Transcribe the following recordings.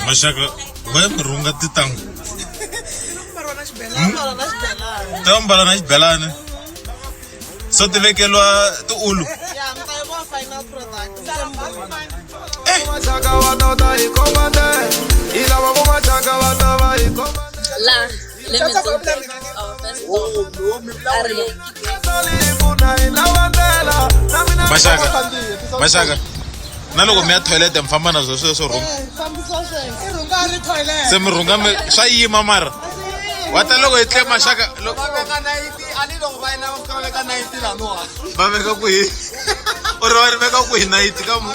Maxaka va mi rhunga tintangu ta mbala na xibelani so ti vekeliwa tiulu. La, let me go back. Our first stop. Ari. Maxaka, maxaka, na loko mi ya toilet mi famba na swo sweswo swo rhunga. Se mi rhunga mi swa yima mara wa ta loko hi tle maxaka loko va veka kwihi u ri va ri veka kwihi nayiti ka mu.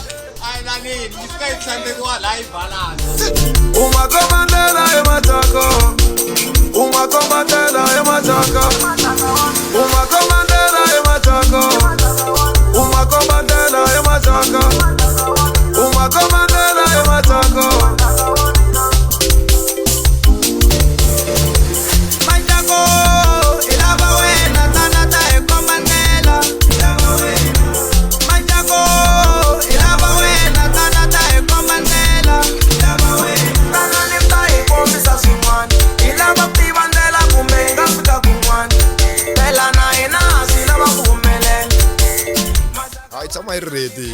Hayi, tshama yi ri ready,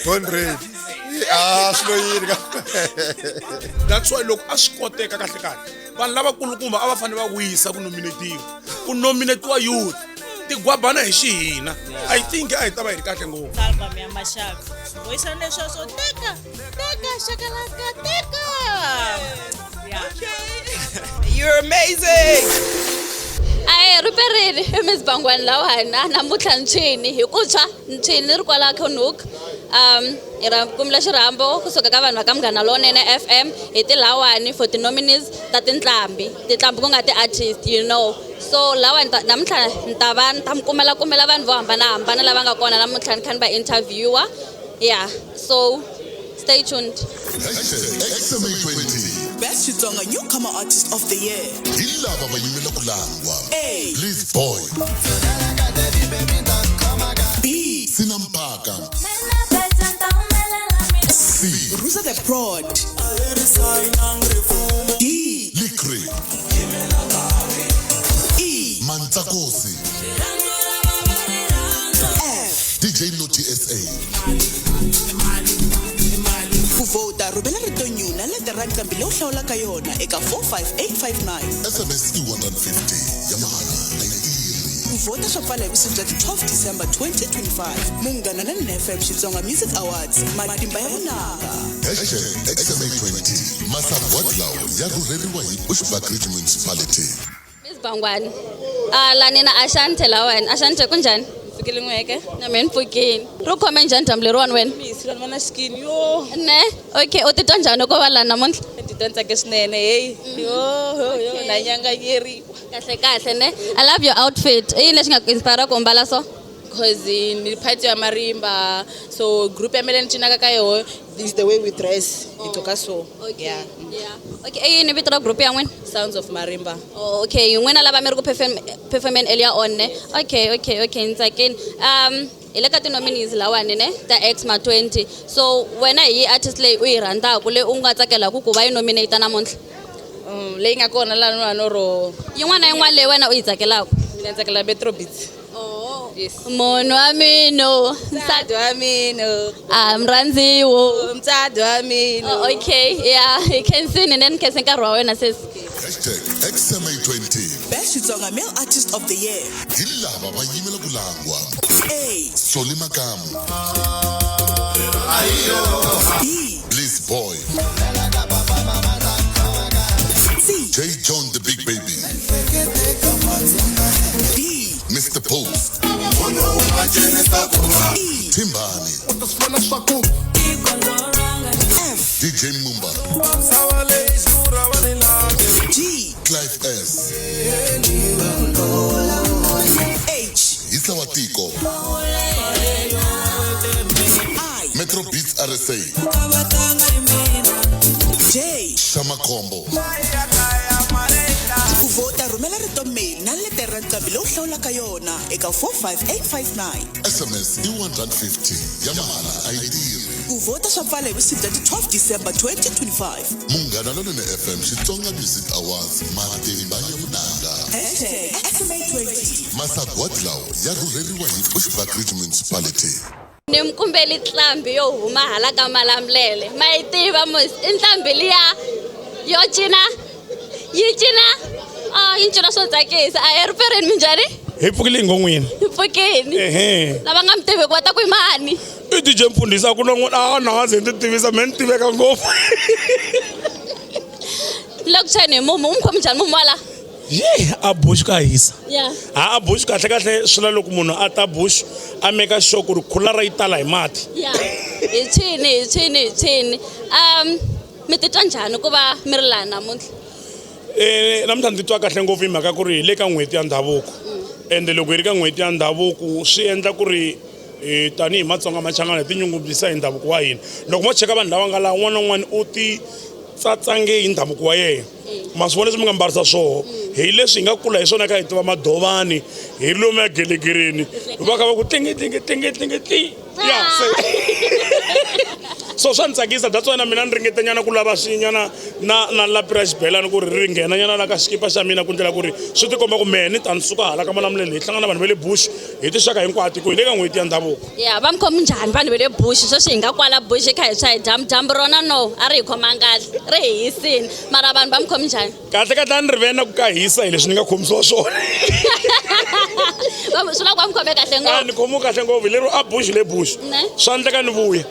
born ready. Ah, swi lo yini ka. That's why loko a swi koteka kahle kahle, vanhu lavakulukumba a va fanele va wisa ku nominatiwa, ku nominatiwa youth tigwabana hi xihina. I think a hi ta va hi ri kahle ngopfu. Album ya Maxaka voyisana leswiya swo teka teka xakalaka teka. Yeah. You're amazing. Ahe, ri perile i Miss Bangwani lawani na namuntlha ntshwini hi ku tshwa ntshwini ri kwala Conhoek. Hi ra kumile xirhambo kusuka ka vanhu va ka Munghana Lonene FM hi tilawani for ti-nominees ta tinqambi, tinqambi ku nga ti-artist. So lawani namuntlha ni ta va ni ta mi kumela kumela vanhu vo hambanahambana lava nga kona namuntlha ni kha ni va interviewer. Yeah, so stay tuned. #XMA20. Best Xitsonga Newcomer Artist of the Year. Hi lava va yimela ku langwa. A. Bliss Boy. B. Sinampaka. C. Ruza the Prod. D. Likri. E. Mantsakosi. F. DJ Noti SA. Ku vhota, rhumela rito new na letere ra nqambi leyi u hlawulaka yona eka 45859. SMS i 150 ya mahala, a yi tirhi. Ku vhota swa pfala hi vusiku bya ti 12 December 2025. Munghana Lonene FM Xitsonga Music Awards, matimba ya vunanga. #XMA20. Masagwadi lawa ya rhurheriwa hi Bushbuckridge Municipality. Miss Bangwani, lani na Ashante lawani. Ashante, kunjhani? Pfukile n'weke. Na mina ni pfukile. Ri ku khome njhani dyambu leriwani wena? Misi vanhu va na xikini yo. Ne, okay, u titwa njhani ku va lani namuntlha? Ni titwa ni tsake swinene heyi yo yo yo, na nyanganyeriwa. Kahle kahle ne. I love your outfit. I yini lexi nga ku inspire ku mbala so? Cause ni part ya marimba, so group ya mina ni cinaka ka yoho, this is the way we dress, hi gqoka so. Yeah. Yeah, okay, i yini vito ra group ya n'wina? Sounds of Marimba. Oh, okay, n'wina lava mi ri ku performeni earlier on ne. Okay, ni tsakini. Hi le ka ti-nominees lawani ne ta XMA 20. So wena hi yi artist leyi u yi rhandzaka leyi u nga tsakelaku ku va yi nominate namuntlha? Leyi nga kona laha no ro. Yin'wana na yin'wana leyi wena u yi tsakelaka. Mina ni tsakela Metro Beats. Oh. Yes. Munhu wa mina. Nsati wa mina. Ah, murhandziwo. Mutswadi wa mina. Oh, okay, yeah, hi khensini ne ni khense nkarhi wa wena sesi. #XMA20. Best Xitsonga Male Artist of the Year. Hi lava va yimela ku langwa. A. Soli Makamu. B. Bliss Boy. C. J John the Big Baby. D. Mr Post. E. Timbani. F. DJ Mumba. G. Clive S. H. Isawatiko. I. Metro Beats RSA. J. Shama Combo. Ku vhota, rhumela rito mail na letere ra nqambi leyi u hlawulaka yona eka 45859. Sms i 150 ya mahala a yi tirhi. Ku vhota swa pfala hi vusiku bya ti 12 December 2025. Munghana Lonene FM Xitsonga Music Awards matimba ya vunanga. Hashtag SMA20. Masagwadi lawa ya rhurheriwa hi Bushbuckridge Municipality. Ni mi kumbeli nqambi yo huma hala ka Malamulele. Ma yi tiva mos i nqambi liya yo cina yi cina ah yi cina swo tsakisa. A hi ripereni minjhani? Hi pfukile hi ngo n'wina. Hi pfukini. Ehe. Lava nga mi tiviki va ta ku i mani? I DJ Mfundhisi a ku na n'wana a na nga ze ni ti tivisa me ni tiveka ngopfu. Ni le ku chayeni hi mumu, u mi khomi njhani mumu wa la? Ye a bush ka hisa. Yeah. Ha a bush kahle kahle swi la loko munhu a ta bush a make sure ku ri khulara yi tala hi mati. Yeah. Hi tshini hi tshini hi tshini. Mi titwa njhani ku va mi ri laha namuntlha? Namuntlha ni titwa kahle ngopfu hi mhaka ku ri hi le ka n'hweti ya ndhavuko. Ende loko hi ri ka n'hweti ya ndhavuko swi endla ku ri tanihi Matsonga Machangana hi tinyungubyisa hi ndhavuko wa hina. Loko mo cheka vanhu lava nga laha un'wana na un'wana u ti tsatsange hi ndhavuko wa yena. Ma swi vona leswi mi nga mbarisa swoho hi leswi hi nga kula hi swona kha hi tiva madovani hi lomu ya gelegereni va kha va ku tlingi tlingi tlingi tlingi tli ya se so swa ni tsakisa that's why na mina ni ringetanyana ku lava swinyana na na lapi ra xibelani ku ri ri nghenanyana la ka xikipa xa mina ku ndlela ku ri swi tikomba ku mehe ni ta ni suka hala ka Malamulele hi hlangana na vanhu va le bush hi tinxaka hinkwato ku hi le ka n'hweti ya ndhavuko. Ya va mi khomi njhani vanhu va le bush sweswi hi nga kwala bush hi kha hi tshwa hi dyambu dyambu rona no a ri hi khomanga kahle ri hi hisini mara vanhu va mi khomi njhani? Kahle kahle a ni ri ve na ku ka hisa hi leswi ni nga khomisiwa swona. Swi vula ku va mi khome kahle ngopfu. A ni khomiwi kahle ngopfu hi lero a bush le bush. Ne? Swa endleka ni vuya.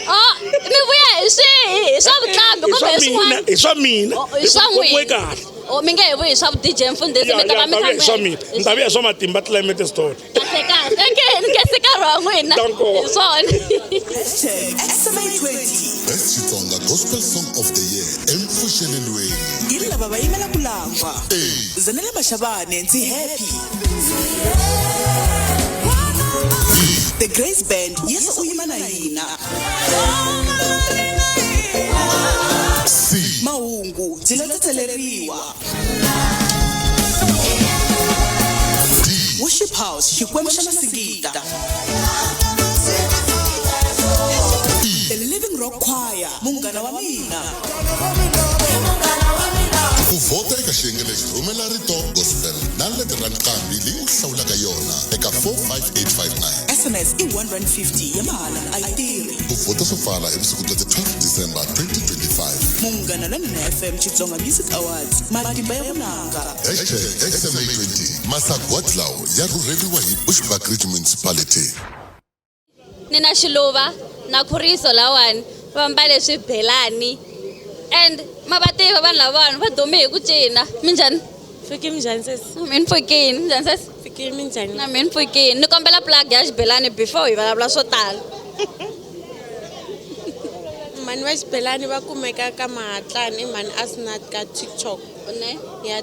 Oh, mi vuya hi swihi? Hi swa vuqambi kumbe hi swin'wana? Hi swa mina. Oh, hi swa Hi n'wina. kahle. Oh, mi nge he vuyi hi swa vu DJ Mfundhisi mi ta va mi Ya, kha ya, swa mina. Ni ta vuya hi swa matimba climate story. Kahle kahle. Nke nke se nkarhi wa n'wina. Danko. Hi swona. Hashtag SMA20. Best Xitsonga Gospel Song of the Year empfuxelelweni. Hi lava va yimela ku lan'wa. A. Zanele Mashabane ndzi happy. B. The Grace Band Yesu u yima na hina. C. Mahungu ndzi lo tsetseleriwa. D. Worship House Xikwembu xa Masingita. E. The Living Rock Choir Munghana wa mina. Ku vhota eka xiyenge lexi rhumela rito gospel na lete ra nqambi leyi u hlawulaka yona eka 45859. SMS i 150 ya mahala a yi tirhi. Ku vhota swo pfala hi vusiku bya ti 12 December 2025. Munghana Lonene FM Xitsonga Music Awards matimba ya vunanga. Hashtag SMA20 masagwadi lawa ya rhurheriwa hi Bushbuckridge Municipality. Ni na Xiluva na Khuriso lawani va mbale swibelani and ma va tiva vanhu lavawani va dume hi ku cina. Minjhani? Fiki minjhani sesi? Mina pfukini. Minjhani sesi? Fiki minjhani? Na mina pfukini. Ni kombela plug ya xibelani before hi vulavula swo tala. Mhani va xibelani va kumeka ka Mahatlani i mhani Asnat ka TikTok. Ne? Ya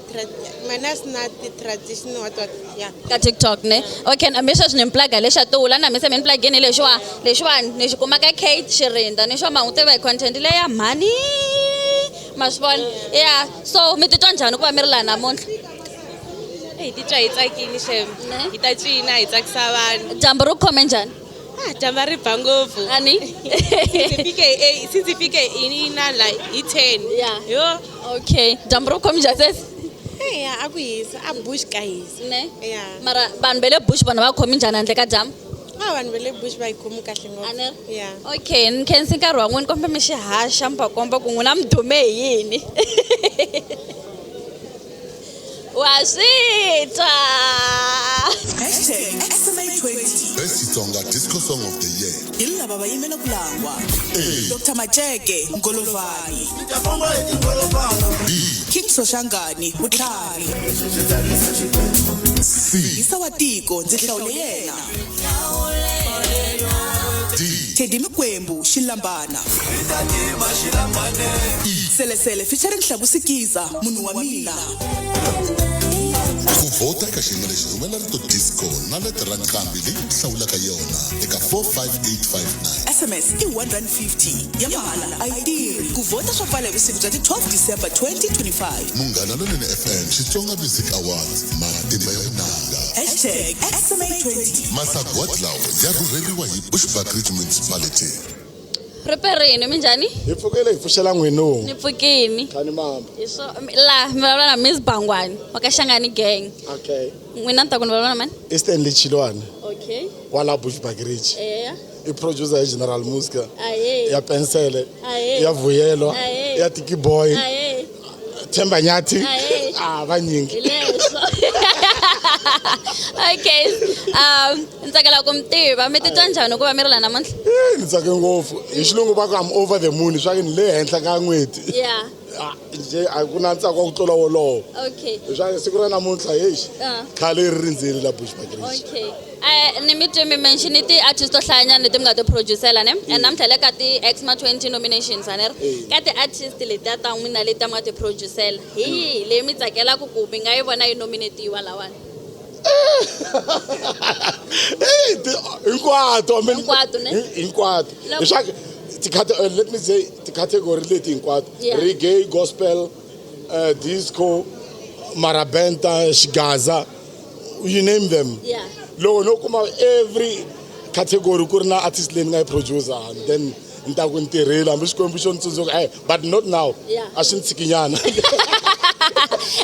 mhani Asnat tradition what what ya. Ka TikTok ne? Okay, na mi sweswi ni mi plug lexa tula na mi se mi ni plugini lexiwa lexiwani ni xi kuma ka Kate Xirinda ni xo ma n'wi tiva hi content leya mhani ma swi vona ya so mi titwa njhani ku va mi ri laha namuntlha? Hi titwa hi tsakile xem. Ne? Hi ta cina hi tsakisa vanhu. Dyambu ri ku khome njhani? Ah, dyambu ri ba ngopfu. Ani? Since hi fike hi na la hi 10. Yeah. Yo. Okay, dyambu ri ku khome njhani sesi? Ya a ku hisa, a bush ka hisa. Ne? Ya. Mara vanhu va le bush vona va khomi njhani handle ka dyambu? Ah, vanhu va le bush va yi khomi kahle ngopfu. Ani? Ya. Okay, ni khensi nkarhi wa n'wina kombe mi xi haxa mi va komba ku n'wina mi dume hi yini. Wa swi twa. Hashtag SMA20. Best Xitsonga Disco Song of the Year. Hi lava va yimela ku lan'wa. A. Dr Macheke Ngolovani. B. King Soshangani Vutlhari. C. Hisa wa tiko ndzi hlawule yena. D. Teddy Mikwembu Xilambana. E. Selesele featuring Hlabu Sikiza munhu wa mina. Ku vhota eka xiyenge lexi rhumela rito disco na lete ra nqambi leyi u hlawulaka yona eka 45859. SMS i R1.50 ya mahala a yi tirhi. Ku vhota swa pfala hi vusiku bya ti 12 December 2025. Munghana Lonene FM Xitsonga Music Awards matimba ya vunanga. Hashtag XMA20. Masagwadi lawa ya rhurheriwa hi Bushbuckridge Municipality. Riperini minjhani? Hi pfukile hi pfuxela n'wino. Ni pfukini. Khani mamba. Hi swo la mi vulavula na Miss Bangwani wa ka Shangani Gang. Okay. N'wina ni ta ku ni vulavula na mani? I Stanley Chilwane. Okay. Wa la Bushbuckridge. Eya. I producer ya General Muska. Aye. Ya Pensele. Aye. Ya Vuyelwa. Aye. Ya Tiki Boy. Aye. Themba Nyathi. Aye. Ah, vanyingi. Hi leswo. Okay. Ni tsakela ku mi tiva. Mi titwa njhani ku va mi ri la namuntlha? Eh, ni tsake ngopfu. Hi xilungu va ku I'm over the moon, swa ku ni le henhla ka n'hweti. Yeah. Ah, nje a ku na ntsako wa ku tlula wolowo. Okay. Leswaku siku ra namuntlha heyi Ah. khale ri rindzile la Bushbuckridge. Okay. Ni mi twe mi mention ti-artist to hlayanyana leti mi nga ti producela ne? And namuntlha le ka ti-Xma 20 nominations a ni ri? Ka ti-artist letiya ta n'wina leti mi nga ti producela, hi yihi leyi mi tsakelaka ku mi nga yi vona yi nominatiwa lawani? Eh, hinkwato, I mean, Hinkwato, ne? Hinkwato. Leswaku let me say ti-category leti hinkwato. Yeah. Reggae, gospel, disco, marabenta, xigaza, you name them. Yeah. Loko no kuma every category ku ri na artist leyi ni nga yi producer, then ni ta ku ni tirhile hambi Xikwembu xo ni tsundzuka, but not now. Yeah. A swi ni tshikinyana.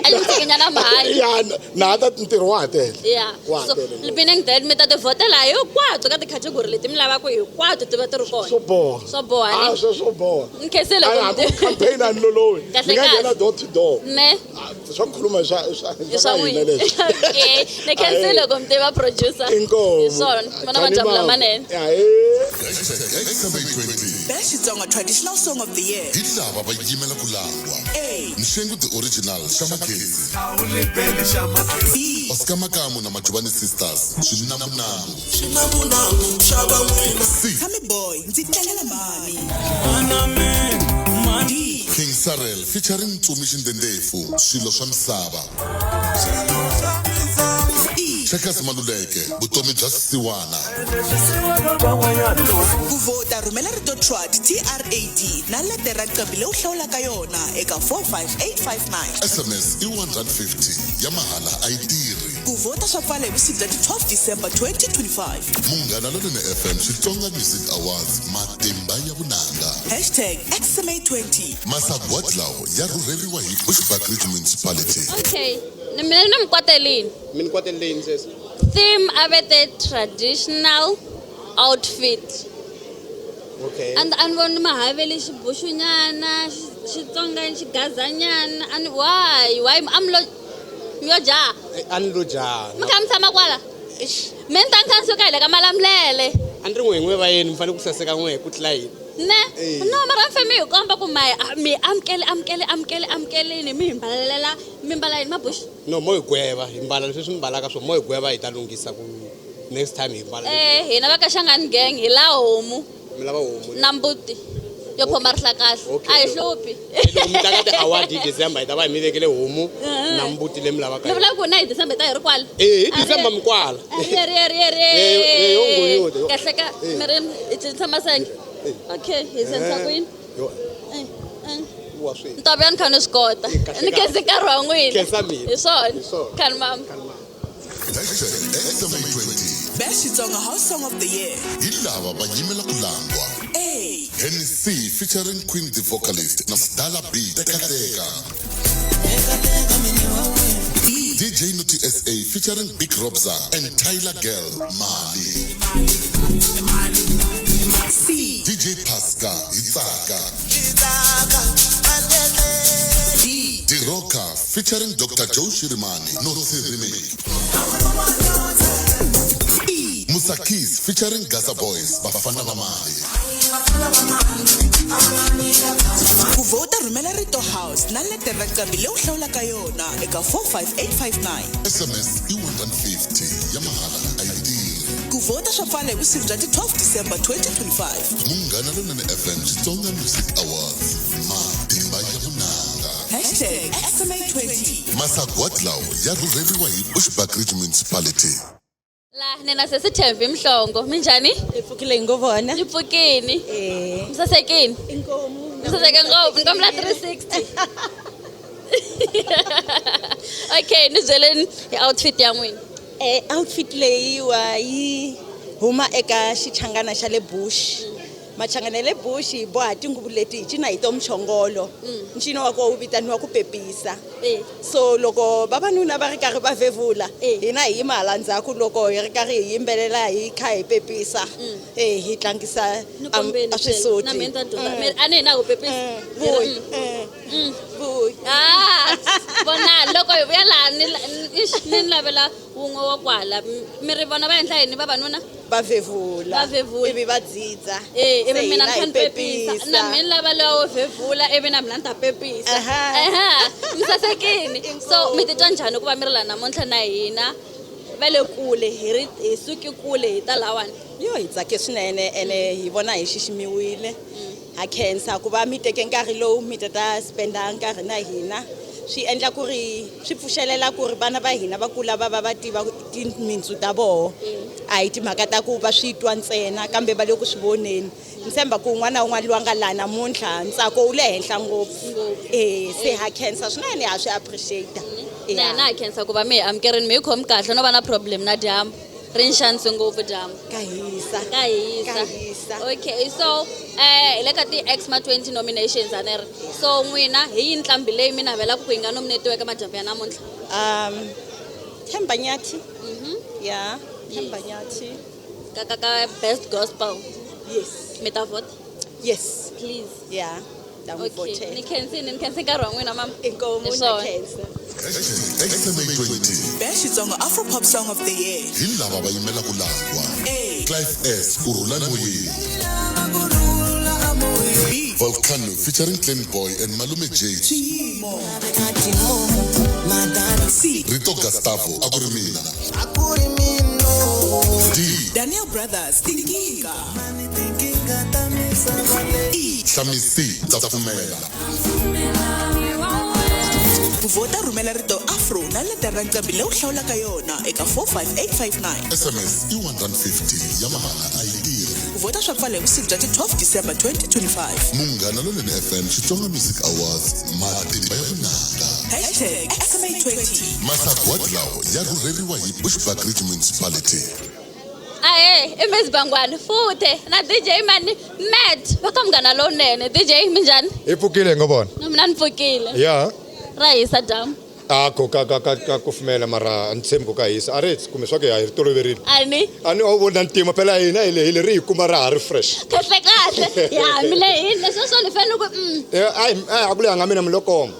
A ni tshikinyana mhani. Yeah, na ha ta ntirho wa ha tele. Yeah. Wa ha So, tele. meaning that mi ta ti vhotela hinkwato ka ti-category leti mi lavaka hinkwato ti va ti ri kona. Swo boha. Swo boha, ne? Ah, swo boha. Ni khensile ku Ai, mi hambi ku campaign a ni lolohi. Kahle Ni nga kahle. nghena door to door. Ne? Ah, swa ku khuluma swa I swa ka hina n'wina. leswi. Okay. Ni khensile ku mi tiva producer. Inkomu. Hi swona. Vona madyambu lamanene. Hashtag XMA20. Best Xitsonga Traditional Song of the Year. Hi lava va yimela ku langwa. A. Mxengu the Original xa Magezi. B. Oscar Makamu na Majubani Sisters. Swinamunamu. C. Tommy Boy, ndzi tlangela mani. D. King Sarel featuring Ntsumi Xindendefu. Swilo swa misava. E. Checkers Maluleke. Vutomi bya Siwana. Ku vhota rhumela rito TRAD TRAD na lete ra nqambi leyi u hlawulaka yona eka 45859. SMS i 150 ya mahala a yi tirhi. Ku vhota swa pfala hi vusiku bya ti 12 December 2025. Munghana Lonene FM Xitsonga Music Awards matimba ya vunanga. Hashtag XMA20. Masagwadi lawa ya rhurheriwa hi Bushbuckridge Municipality. Okay. Ni mina ni mi kwatelini. Mi ni kwateleni sweswi. Theme a ve te traditional outfit. Okay. And a ni voni mahaveli xibuxunyana, Xitsonga xigazanyana. A ni why a mi lo mi yo jaha. A ni lo jaha. Mi kha mi tshama kwala? Me ni ta ni kha ni suka hi le ka Malamulele. A ni ri n'we hi n'we va yeni mi fanele ku saseka n'we ku tlula hina. Ne? Eh. No, mara mi fanele mi hi komba ku ma mi amukele amukele amukele amukeleni mi hi mbalelela mi mbala yini mabuxu? No, mo hi gweva hi mbala leswi swi mbalaka swo mo hi gweva hi ta lunghisa ku next time hi mbala. Hina va ka Shangani Gang hi la homu Mi lava homu. na mbuti yo phoma rihlakahla. Okay. A hi hluphi. Loko mi ta ka ti-award hi December hi ta va hi mi vekele homu na mbuti leyi mi lavaka Mi vula ku na hi December hi ta hi ri kwala? Eh, hi December mi kwala. Ri ri ri ri. Eh, yo nguyuti, yo. Kahle ka Eh. mi ri hi cinisa masenge. Okay, hi sensa Eh. ku yini? Yo. Eh, eh. Wa swi. Ntobe ya ni kha ni swi kota. Kahle Ni kahle. khensi nkarhi wa n'wina. Khensa mina. Hi swona. Hi swona. Khani mama. Hashtag XMA20. Best Xitsonga House Song of the Year. Hi lava va yimela ku langwa. A. Hennessy featuring Queen the Vocalist na Stala B Teka Teka. B. DJ Noti SA featuring Big Robza and Tyler Girl Mali. C. DJ Pasca Hitsaka. D. D Rocker featuring Dr. Joe Shirimani Notsi Remake. E. Musa Keys featuring Gaza Boys Bafana Bamali. Ku vhota rhumela rito house na lete ra nqambi leyi u hlawulaka yona eka 45859. SMS i 150 ya mahala a yi tirhi. Ku vhota swa pfala hi vusiku bya ti 12 December 2025. Munghana Lonene FM Xitsonga Music Awards matimba ya vunanga. Hashtag Hashtag XMA20. Masagwadi lawa ya rhurheriwa hi Bushbuckridge Municipality. La nina sesithemba imhlongo minjhani? Hi pfukile hi ngo vona. Ni pfukini. Eh. Mi sasekini? Inkomu. Mi saseke ngopfu ni kombela 360. Okay, ni byeleni hi outfit ya n'wina. Eh, outfit leyiwa yi huma eka xichangana xa le bush. Machangana ya le bush hi boha tinguvu leti hi cina hi to muchongolo. Ncino wa koho wu vitaniwa ku pepisa. So loko vavanuna va ri karhi va vevula, hina hi yima hala ndzhaku loko hi ri karhi hi yimbelela hi kha hi pepisa. Eh, hi tlangisa Ni kombeni a swisoti. na mina ni ta dyondza. A ni hi na ku pepisa. Vuyi. Vuyi. Ah, vona loko hi vuya laha ni ixi, ni lavela wun'we wa kwala. Mi ri vona va endla yini vavanuna? Va vevula. Va vevula. Ivi va dzidza. Eh, ivi Se mina hina ni kha hi ni pepisa. pepisa. Na mina ni lava lowa wo vevula ivi na mina ni ta pepisa. Aha. Aha, mi sasekini. So mi titwa njhani ku va mi ri laha namuntlha na hina? Va le kule, hi ri hi suki kule hi ta lahawani. Yo hi tsake swinene ene hi vona hi xiximiwile. Ha khensa ku va mi teke nkarhi lowu mi ta ta spenda nkarhi na hina. Swi endla ku ri swi pfuxelela ku ri vana va hina va kula va va va tiva timintsu ta voho. A hi timhaka ta ku va swi twa ntsena kambe va le ku swi voneni. Ni tshemba ku un'wana na un'wana loyi a nga laha namuntlha ntsako wu le henhla ngopfu. Eh, se ha khensa swinene ha swi appreciate. Na hina ha khensa ku va mi hi amukerini mi hi khomi kahle no va na problem na dyambu. Ri ni xanise ngopfu dyambu. Ka hisa. Ka hisa. Ka hisa. Okay, so hi le ka ti-Xma 20 nominations a ni ri. So n'wina hi yini nqambi leyi mi navelaka ku yi nga nominatiwa eka madyambu ya namuntlha? Themba Nyathi. Yeah, Themba Nyathi. Ka ka ka best gospel. Yes. Mi ta vote? Yes. Please. Yeah. Ta n'wi Okay, vhotela. ni khensini, ni khense nkarhi wa n'wina mama. Inkomu Hi na swona. khensa. Hashtag XMA20. Best Xitsonga Afro Pop Song of the Year. Hi lava va yimelaka langwa. A. Clive S ku rhula moyeni. B. Volcano featuring Clean Boy and Malume J. Xiyimo. C. Rito Gustavo a ku ri mina. D. Daniel Brothers Tinkinga. E. Hlamisi ndza pfumela. Ku vhota rhumela rito afro na letere ra nqambi leyi u hlawulaka yona eka 45859. SMS i 150 ya mahala a yi tirhi. Ku vhota swa pfala hi vusiku bya ti 12 December 2025. Munghana Lonene FM Xitsonga Music Awards matimba ya vunanga. Hashtag XMA20. Masagwadi lawa ya rhurheriwa hi Bushbuckridge Municipality. Ahee, i Miss Bangwani futhe na DJ Mani Matt va ka Munghana Lowunene. DJ minjhani? Hi pfukile hi ngo vona. Na mina ni pfukile. Ya. Ra hisa dyambu. A ku ka ka ka ka kufumela mara a ni tshembi ku ka hisa. A ri kumbe swa ku ya hi ri toloverile. A ni? A ni a wu voni na ntima phela hina hi le hi le ri hi kuma ra ha ri fresh. Kahle kahle. Ya mi lehile sweswo ni fanele ku. Eh, a hi a ku lehanga mina mi lo koma.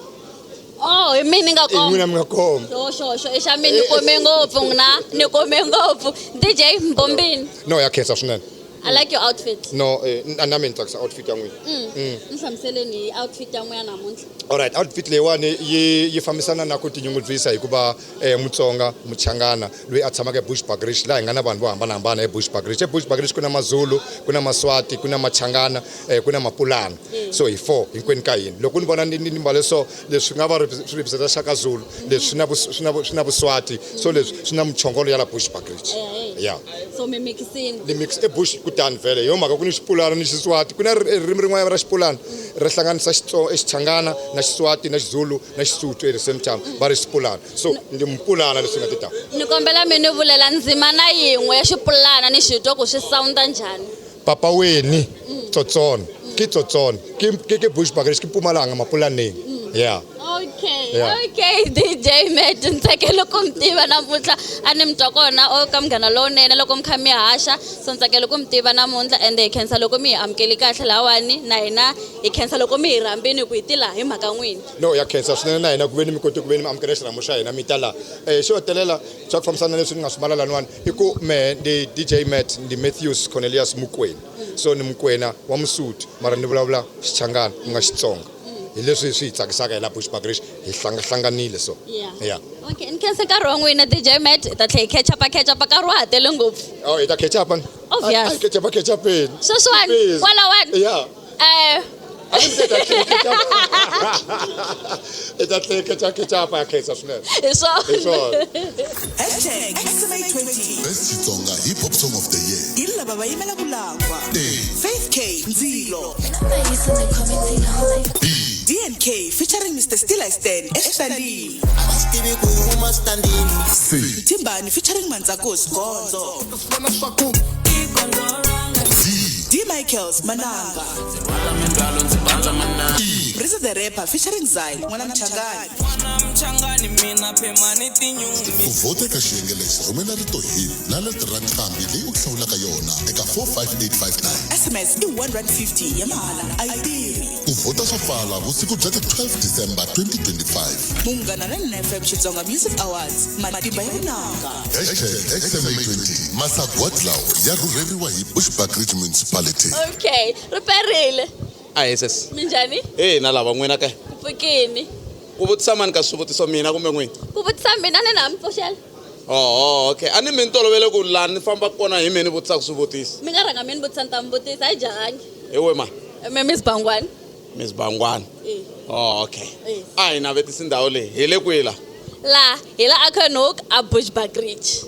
Oh, hi mina ni nga Hi koma. n'wina mi nga koma. Xo xo xo i xa mina ni kome ngopfu n'wina ni kome ngopfu. DJ Mbombini, No ya khensa swinene. I like your outfit. No, eh, na mina ni tsakisa outfit ya n'wina. Ni hlamuseleni hi outfit ya n'wina namuntlha. Alright, outfit leyiwani yi yi fambisana na ku tinyungubyisa hikuva Mutsonga Muchangana loyi a tshamaka eBushbuckridge laha hi nga na vanhu vo hambanahambana eBushbuckridge. EBushbuckridge ku na Mazulu, ku na Maswati, ku na Machangana, ku na Mapulana. So hi four hinkwenu ka hina. Loko ni vona ni ni mbale so leswi nga va swi represent Shaka Zulu, leswi swi na swi na swi na Vuswati, so leswi swi na muchongolo ya la Bushbuckridge. Yeah. So mi mixini. Ni mix eBush kutani vhele hi yo mhaka ku ni Xipulana ni Xiswati ku na ririmi rin'wana ra Xipulana ri hlanganisa Xitsonga Xichangana na Xiswati na Xizulu na Xisuthu at the same time va ri Xipulana so ndi Mupulana leswi nga ti ta. Ni kombela mi ni vulela ndzima na yin'we ya Xipulana ni xi twa ku swi sound njhani. Papa weni tsotsona ki tsotsona ki ki ki Bushbuckridge ki Mpumalanga Mapulaneng. Yeah. Okay, Yeah. okay DJ Matt ni tsakele ku mi tiva namuntlha a ni mi twa kona o ka Munghana Lowunene loko mi kha mi haxa so ni tsakele ku mi tiva namuntlha ende hi khensa loko mi hi amukeli kahle lahawani na hina hi khensa loko mi hi rhambini ku hi ti laha hi mhaka n'wina. No ya khensa swinene na hina ku ve ni mi kote ku ve ni mi amukela xirhambo xa hina mi ta laha. Xo hetelela xa ku fambisana na leswi ni nga swi mbala laniwani i ku mehe ndi DJ Matt ndi Matthews Cornelius Mukwena. So ni Mukwena wa Musuthu mara ni vulavula Xichangana ku nga Xitsonga. Hi leswi swi hi tsakisaka hi la Bushbuckridge hi hlanganile so. Yeah. Yeah. Okay, ni khense nkarhi wa n'wina DJ Matt hi ta tlhela hi catch up catch up nkarhi wa ha tele ngopfu. Oh, hi ta catch up ni? Obvious. A hi catch up catch upeni. Sweswiwani, Please. kwalawani. Yeah. A ni ta tleketla i ta tleketla ketchup ya khensa swinene. Hi swona. Hi swona. Hashtag XMA20. Best Xitsonga Hip Hop Song of the Year. Hi lava va yimela ku langwa. Faith K, Ndzilo. DNK featuring Mr. Stiller Stan exitandini. C. Timbani featuring Manzakos Gonzo. D. Michaels Mananga. Rizzo the Rapper featuring Zyle N'wana Mchangani. Ku vhota eka xiyenge lexi rhumela rito hit na letere ra nqambi leyi u hlawulaka yona eka 45859. SMS i 1 50 ya mahala a yi tirhi. Ku vhota swa pfala vusiku bya ti 12 December 2025. Munghana Lonene FM Xitsonga Music Awards matimba ya vunanga. #XMA20 masagwadi lawa ya rhurheriwa hi Bushbuckridge Municipality. Okay, ri perile. A hi sis. Minjhani? E na lava n'wina ke. Ku pfukini. Ku vutisa mani ka swivutiso, mina kumbe n'wina? Ku vutisa mina, ni na mi pfuxela. Oh, okay, a ni mi ni tolovele ku laha ni fambaka kona hi mina ni vutisaka swivutiso. Mi nga rhanga mi ni vutisa, ni ta mi vutisa, a hi jahangi. Hi we ma? Me Miss Bangwani. Miss Bangwani. Eh. Oh, okay. Eh. A hi navetisi ndhawu leyi, hi le kwihi la? La hi la Acornhoek a Bushbuckridge.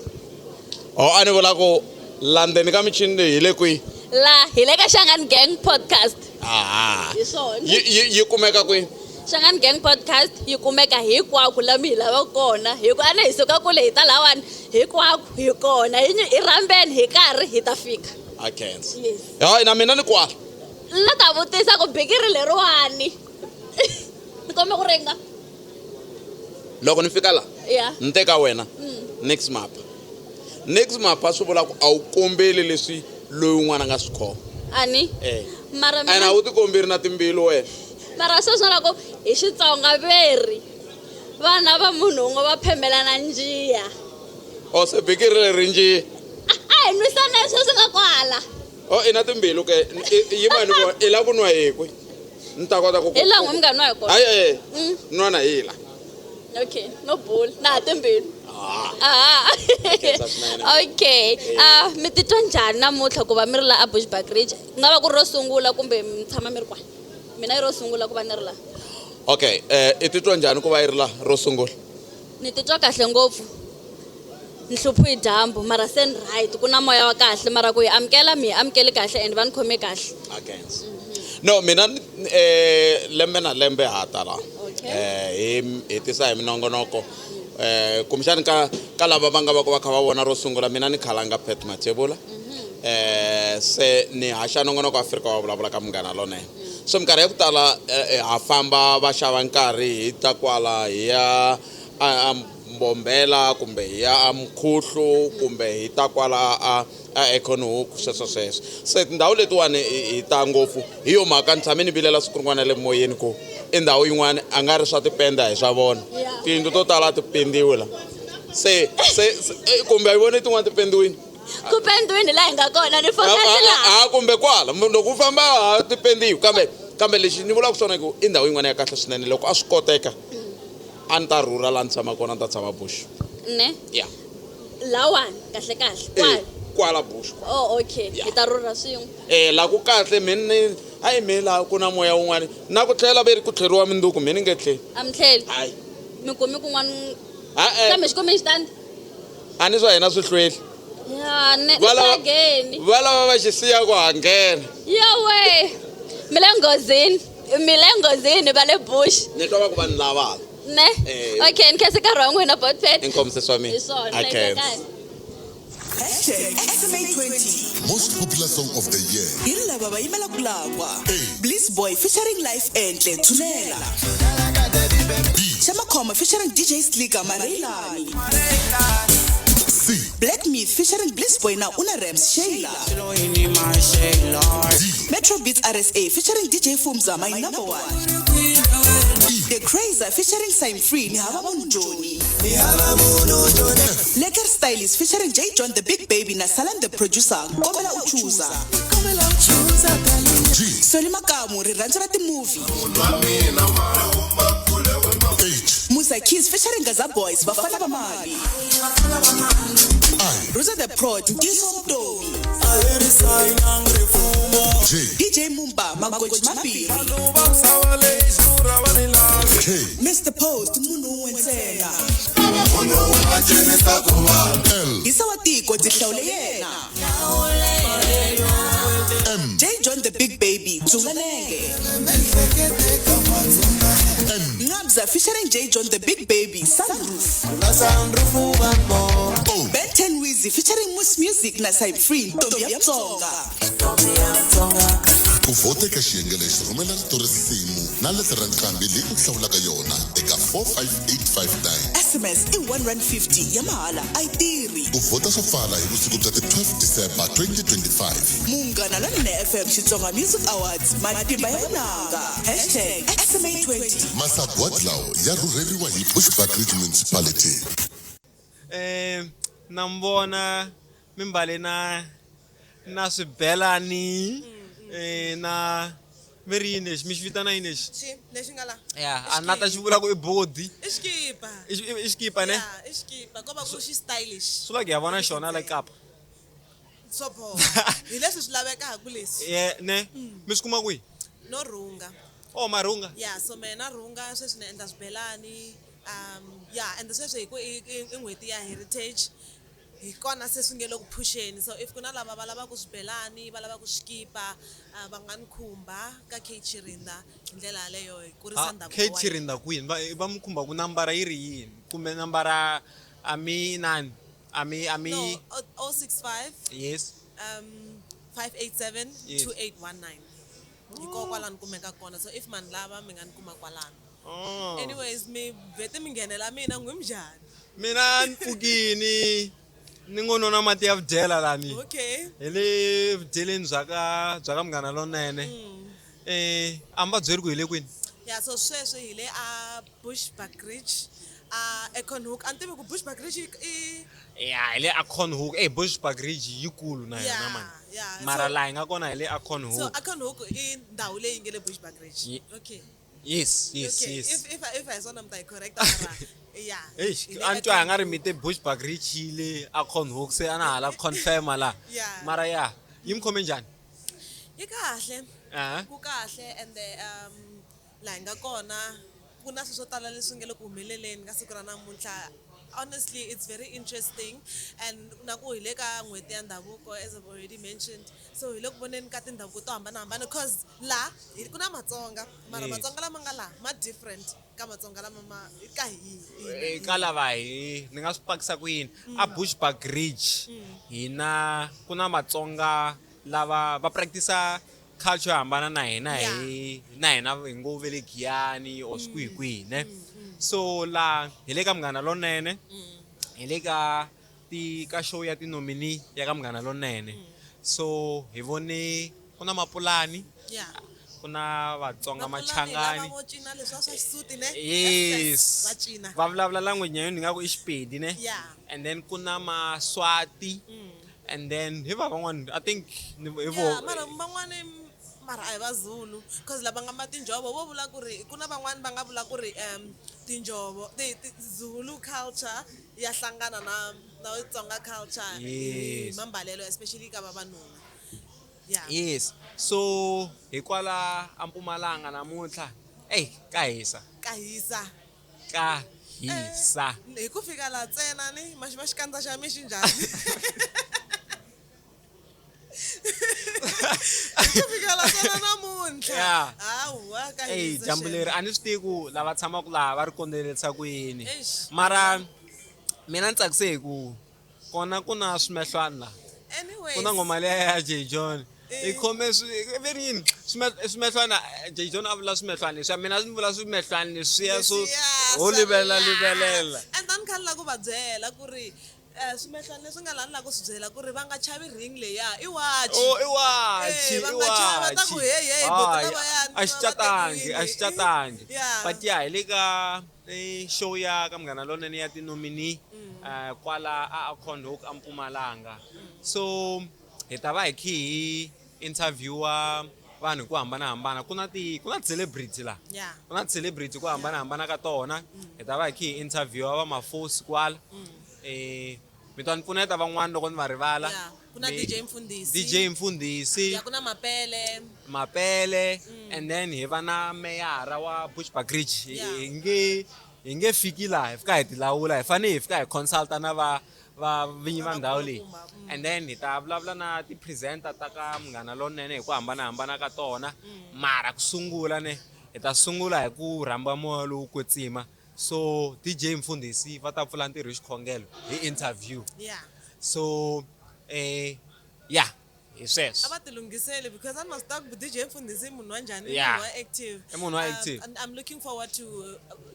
Oh, a ni vula ku la ndzeni ka michini leyi hi le kwihi? La hi le ka Shangaan Gang Podcast. Aha. Hi swona. Yi kumeka kwihi? Shangaan Gang Podcast yi kumeka hinkwako la mi hi lavaka kona, hi ku ana hi suka kule hi ta lawani, hinkwako hi kona. Hi rhambeni hi karhi hi ta fika. A khensa. Yes. Hayi, na mina ni kwala. La ta vutisa ku bikiri leriwani ni kombe ku ringa. Loko ni fika la ya ni teka wena next map, next map a swi vula ku a wu kombeli leswi loyi un'wana a nga swi khoma. Ani eh mara ene a mina wu ti kombeli na timbilu wena. Mara sweswo na ku hi Xitsonga veri vana va munhu un'we va phemelana njiya. O se bikiri leri njiya. A hi nwisana sweswi nga kwala. O i na timbilu ke. Yima ni vona i la ku nwa hi kwi ni ta kota ku Hi laha n'we mi nga nwa hi kona. Hayi, nwana hi la. Okay, no bula na ha timbilu. Ah. Ah. Khensa swinene. Okay, ah, mi titwa njhani namuntlha ku va mi ri la a Bushbuckridge? Ku nga va ku ri ro sungula kumbe mi tshama mi ri kwala? Mina i ro sungula ku va ni ri la. Okay, i titwa njhani ku va yi ri la ro sungula? Ni titwa kahle ngopfu, ni hluphi hi dyambu, mara se ni right, ku na moya wa kahle, mara ku hi amukela, mi hi amukeli kahle and va ni khome kahle. Against no mina lembe na lembe ha ta la. Hi tisa hi minongonoko, kumbexani ka lava va nga va ku va kha va vona ro sungula, mina ni khalanga Pat Mathebula. Se ni haxa nongonoko Afrika wa vulavula ka Munghana Lonene. So minkarhi ya ku tala ha famba va xava nkarhi, hi ta kwala hi ya a Mbombela kumbe hi ya a Mkhuhlu kumbe hi ta kwala a Acornhoek, sweswo sweswo. Se tindhawu letiwani hi ta ngopfu. Hi yo mhaka ni tshame ni vilela siku rin'wana le moyeni ku i ndhawu yin'wana a nga ri swa tipenda hi swa vona. Tiyindlu to tala ti pendiwe la. Se kumbe a yi voni tin'wana ti pendiwini? Ku pendiwini laha hi nga kona, ni focus laha. A kumbe kwala loko u famba ha ti pendiwi, kambe lexi ni vulaka swona i ku i ndhawu yin'wana ya kahle swinene. Loko a swi koteka a ni ta rhurha laha ni tshama kona, ni ta tshama Bush. Ne? Ya. Lawani kahle kahle kwala? Kwala Bush. Oh, okay, hi ta rhurha swin'we. La ku kahle mi ni hayi mi laha ku na moya wun'wani na ku tlhela ve ri ku tlheriwa minduku, mi ni nge tlheli. A mi tlheli? Hayi. Mi kumi kun'wana? Ha-e. Kambe xi kumi xitandi? A ni swa hina swi hlweli. Ya ne. Va Ni va lava va xi siya ku hanghena. Yowe, mi le nghozini, mi le nghozini va le Bush. Ni twa va ku va ni lavala. Ne? Eh. Okay, ni khense nkarhi wa n'wina, Botpet. Inkomu sesi wa mina. Hi swona. A khensa. Hashtag XMA20. Most popular song of the year. Hi lava va yimela ku lakwa. Bliss Boy featuring Life Enhle Thunela. Xamakhoma featuring DJ Slicker Mareilani. C. Black Myth featuring Bliss Boy na Una Rams Sheila. Metro Beats RSA featuring DJ Fumza My Number One. The Crazer featuring Simon Free ni Hava Munhu Joni. Lekker Stylist featuring J John the Big Baby na Salam the Producer Kombela Uchuza. Soli Makamu rirhandzu ra timovie. Musa Musa Keys featuring Gaza Boys Vafana Va Mali. Rosa the Prod Ntiyiso wa Vutomi. DJ Mumba Magoji Mambirhi. Mr Post munhu wun'we ntsena. Hisa wa tiko ndzi hlawule yena. J John the Big Baby Dzunga Nenge. Ngabza featuring J John the Big Baby Sunroof. Ben 10 Wheezy featuring Moose Music na Side Free Ntombi ya Mutsonga. Ku vhota eka xiyenge lexi rhumela rito risimu na lete ra nqambi leyi u hlawulaka yona eka 45859. SMS i 1 rand 50 ya mahala a yi tirhi. Ku vhota swo pfala hi vusiku bya ti 12 December 2025. Munghana Lonene FM Xitsonga Music Awards matimba ya vunanga. Hashtag SMA20. Masagwadi lawa ya rhurheriwa hi Bushbuckridge Municipality. Eh, na mi vona mi mbale na na swibelani eh, na mi ri yini lexi mi xi vitana yini lexi Xi lexi nga la. ya a na ta xi vula ku i body I xikipa. I i xikipa ne Ya, i xikipa ko va ku xi stylish. swi va ku ya vona xona la kapa Swo boha. Hi leswi swi lavekaka leswi. ye ne mi swi kuma kwihi No rhunga. oh marhunga Ya, so mehe na rhunga sweswi ni endla swibelani. Ya and sweswi hi ku i i n'hweti ya heritage hi kona se swi nge le ku phuxeni so if ku na lava va lavaka swibelani va lavaka swikipa va nga ni khumba ka K Chirinda hi ndlela yaleyo hi kurisa ndhavuko K wa hina. Chirinda kwini va va mi khumba ku nambara yi ri yini kumbe nambara a mi nani a mi a mi No, 065 yes 587 Yes. 2819 hi koho kwalano kumeka kona so if mani lava mi nga ni kuma kwalano Oh. anyways mi vhete mi nghenela mina n'wi minjhani mina ni pfukini ni ngo nona mati ya vudyela lani okay hi le vudyeleni bya ka bya ka munghana lonene eh a mi va byeri ku hi le kwini ya so sweswi hi le a Bushbuckridge a Acornhoek a ni tivi ku Bushbuckridge i ya hi le Acornhoek eh Bushbuckridge yikulu na yona Yeah, mani yeah. mara So- laha hi nga kona hi le Acornhoek so Acornhoek i ndhawu leyi nge le Bushbuckridge okay yes yes okay yes if if if a hi swona mi ta yi correcta mara ya Eish, hi le a ni twa a nga ri Acornhoek. mi te Bushbuckridge yi le Acornhoek se a na ha la confirm-a la Yeah. mara ya yi mi khome njhani yi kahle Aha. ku kahle ende laha hi nga kona ku na swilo swo tala leswi nga le ku humeleleni ka siku ra namuntlha honestly it's very interesting and na ku hi le ka n'hweti ya ndhavuko as I've already mentioned so hi le ku voneni ka tindhavuko to hambanahambana cause la hi ku na matsonga mara Yes. matsonga lama nga laha ma different ka matsonga lama ma ka hina Eh, ka lava hi ni nga swi pakisa ku yini a Bushbuckridge hina ku na matsonga lava va practice culture yo hambana na hina hi na hina hi ngo ve le Giyani or swi kwihi kwihi ne so la hi le ka Munghana Lonene hi le ka ti ka show ya ti-nominee ya ka Munghana Lonene so hi vone ku na mapulani yeah ku na Vatsonga Mapulani Machangani lava vo cina leswiya swa xisuti ne yes va cina va vulavula language ya yona ni nga ku i Xipedi ne yeah and then ku na Maswati and then hi va van'wani i think ni hi vo yeah mara van'wani mara a hi vazulu cause lava nga ma tinjhovo vo vula ku ri ku na van'wani va nga vula ku ri tinjhovo ti, ti Zulu culture ya hlangana na na Tsonga culture hi Yes. mambalelo especially ka vavanuna yeah yes so hi kwala a Mpumalanga namuntlha ey ka hisa ka hisa ka hisa hi ku fika laha ntsena ni ma xi ma xikandza xa mi xi njhani hi ku fika laha ntsena namuntlha Yeah. hawa ka ey hisa dyambu xem. leri a ni swi tivi ku lava tshamaka laha va ri kondzelerisa ku yini Eish. mara mina ni tsakise hi ku kona ku na swimehlwana laha anyways ku na nghoma liya ya J John Eh. i khome swi ve ri yini swimehlwana J John a vula swimehlwana leswiya mina ni vula swimehlwana leswiya swo Leswiya ho swa livelela livelela and a ni kha ni lava ku va byela ku ri swimehlwana leswi nga laha ni lava ku swi byela ku ri va nga chavi ring leya i wachi Oh, i wachi Eh, va i nga chavi va ta ku wachi hey hey buti Hayi, lavayani a xi va catangi tekiwile. a xi catangi Yeah. but ya hi le ka show ya ka Munghana Lonene ya ti-nominee kwala a Acornhoek a Mpumalanga so hi ta va hi kha hi interviewa vanhu hi ku hambanahambana ku na ti ku na celebrity la Yeah. ku na celebrity ku hambanahambana ka tona hi ta va hi kha hi interviewa va mafosi kwala mi ta ni pfuneta van'wana loko ni va rivala Yeah. Ku na Mi- DJ Mfundhisi. DJ Mfundhisi Ya ku na Mapele. Mapele and then hi va na meyara wa Bushbuckridge Yeah. hi nge hi nge fiki laha hi fika hi ti lawula hi fanele hi fika hi consulta na va va vinyi va ndhawu leyi and then hi ta vulavula na ti-presenter ta ka Munghana Lonene hi ku hambanahambana ka tona mara ku sungula ne hi ta sungula hi ku rhamba moya lowu kwetsima so DJ Mfundhisi va ta pfula ntirho hi xikhongelo hi interview Yeah. so eh yeah hi sweswo A va ti lunghiseli because a ni ma swi tiva ku DJ Mfundhisi i munhu wa njhani, i Yeah. munhu wa active. I munhu wa active. And I'm looking forward to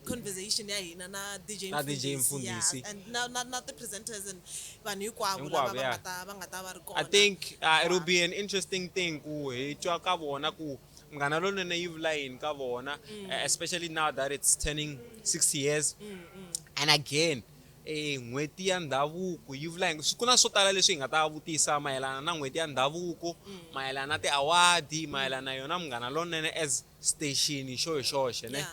conversation ya hina na DJ Na DJ Mfundhisi. Yeah. Mfundhisi. And na ti-presenters and vanhu hinkwavo Hinkwavo, lava va yeah. nga ta va nga ta va ri kona. I think it'll be an interesting thing ku hi twa ka vona ku Munghana Lonene yi vula yini ka vona especially now that it's turning 60 years and again eh n'hweti ya ndhavuko yi vula yini ku na swo tala leswi hi nga ta vutisa mayelana na n'hweti ya ndhavuko mayelana na ti-award mayelana na yona Munghana Lonene as station xo hi xoxe ne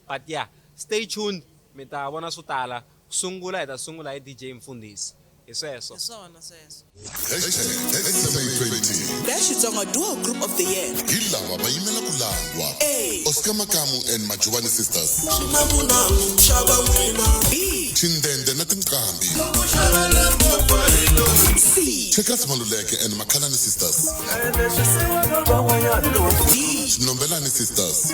but yeah stay tuned mi ta vona swo tala ku sungula hi ta sungula hi DJ Mfundhisi hi sweswo Hi swona sweswo. Hashtag XMA20 Best Xitsonga Duo Group of the Year. Hi lava va yimela ku langwa A. Oscar Makamu and Majubani Sisters Chindende na Tinqambi C. Checkers Maluleke and Makhalani Sisters D. Xinombelani Sisters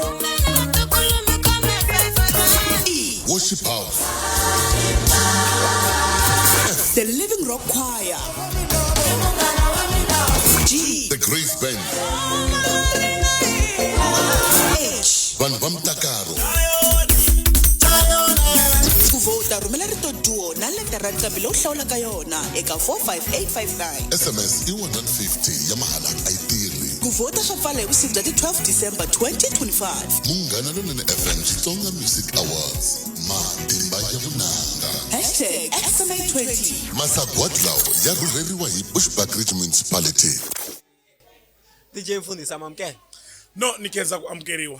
E. Worship House The Living Rock Choir. G. The Grace Band H. Vanhu va Mtakaro Ku vhota rhumela rito duo na letara nqambi leyi u hlawulaka yona eka 45859. SMS i 150 ya mahala a yi tirhi Ku vhota swa pfala hi vusiku bya ti 12 December 2025. Munghana Lonene FM Xitsonga Music Awards matimba ya vunanga Hashtag XMA20. Masagwadi lawa ya rhurheriwa hi Bushbuckridge Municipality DJ Mfundhisi amamukela no ni khensa ku amukeriwa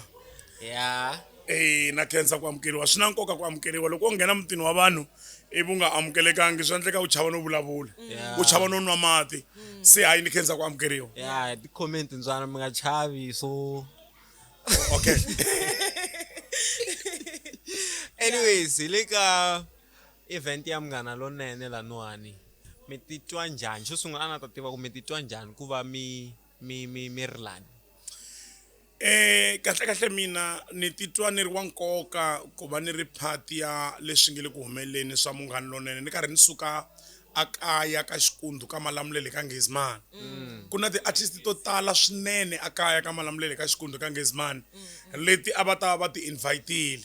ya eh na khensa ku amukeriwa swi na nkoka ku amukeriwa loko u nghena mutini wa vanhu ivi u nga amukelekangi swi endleka u chava no vulavula Yeah. u chava no nwa mati se hayi ni khensa ku amukeriwa ya ti-comment ntswana mi nga chavi so okay anyways hi le ka event ya Munghana Lonene laniwani mi titwa njhani xo sungula a na ta tiva ku mi titwa njhani ku va mi mi mi mi ri lani Eh kahle kahle mina ni titwa ni ri wa nkoka ku va ni ri part ya leswi nge le ku humeleleni swa Munghana Lonene ni karhi ni suka a kaya ka Xikundzu ka Malamulele ka Nghezimani ku na ti-artist to tala swinene a kaya ka Malamulele ka Xikundzu ka Nghezimani leti a va ta va ti invitile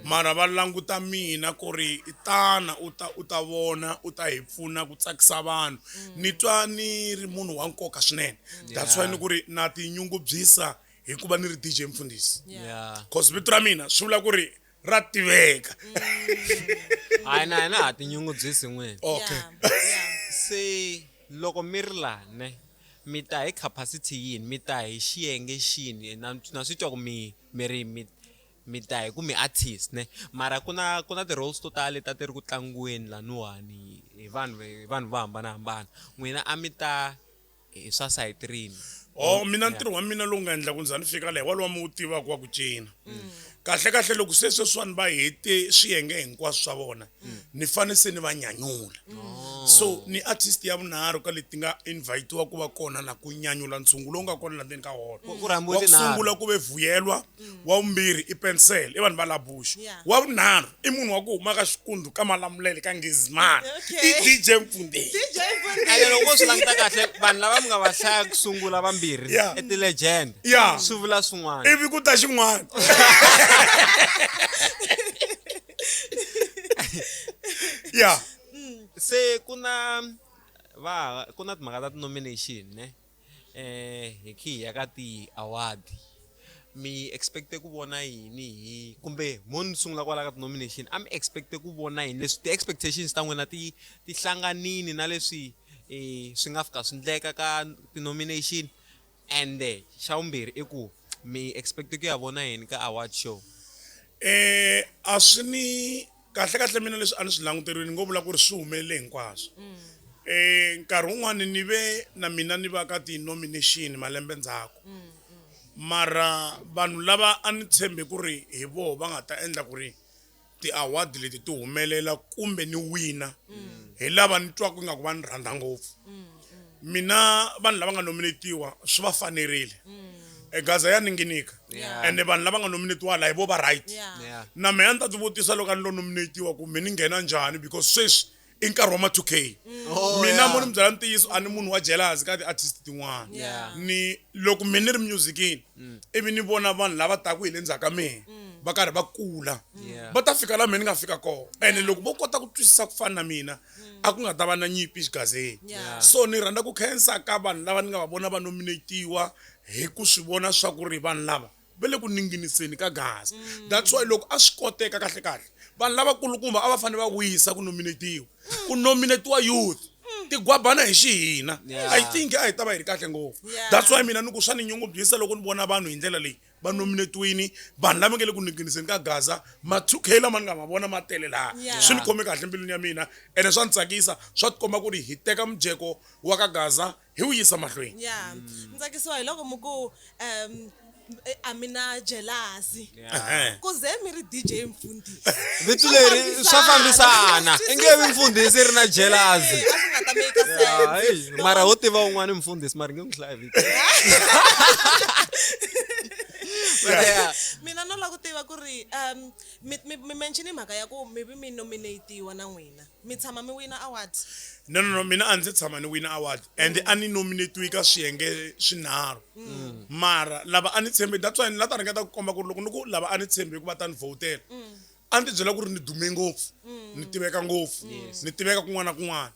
mara va languta mina ku ri tana u ta u ta vona u ta hi pfuna ku tsakisa vanhu ni twa ni ri munhu wa nkoka swinene that's why ni ku ri na tinyungubyisa hikuva ni ri DJ Mfundhisi yeah cause vito ra mina swi vula ku ri ra tiveka hayi na hina ha tinyungubyisi n'wina okay se loko mi ri lane mi ta hi capacity yini mi ta hi xiyenge xini na na swi twa ku mi mi ri mi mi ta hi ku mi artist ne mara ku na ku na ti-roles to tala leti a ti ri ku tlangiweni laniwani hi vanhu hi vanhu vo hambanahambana n'wina a mi ta hi swa sayiti rini oh mina ntirho wa mina lowu nga endla ku ndza ni fika laha walowa mi wu tivaka wa ku cina kahle kahle loko se sweswiwani va hete swiyenge hinkwaswo swa vona ni fane se ni va nyanyula so ni artist ya vunharhu ka leti nga invitiwa ku va kona na ku nyanyula ntshungu lowu nga kona la ndzeni ka holo Ku rhambiwe wa ku tinharhu. sungula ku ve vuyelwa wa vumbirhi i pencil i vanhu va labuxu Yeah. wa vunharhu i munhu wa ku huma ka Xikundzu ka Malamulele ka Nghezimani Okay. i DJ Mfundhisi DJ ene loko wo swi languta kahle vanhu lava mi nga va hlaya ku sungula vambirhi Yeah. i ti-legend Yeah. swi vula swin'wana ivi ku ta xin'wana ya se ku na va ku na timhaka ta ti-nomination ne eh hi khi hi ya ka ti-award mi expecte ku vona yini hi kumbe mo ni sungula kwala ka ti-nomination a mi expecte ku vona yini leswi ti-expectations ta n'wina ti ti hlanganini na leswi eh swi nga fika swi ndleka ka ti-nomination ende xa vumbirhi i ku Mi expect ku ya vona yini ka award show? A swi ni kahle kahle mina leswi a ni swi languterile ni ngo vula ku ri swi humelele hinkwaswo. Nkarhi wun'wani ni ve na mina ni va ka ti-nomination malembe ndzhaku. Mara vanhu lava a ni tshembe ku ri hi voho va nga ta endla ku ri ti-award leti ti humelela kumbe ni wina hi lava ni twaku ingaku va ni rhandza ngopfu. Mina vanhu lava nga nominatiwa swi va fanerile. E Gaza ya ninginika ende vanhu lava nga nominatiwa la hi vo va right. Na mehe a ni ta ti vutisa loko a ni lo nominatiwa ku me ni nghena njhani because sweswi i nkarhi wa ma 2K. Oh, Mina yeah. mo ni mi byela ntiyiso a ni munhu wa jealous ka ti-artist tin'wana. Ni loko me ni ri musicini ivi ni vona vanhu lava taku hi le ndzhaku ka mehe va karhi va kula va ta fika laha mehe ni nga fika kona ene loko vo kota ku twisisa ku fana na mina a ku nga ta va na nyimpi xigazeni. So ni rhandza ku khensa ka vanhu lava ni nga va vona va nominatiwa hi ku swi vona swa ku ri vanhu lava va le ku ninginiseni ka Gaza. That's why loko a swi koteka kahle kahle vanhu lavakulukumba a va fanele va wisa ku nominatiwa. Ku nominatiwa youth tigwabana hi xihina. I think a hi ta va hi ri kahle ngopfu. That's why mina ni ku swa ni nyungubyisa loko ni vona vanhu hi ndlela leyi va nominatiwini vanhu lava nge le ku ninginiseni ka Gaza ma 2K lama ni nga ma vona ma tele laha. Swi ni khome kahle mbilwini ya mina ene swa ni tsakisa swa tikomba ku ri hi teka mujeko wa ka Gaza hi wu yisa mahlweni. Ya ni tsakisiwa hi loko mi ku a mi na jealousy. Ku ze mi ri DJ Mfundhisi. Vito leri swa fambisana. I nge vi mfundhisi ri na jealousy. A swi nga ta make sense. Hey, mara ho tiva un'wana mfundhisi mara nge n'wi hlayi vito. Mina no lava ku tiva ku ri mi mi mi mention mhaka ya ku mi vi mi nominatiwa na n'wina. Mi tshama mi wina award? No no no mina a ndzi tshama ni wina award and a ni nominatiwe ka swiyenge swinharhu. Mara lava a ni tshembi that's why ni la ta ringeta ku komba ku ri loko ni ku lava a ni tshembi ku va ta ni vhotela a ni ti byela ku ri ni dume ngopfu ni tiveka ngopfu ni tiveka kun'wana na kun'wana.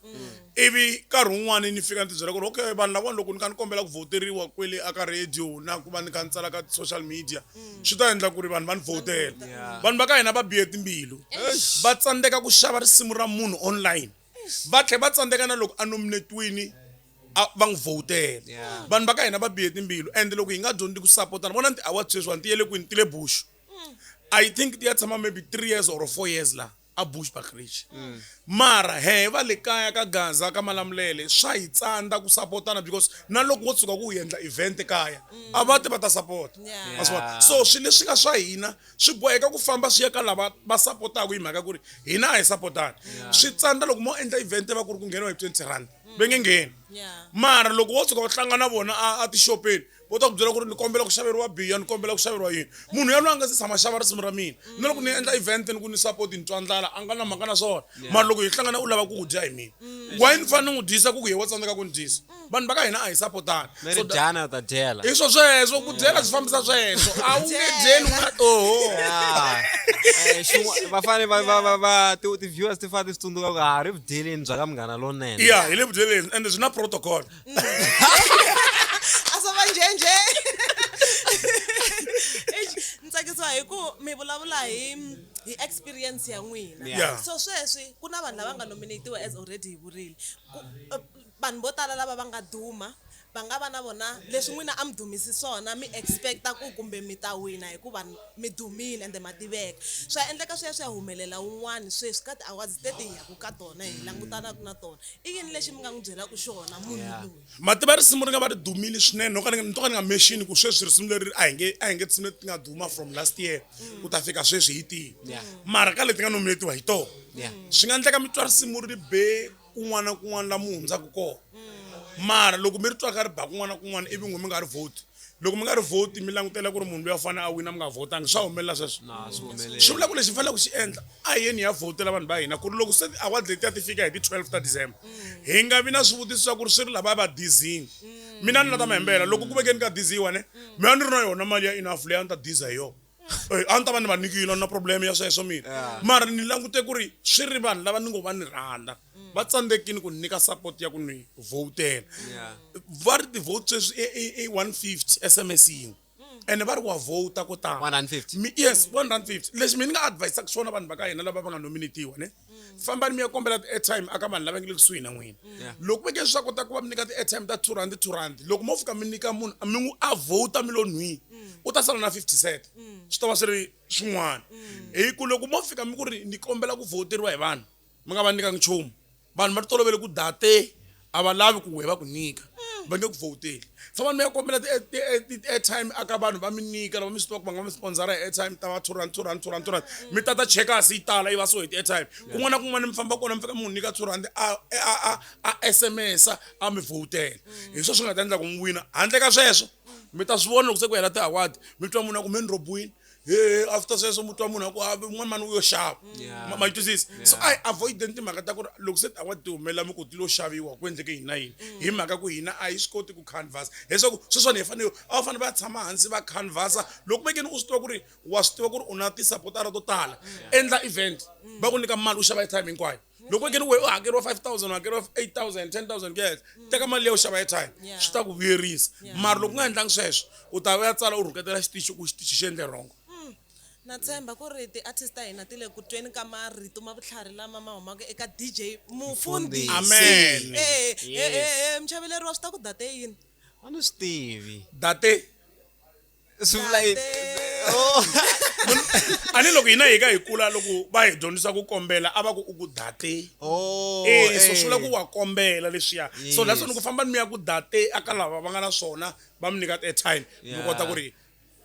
Ivi nkarhi wun'wani ni fika ni ti byela ku ri okay vanhu lavawani loko ni kha ni kombela ku vhoteriwa kwele aka radio na ku va ni kha ni tsala ka social media swi ta endla ku ri vanhu va ni vhotela. Vanhu va ka hina va bihe timbilu va tsandzeka ku xava risimu ra munhu online va tlhela va tsandzeka na loko a nominatiwini va n'wi vhotela. Vanhu va ka hina va bihe timbilu and loko hi nga dyondzi ku sapotana vona ti-award sweswiwani ti yele kwini ti le Bush. I think ti ya tshama maybe 3 years or 4 years la a Bushbuckridge. Mara he va le kaya ka Gaza ka Malamulele swa hi tsandza ku sapotana because na loko wo tshuka ku u endla event kaya a va ti va ta sapota. Ma swi vona? So swilo leswi nga swa hina swi boheka ku famba swi ya ka lava va sapotaka hi mhaka ku ri hina a hi sapotani. Swi tsandza loko mo endla event va ku ri ku ngheniwa hi 20 rand va nge ngheni. Mara loko wo tshuka u hlangana na vona a tixopeni vo ta ku byela ku ri ni kombela ku xaveriwa biya ni kombela ku xaveriwa yini. Munhu yaloye a nga se tshama xava risimu ra mina na loko ni endla event ni ku ni support ni twa ndlala a nga na mhaka na swona. Mara loko hi hlangana u lava ku dya hi mina why ni fanele ni n'wi dyisa ku ku ye wa tsandzeka ku ni dyisa. Vanhu va ka hina a hi sapotani. Mi ri dyana u ta dyela. Hi swo sweswo ku dyela swi fambisa sweswo a wu nge dyeli u nga oho. Va fanele va va va va ti ti-viewers ti fanele ti swi tsundzuka ku ha ri vudyeleni bya ka Munghana Lonene. Ya hi le vudyeleni ende byi na protocol. A swo va njhenjhe. Ni tsakisiwa hi ku mi vulavula hi hi experience ya n'wina. So sweswi ku na vanhu lava nga nominatiwa as already hi vurile. Ku vanhu vo tala lava va nga duma va nga va na vona leswi n'wina a mi dumisi swona mi expecta ku kumbe mi ta wina hikuva mi dumile ende ma tiveka. Swa endleka swi ya swi ya humelela wun'wani sweswi ka ti-awards teti hi yaku ka tona hi langutanaka na tona. I yini lexi mi nga n'wi byelaka xona munhu loyi? Ma tiva risimu ri nga va ri dumile swinene no ka ni to ka ni nga mention ku sweswi risimu leri a hi nge a hi nge tinsimu leti ti nga duma from last year ku ta fika sweswi hi tihi. Mara ka leti nga nominatiwa hi tona. Swi nga endleka mi twa risimu ri be kun'wana na kun'wana la mi hundzaka kona. Mara loko mi ri twa ka ri ba kun'wana na kun'wana ivi n'we mi nga ri vote loko mi nga ri vote mi langutela ku ri munhu loyi a fanele a wina mi nga votangi swa humelela sweswo. Swi vula ku lexi hi faneleke ku xi endla a hi yeni hi ya vhotela vanhu va hina ku ri loko se ti-award letiya ti fika hi ti 12 ta December hi nga vi na swivutiso swa ku ri swi ri lava va dizini. Mina ni la ta mi hembela loko ku vekeni ka diziwa ne mina ni ri na yona mali ya enough leyi a ni ta diza hi yona. A ni ta va ni va nyikile a ni na problem ya sweswo mina. Mara ni langute ku ri swi ri vanhu lava ni ngo va ni rhandza va tsandzekile ku ni nyika support ya ku ni vhotela. Va ri ti-vote sweswi i 150 SMS yin'we. Ene va ri wa vhota ko tala. 150. Yes, 150. Lexi mi ni nga advisaka xona vanhu va ka hina lava va nga nominatiwa ne. Fambani mi ya kombela ti-airtime aka vanhu lava nga le kusuhi na n'wina. Loko veke swa kota ku va mi nyika ti-airtime ta R2, R2, loko mo fika mi nyika munhu mi n'wi a vhota mi lo nhwi, u ta sala na 50 cent. Swi ta va swi ri swin'wana. Hi ku loko mo fika mi ku ri ni kombela ku vhoteriwa hi vanhu, mi nga va nyikanga nchumu. Vanhu va tolovele ku date a va lavi ku wehe va ku nyika. Va nge ku vhoteli. Fambani mi ya kombela ti-airtime aka vanhu va mi nyika lava mi swi tivaka ku va nga mi sponsor-a hi airtime ta va R2, R2, R2, R2. Mi tata checkers yi tala yi va so hi ti-airtime. Kun'wana na kun'wana mi famba kona mi fika mi n'wi nyika R2 a SMS-a a mi vhotela. Hi swona swi nga ta endla ku mi wina. Handle ka sweswo mi ta swi vona loko se ku hela ti-award mi twa munhu a ku me ni rhobiwile. He after sweswo mi twa munhu a ku a un'wana mani u yo xava. Ma yi twisisa? So a hi avoid-eni timhaka ta ku ri loko se ti-award ti humelela mi ku ti lo xaviwa ku endleke yini na yini. Hi mhaka ku hina a hi swi koti ku canvas. Hileswaku sweswiwani hi fanele a va fanele va ya tshama hansi va canvas-a. Loko vekeni u swi tiva ku ri wa swi tiva ku ri u na ti-supporter to tala, endla event va ku nyika mali u xava airtime hinkwayo. Loko vekeni wehe u hakeriwa 5000 u hakeriwa 8000 10000 ku ya henhla, teka mali liya u xava airtime swi ta ku vuyerisa. Mara loko u nga endlangi sweswo u ta ya tsala u rhuketela xitichi ku xitichi xi endle wrong. Na tshemba ku ri ti-artist ta hina ti le ku tweni ka marito ma vutlhari lama ma humaka eka DJ Mufundhisi. Amen. Eh, eh, Yes. eh, eh, muchaveleri wa swi ta ku date yini? A ni swi tivi. Date. Swi vula yini? A ni loko hina hi ka hi kula loko va hi dyondzisa ku kombela a va ku u ku date. Oh, Eh, so swi vula eh. ku wa kombela leswiya. So that's why ni ku famba mi ya ku date aka lava va nga na swona va mi nyika airtime mi kota ku ri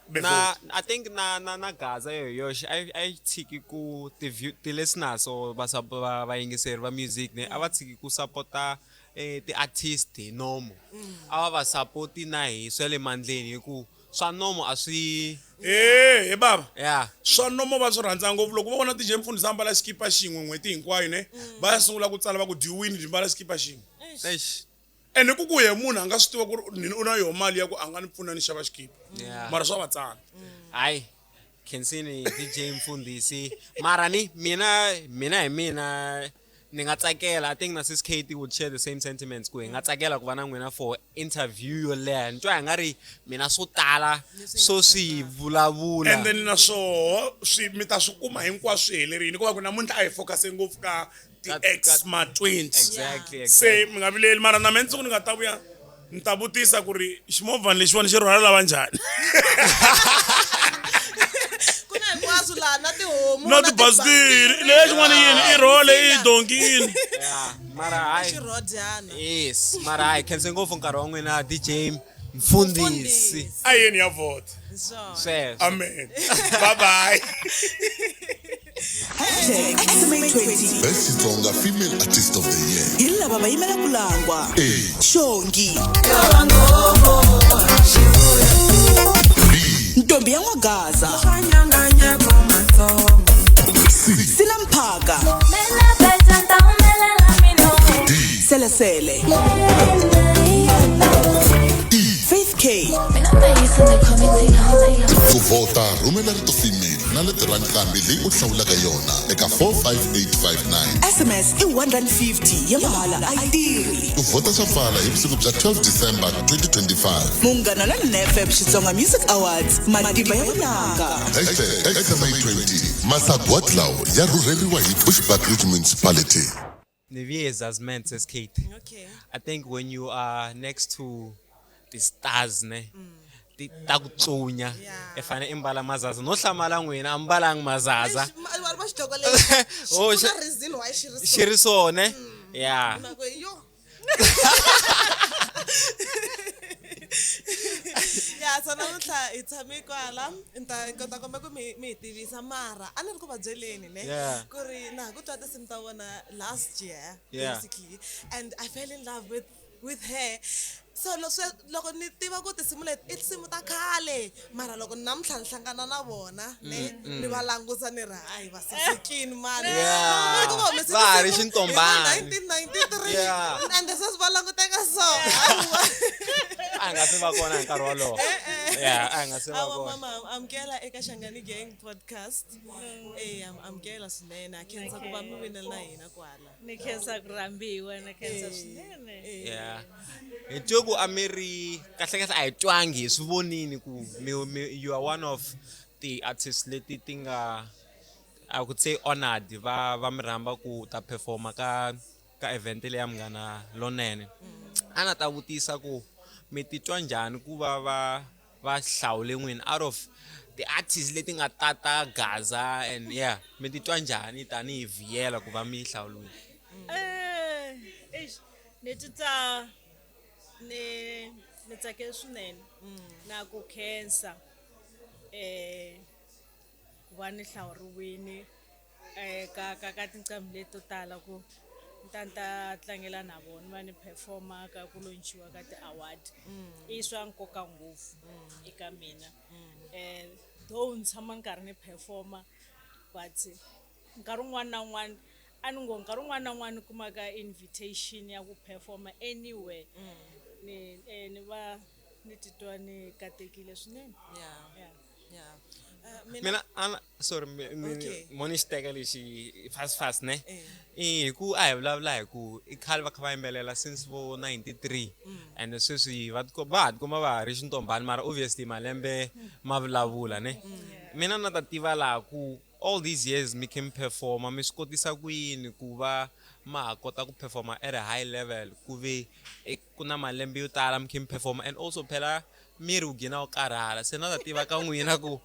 mi Na vote. I think na Gaza yo hi yoxe a yi tshiki ku ti view ti listeners or va va vayingiseri va music ne a va tshiki ku sapota ti-artist hi nomo. A va va sapoti na hi swa le mandleni hi ku swa nomo a swi Eh, he bava. Yeah. Swa nomo va swi rhandza ngopfu loko va vona DJ Mfundhisi a mbala xikipa xin'we n'hweti hinkwayo ne va ya sungula ku tsala va ku dyiwini byi mbala xikipa xin'we. Eish. Ene ku ku ye munhu a nga swi tiva ku ri u na yoho mali ya ku a nga ni pfuna ni xava xikipa. Yeah. Mara swa va tsana. Hayi. Khensini DJ Mfundhisi. Mara ni mina mina hi mina ni nga tsakela. I think na Sis Katie would share the same sentiments ku hi nga tsakela ku va na n'wina for interview yo leha. Ni twa hi nga ri mina swo tala swo swi vulavula. And then na swoho swi mi ta swi kuma hinkwaswo swi helerile hikuva ku namuntlha a hi focus ngopfu ka ti-ex ma 20. Exactly, Se mi nga vileli mara na mina nsiku ni nga ta vuya ni ta vutisa ku ri ximovhani lexiwani xi rhwala lava njhani. Ku na hinkwaswo laha na tihomu Na tibasikiri lexin'wana yini i rhole i donki yini. Yeah, mara hayi. Xirhodyana. Yes, mara hayi khense ngopfu nkarhi wa n'wina DJ Mfundhisi. A yeni ya vote. Sweswo. Amen. Bye bye. Hashtag XMA20. Best Xitsonga Female Artist of the Year. Hi lava va yimela ku langwa. A. Xongi. Ntombi ya N'wagaza. C. Silamphaka. Selesele. Faith K. Ku vhota rhumela rito female na leti ra nqambi leyi u hlawulaka yona eka 45859. SMS i 150 ya mahala a yi tirhi. Ku vhota swa pfala hi vusiku bya 12 December 2025. Munghana Lonene FM Xitsonga Music Awards matimba ya vunanga. Hashtag XMA20. Masagwadi lawa ya rhurheriwa hi Bushbuckridge Municipality. Nivi as men says Kate. Okay. I think when you are next to the stars ne ti ta ku tlunya i fanele i mbala mazaza no hlamala n'wina a mbalangi mazaza Va va xidloko lexi. Oh, Ku na reason why xi ri so. xi ri swona ya Na ku yo. Ya so namuntlha hi tshame kwala ni ta kota komba ku mi mi hi tivisa mara a ni ri ku va byeleni ne Yeah. ku ri na ha ku twa tinsimu ta vona last year Yeah. basically and I fell in love with her. So loko ni tiva ku tinsimu leti i tinsimu ta khale mara loko namuntlha ni hlangana na vona ne ni va languta ni ri hayi va sasekini mani. Yeah. Loko va humese Va ha ri tinsimu hi xintombani. 1993 Yeah. and sweswi va languteka so. A nga se va kona hi nkarhi wolowo. Yeah, a hi nga se va Awa vona. mama, amukela eka Shangani Gang podcast. Eh, amukela swinene. A khensa ku va mi vile na hina kwala. Ni khensa ku rhambiwa, ni khensa swinene. Yeah, hi twe ku a mi ri kahle kahle, a hi twangi, hi swi vonini ku you are one of ti-artists leti ti nga, I could say, honored va mi rhamba ku ta performa ka event leya Munghana Lonene. A na ta vutisa ku mi titwa njhani ku va hlawule n'wina out of ti-artists leti nga tata Gaza, and yeah, mi titwa njhani tanihi Vuyelwa ku va mi hlawuliwile? Eish, ni titwa ni tsake swinene na ku khensa ku va ni hlawuriwile ka tinqambi leti to tala ku ni ta tlangela na vona, va ni performa ka ku launchiwa ka ti-award. I swa nkoka ngopfu eka mina. Though ni tshama ni karhi ni performa, but nkarhi wun'wani na wun'wani, a ni ngo nkarhi wun'wani na wun'wani ni kumaka invitation ya ku performa anywhere, ni va ni titwa ni katekile swinene. Yeah. Mina ana, sorry, mo ni xi teka lexi fast fast ne. I hi ku a hi vulavula hi ku i khale va kha va yimbelela since vo 93, and sweswi va ha tikuma va ha ri xintombani, mara obviously malembe ma vulavula ne. Mina na ta tiva laha ku all these years mi kha mi performa, mi swi kotisa ku yini ku va ma ha kota ku performa at a high level, ku ve ku na malembe yo tala mi kha mi performa, and also phela miri wu gina wu karhala? Se na ta tiva ka n'wina ku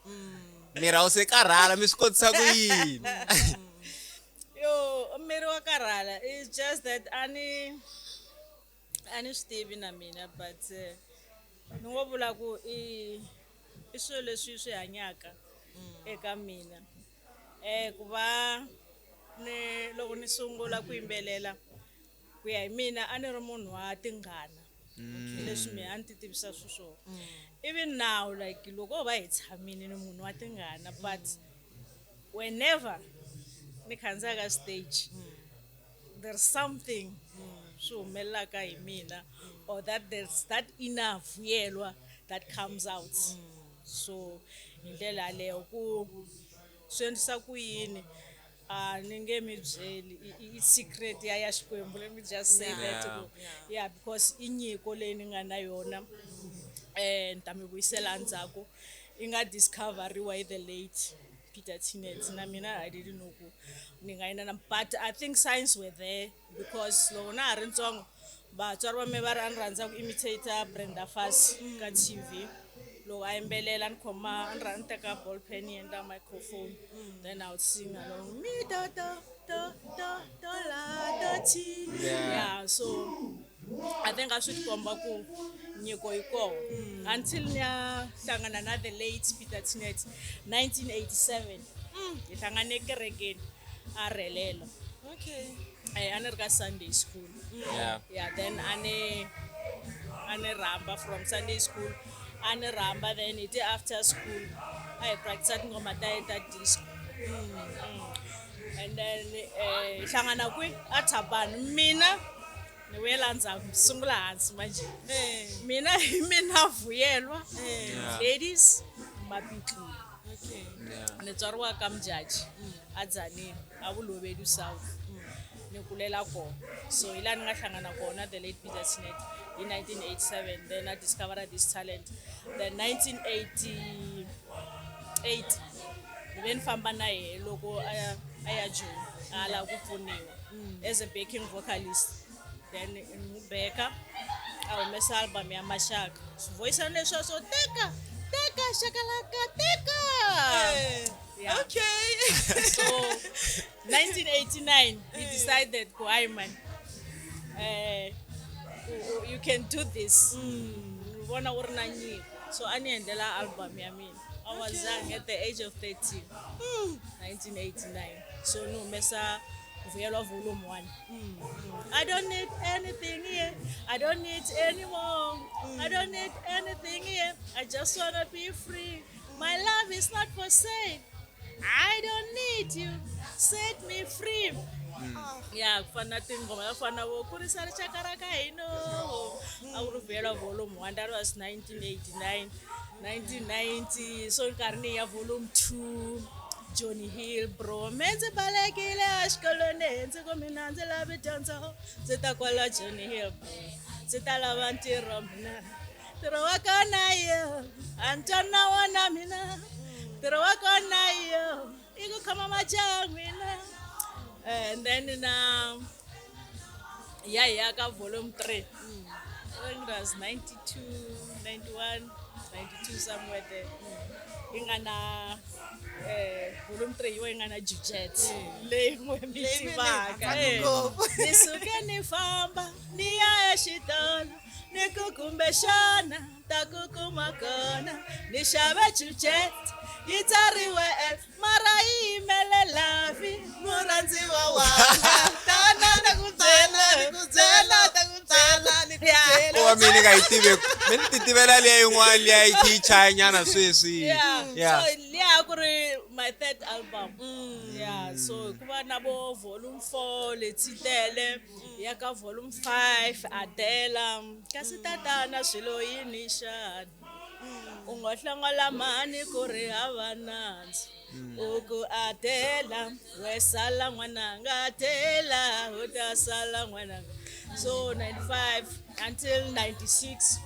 miri a wu se karhala, mi swi kotisa ku yini? Yo, miri wa karhala. It's just that a ni swi tivi na mina, but ni ngo vula ku i swilo leswi swi hanyaka eka mina. Ku va ni loko ni sungula ku yimbelela, ku ya hi mina, a ni ri munhu wa tingana, leswi mina a ni ti tivisa swiswona. Even now, like loko ho va hi tshamile, ni munhu wa tingana, but whenever ni khandziya ka stage, there's something swi humelelaka hi mina, or that there's that inner Vuyelwa that comes out. So hi ndlela yaleyo, ku swi endlisa ku yini, a ni nge mi byeli. I secret ya Xikwembu, let me just say that. Ku yeah, because i nyiko leyi ni nga na yona. Ni ta mi vuyisela ndzhaku, yi nga discoveriwa hi the late Peter Tinet. Na mina I didn't know ku ni nga yina na, but I think signs were there, because loko na ha ri ntsongo, vatswari va me va ri a ni rhandza ku imitate Brenda Fassie ka TV loko a yimbelela. Ni khoma, a ni ni teka ball pen, yi endla microphone, then I would sing along, mi do do do do do la do ti. Yeah, so I think a swi tikomba ku nyiko yi kona until ni ya hlangana na the late Peter Tinet 1987. Hi hlangane ekerekeni, a rhelela. A ni ri ka Sunday school. Yeah, then a ni rhamba from Sunday school, a ni rhamba, then hi ti after school a hi practice tinghoma ta yena ta disco. And then hi hlangana kwi a Thabani. Mina ni vuyela ndzhaku, sungula hansi manje. Mina hi mina Vuyelwa Ladies Mapitlula. Ni tswariwa ka Mjaji, a Dzaneni, a Vulovedu South. Ni kulela kona, so hi laha ni nga hlangana kona the late Peter Tinet hi 1987. Then I discovered this talent. Then 1988 ni ve ni famba na yehe loko a ya Joni, a lava ku pfuniwa as a backing vocalist. Then ni n'wi beka, a humesa album ya Maxaka, swivoyisana leswiya swo teka teka xakalaka teka. Yeah. So 1989 he decided ku, "Hayi man, you can do this. Ni vona u ri na nyiko." So a ni endlela album ya mina. I was young, at the age of 13, 1989. So ni humesa Vuyelwa Volume 1. I don't need anything here. I don't need anymore. I don't need anything here. I just wanna be free. My love is not for sale. I don't need you. Set me free. Yeah, ku fana na tinghoma ta fana na vo kurisa rixaka ra ka hina. A ku ri Vuyelwa Volume 1. That was 1989. 1990 so nkarhi ni ya volume 2 Johnny Hill bro me ndzi balekile exikolweni ndzi ku mina ndzi lavi dyondzo ndzi ta kwala Johnny Hill bro ndzi ta lava ntirho mina ntirho wa kona yo a ni twa na wona mina ntirho wa kona yo i ku khoma majaha n'wina and then na ya hi ya ka volume 3 I think it was 92 91 92 somewhere there yi nga na volume 3 yiwa yi nga na jujet leyi n'we mi Leyi mina yi tivaka rhandzaka ngopfu. ni suke ni famba ni ya exitolo ni ku kumbexana ta ku kuma kona ni xave jujet yi tsariwe L mara yi yimelelavi murhandziwa wanga tana ni ku byela ni ku byela ta ku byela ni ku byela Ko va mina ni nga yi tiveki mi ni ti tivela liya yin'wana liya yi yi chayanyana sweswi yeah. yeah So liya ku ri my third album. Yeah, so ku va na vo volume 4 Letsitele ya ka volume 5 Adela kasi tatana swilo yini xana u ngo hlongola mhani ku ri hava nandzu u ku Adela we sala n'wananga Adela u ta sala n'wananga so 95 until 96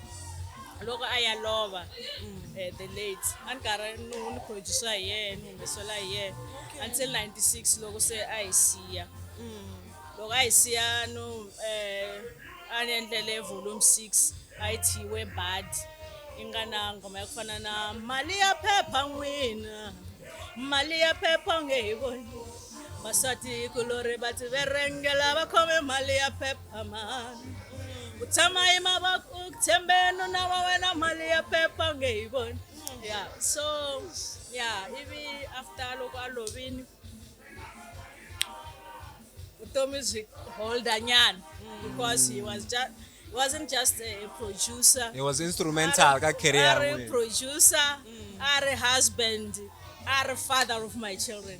loko a ya lova the late a ni karhi ni ni producer hi yena ni humesela hi yena until 96 loko se a hi siya loko a hi siya no a ni endlele volume 6 a yi thyiwe bad yi nga na nghoma ya ku fana na mali ya phepha n'wina mali ya phepha nge hi voni vasati kulori va ti verengela va khome mali ya phepha mani ku tshama yi mavoko ku tshembe nuna wa wena mali ya phepha nge hi voni yeah so yeah ivi after loko a lovini vutomi byi holda nyana because he was just he wasn't just a producer He was instrumental ka career a ya ri n'wina. producer a ri husband a ri father of my children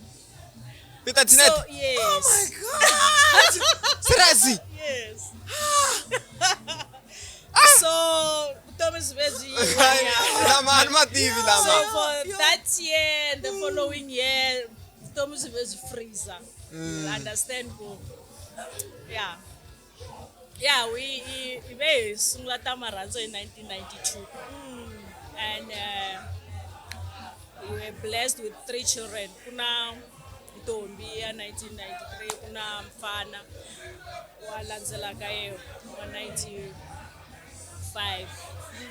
Peter Tinet. So, yes. Oh my God. Seriously? Yes. So vutomi byi ve byi yima Lama a ni ma tivi lama. So for that year and the following year, vutomi byi ve byi freezer. You understand ku yeah. Yeah, we hi ve hi sungula ta marhandzu hi 1992. And we were blessed with three children. Ku na ntombi ya 1993, ku na mfana wa landzelaka yena wa 95.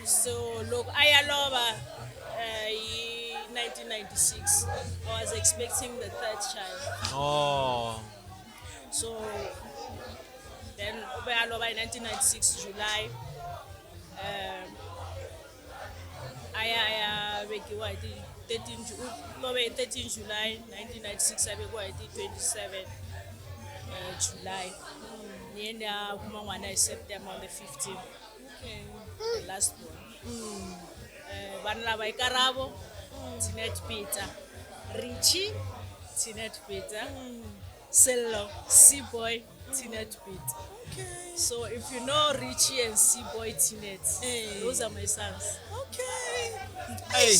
So loko a ya lova hi 1996, I was expecting the third child. Oh. So then u ve a lova hi 1996 July. A ya a ya vekiwa hi ti 13 u love hi 13 July 1996 a vekiwa hi ti 27 July. Ni ye ni ya kuma n'wana hi September on the 15th. Okay. The last born. Vana lava i Karabo, Tinet Peter, Richie, Tinet Peter, Sello, Seaboy, Tinet Peter. Okay. So if you know Richie and Seaboy Tinet, those are my sons. Okay. Hey.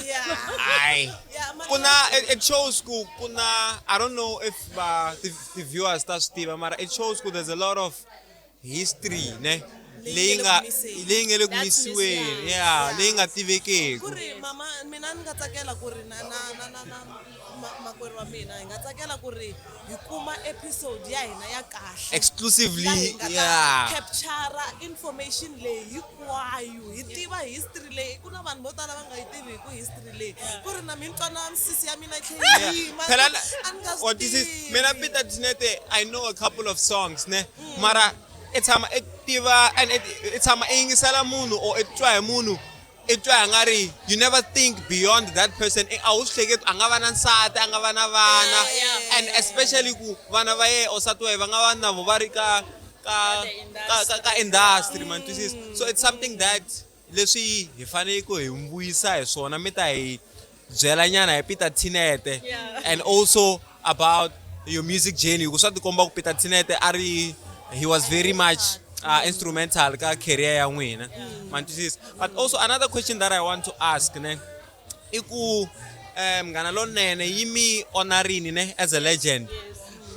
Yeah. Ay. Yeah, Kuna it shows ku kuna I don't know if the viewers ta swi tiva mara it shows ku there's a lot of history ne leyi nga leyi nga le ku That's misiweni missing. yeah leyi nga tivekeki ku ri mama mina ni nga tsakela ku ri na na na na na makwerhu wa mina hi nga tsakela ku ri hi kuma episode ya hina ya kahle Exclusively, Laha hi nga ta yeah. capture information leyi hinkwayo hi tiva history leyi ku na vanhu vo tala va nga yi tivi hi ku history leyi ku ri na mi twa na misisi ya mina yi tlhe yi yima Phela a ni nga swi what this is mina Peter Tinete I know a couple of songs ne mara i tshama i tiva and i tshama i yingisela munhu or i twa hi munhu i twa hi nga ri you never think beyond that person a wu swi hleketi a nga va na nsati a nga va na vana and especially ku vana va yena or nsati wa yena va nga va na vo va ri ka ka ka ka industry man twisisa so it's something that leswi hi fanele ku hi vuyisa hi swona mi ta hi byela nyana hi Peter Tinete and also about your music journey ku swa tikomba ku Peter Tinete a ri he was very much instrumental ka career ya n'wina ma ni twisisa but also another question that i want to ask ne i ku munghana lonene yi mi honorini ne as a legend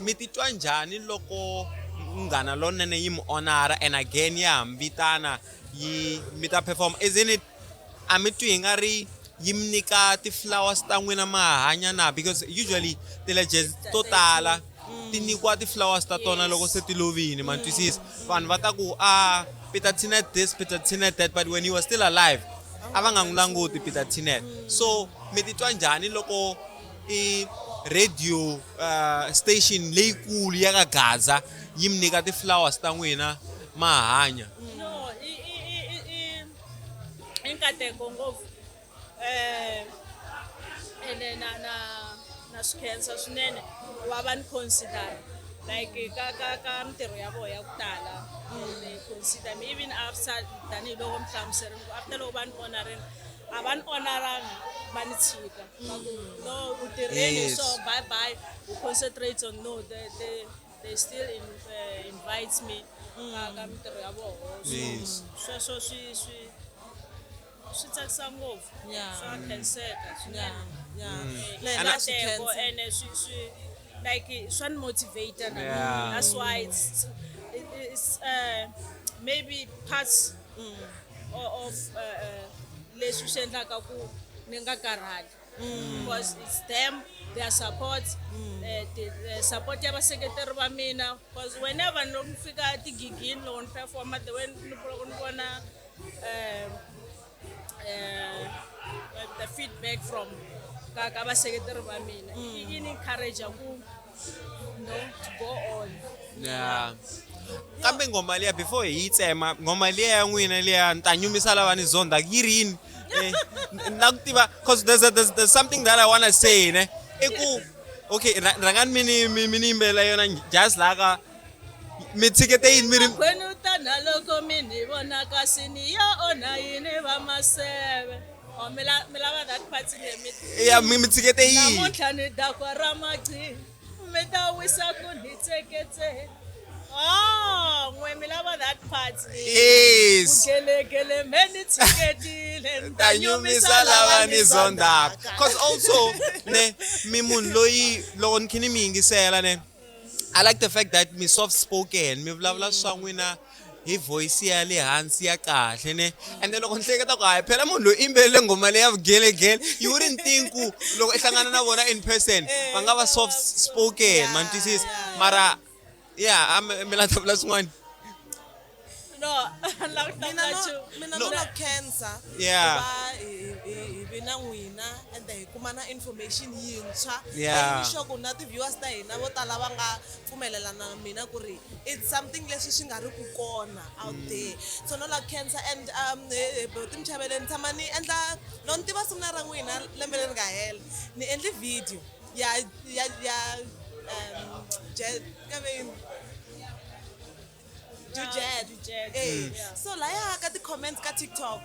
mi titwa njhani loko munghana lonene yi mi honora and again ya ha mi vitana yi mi ta perform isn't it a mi twi hi nga ri yi mi nyika ti-flowers ta n'wina ma ha hanya na because usually ti-legends to tala ti nyikiwa ti-flowers ta tona loko se ti lovini ma ni twisisa vanhu va ta ku a Peter Tinet this Peter Tinet that but when he was still alive a va nga n'wi languti Peter Tinet so mi titwa njhani loko i radio station leyikulu ya ka Gaza yi mi nyika ti-flowers ta n'wina ma ha hanya No, i i i i i i nkateko ngopfu ene na na na swi khensa swinene ku va va ni consider like ka ka ka mintirho ya vona ya ku tala they consider me even after tanihiloko mi hlamuserile ku after loko va ni honorini a va ni honoranga va ni tshika va ku no u tirheni so bye bye u concentrate on no they still invites me ka ka mintirho ya voho so sweswo swi swi swi tsakisa ngopfu swa khenseka swinene. Na I hina swi nkateko khensa. ene swi swi like swa ni motivate na mina. That's why it's maybe parts of leswi swi endlaka ku ni nga karhali because it's them, their support, the support ya vaseketeri va mina because whenever ni loko ni fika tigigini loko ni performa the way ni loko ni vona the feedback from ka ka vaseketeri va mina yi ni encourage ku no to go on. Yeah. Kambe nghoma liya before hi yi tsema nghoma liya ya n'wina liya ni ta nyumisa lava ni zonda yi ri yini na ku tiva cause there's something that I wanna say ne i ku okay rhangani mi ni yimbelela yona just laha ka mi tshikete yini mi ri Makwenu tana loko mi ni vona kasi ni ya onha yini va maseve o mi la mi lava that part ne mi ya mi tshikete yini namuntlha ni dakwa ra maqhinga mi ta wisa ku ni tseketse oh n'we mi lava that part Yes. gelegele me ni tshiketile ni ta nyumisa lava ni zondaka cause also ne mi munhu loyi loko ni kha ni mi yingisela ne I like the fact that mi soft spoken mi vulavula swa n'wina hi voice ya le hansi ya kahle ne and then loko ni hleketa ku hayi phela munhu loyi yimbelele nghoma leyi ya vugelegele you wouldn't think ku loko i hlangana na vona in person va nga va soft spoken ma ni twisisa mara yeah mi la ta vula swin'wana no la ku Mina ta no nchumu. mina No. no la khensa Yeah. ku va hi vi na n'wina ende hi kuma na information yintshwa Yeah. ni sure ku na ti-viewers ta hina vo tala va nga pfumelelana na mina ku ri it's something leswi swi nga ri ku kona out there so no la khensa and buti Mchaveleni tshama ni endla no ni tiva siku ra n'wina lembe leri nga hela ni endle video ya ya ya jet ka ve yini Jujet. Eh. So laya ka ti-comments ka TikTok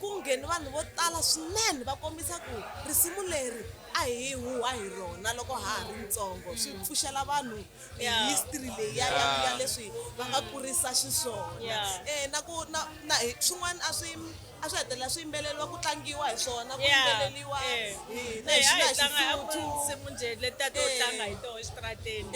ku ngheni vanhu vo tala swinene va kombisa ku risimu leri a hi huwa hi rona loko ha ha ri ntsongo swi pfuxela vanhu history leyi ya ya ya leswi va nga kurisa xiswona na ku na na hi swin'wana a swi hetelela swi yimbeleriwa ku tlangiwa hi swona ku yimbeleriwa hi na hi Eh, a na hi hi tlanga a ku Xisuthu tinsimu njhe letiya to tlanga hi toho exitarateni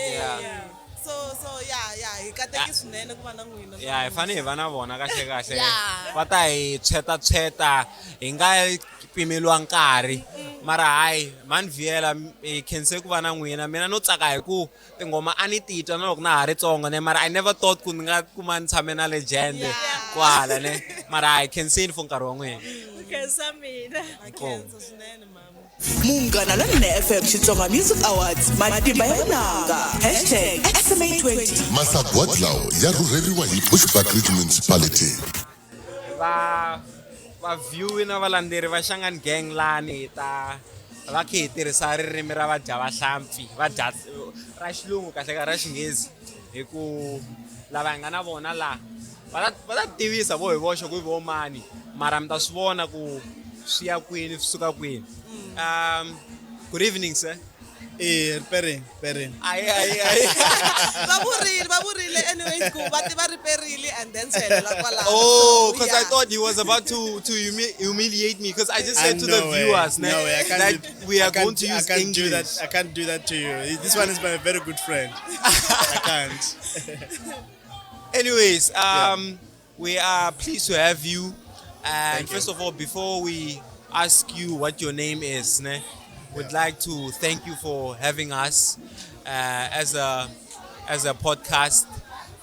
So so ya hi kateki swinene ku va na n'wina ya hi fanele hi va na vona kahle kahle Yeah. va ta hi tshweta hi nga pimeliwa nkarhi mara hayi mani vhiyela hi khense ku va na n'wina mina no tsaka hi ku tinghoma a ni titwa na loko na ha ri tsongo ne mara I never thought ku ni nga kuma ni tshame na legend kwala ne mara hayi khenseni for nkarhi wa n'wina khensa mina Inkomu. Munghana Lonene FM Xitsonga Music Awards matimba ya vunanga hashtag SMA20 Masagwadi lawa ya rhurheriwa hi Bushbuckridge Municipality. Va va viewi na valandzeri va Shangani Gang lani hi ta va kha hi tirhisa ririmi ra vadya vahlampfi va dya ra xilungu kahle ka ra xinghezi hi ku lava hi nga na vona laha va ta tivisa vo hi voxe ku i vo mani mara mi ta swi vona ku swi ya kwini swi suka kwini. Good evening sir. Eh, riperini perini Ayi ayi ayi. Va vurile, va vurile anyways ku va tiva riperile and then swi helela kwalano. Oh, So, because I yeah. thought he was about to humiliate me. Because I just said to No the way. viewers ne, No way. I can't that do, we I are can't going to I use can't English. do that. I can't do that to you. This one is my very good friend. I can't. Anyways, we are pleased to have you. And Thank you. first of all, before we ask you what your name is, ne, we'd like to thank you for having us as a podcast.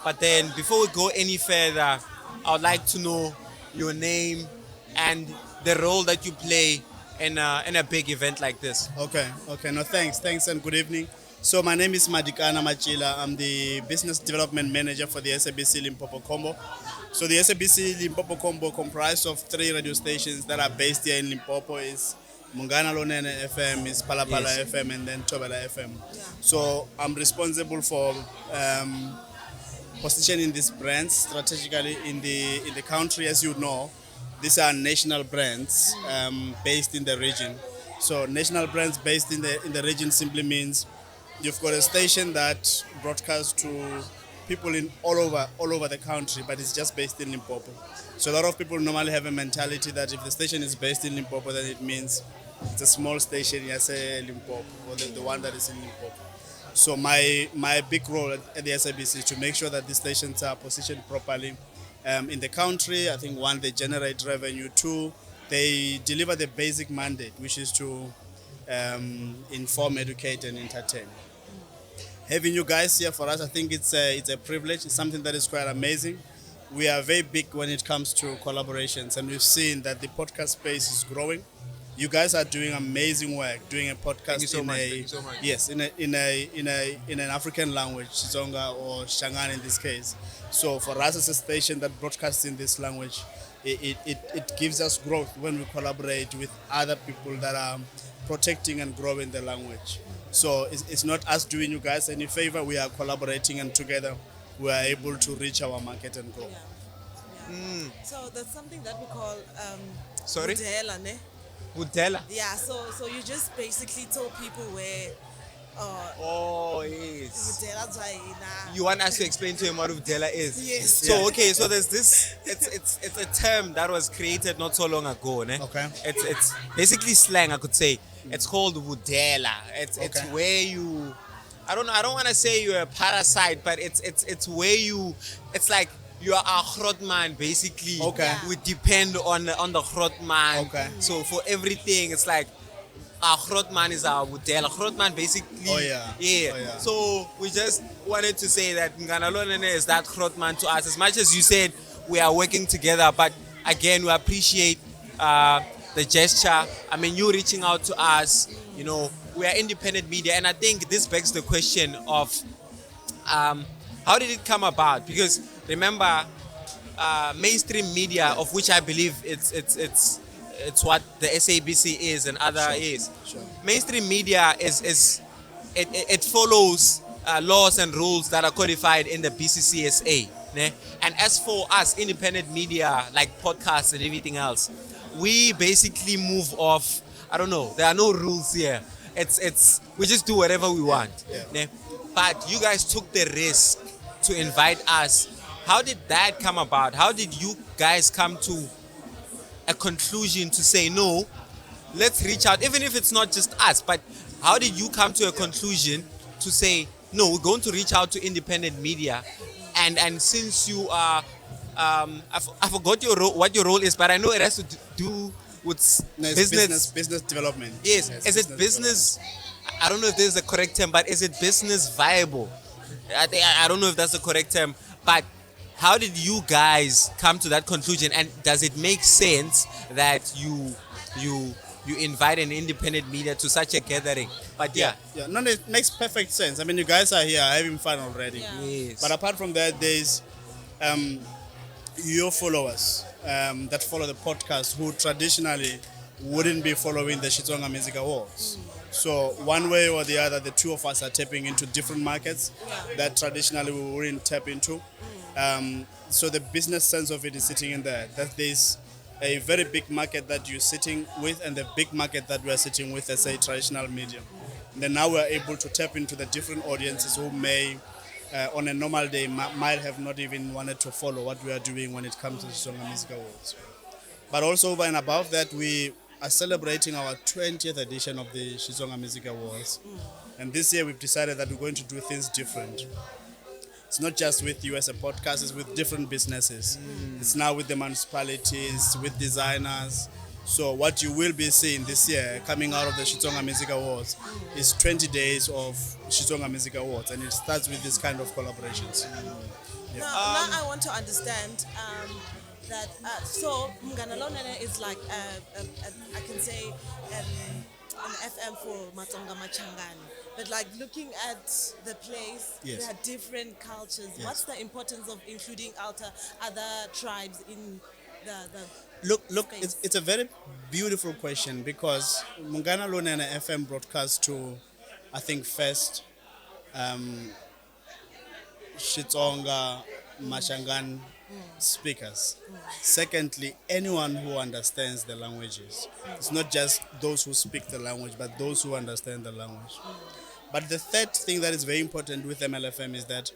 But then, before we go any further, I would like to know your name and the role that you play in a big event like this. Okay. No, thanks. Thanks and good evening. So my name is Madikana Machila. I'm the Business Development Manager for the SABC Limpopo Combo. So the SABC Limpopo Combo comprised of three radio stations that are based here in Limpopo is Munghana Lonene FM, is Phalaphala FM, and then Thobela FM. So I'm responsible for positioning these brands strategically in the country. As you know, these are national brands based in the region. So national brands based in the region simply means you've got a station that broadcasts to people in all over the country, but it's just based in Limpopo. So a lot of people normally have a mentality that if the station is based in Limpopo, then it means it's a small station, yes, Limpopo, or the one that is in Limpopo. So my big role at the SABC is to make sure that the stations are positioned properly in the country. I think one, they generate revenue. Two, they deliver the basic mandate, which is to inform, educate, and entertain. Having you guys here for us, I think it's a privilege. It's something that is quite amazing. We are very big when it comes to collaborations, and we've seen that the podcast space is growing. You guys are doing amazing work, doing a podcast Thank you so in much. a Thank you so much. Yes, in an African language, Xitsonga or Shangaan in this case. So for us as a station that broadcasts in this language, it gives us growth when we collaborate with other people that are protecting and growing the language. So it's not us doing you guys any favor. We are collaborating, and together we are able to reach our market and grow. So that's something that we call Sorry? Vudela, ne? Vudela. Yeah, so you just basically told people where Oh yes. Vudela bya hina. You want us to explain to him what Vudela is? Yes. So Yeah. okay, so there's this. It's a term that was created not so long ago, ne? Okay. It's basically slang, I could say. It's called Vudela. It's where you, I don't know. I don't want to say you're a parasite, but it's where you. It's like you are a grootman basically. Okay. Yeah. We depend on the grootman. Okay. So for everything, it's like our grootman is our Vudela. Grootman basically. Oh, yeah. Yeah. Oh, yeah. So we just wanted to say that Munghana Lonene is that grootman to us. As much as you said we are working together, but again we appreciate the gesture. I mean, you reaching out to us. We are independent media, and I think this begs the question of how did it come about? Because remember, mainstream media, of which I believe it's what the SABC is and other is. Mainstream media is it follows laws and rules that are codified in the BCCSA. Ne? And as for us, independent media like podcasts and everything else, we basically move off. I don't know. There are no rules here. It's we just do whatever we want. Ne? But you guys took the risk to invite us. How did that come about? How did you guys come to a conclusion to say no? Let's reach out, even if it's not just us. But how did you come to a conclusion to say no? We're going to reach out to independent media, and since you are, I forgot your role, what your role is, but I know it has to do with No, it's business. business development. Yes. Yes, Is it business? I don't know if this is the correct term, but is it business viable? I think I don't know if that's the correct term, but how did you guys come to that conclusion? And does it make sense that you invite an independent media to such a gathering? But yeah, Yeah, no, it makes perfect sense. I mean, you guys are here having fun already. Yes. But apart from that, there's your followers that follow the podcast who traditionally wouldn't be following the Xitsonga Music Awards. So one way or the other, the two of us are tapping into different markets that traditionally we wouldn't tap into. So the business sense of it is sitting in there. That there's a very big market that you're sitting with, and the big market that we are sitting with as a traditional media. And then now we're able to tap into the different audiences who may, on a normal day, might have not even wanted to follow what we are doing when it comes to the Xitsonga Music Awards. But also over and above that, we are celebrating our 20th edition of the Xitsonga Music Awards. And this year we've decided that we're going to do things different. It's not just with you as a podcast, it's with different businesses. It's now with the municipalities, with designers. So what you will be seeing this year coming out of the Xitsonga Music Awards is 20 days of Xitsonga Music Awards, and it starts with this kind of collaborations. Yeah. Now I want to understand that. So Munghana Lonene is like, I can say, an FM for Matsonga Machangani. But like looking at the place, Yes. there are different cultures. Yes. What's the importance of including other tribes in the Look, it's a very beautiful question because Munghana Lonene FM broadcasts to, I think, first Xitsonga, Machangan speakers. Secondly, anyone who understands the languages. It's not just those who speak the language, but those who understand the language. But the third thing that is very important with MLFM is that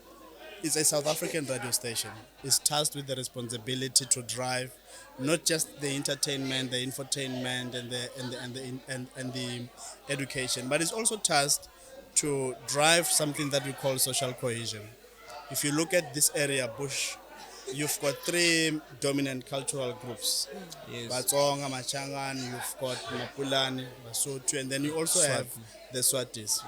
it's a South African radio station. It's tasked with the responsibility to drive not just the entertainment, the infotainment, and the education, but it's also tasked to drive something that we call social cohesion. If you look at this area, Bush, you've got three dominant cultural groups. Yes. Batsonga, Machangan, you've got Mapulani, Basotho, and then you also have Swati. the Swatis.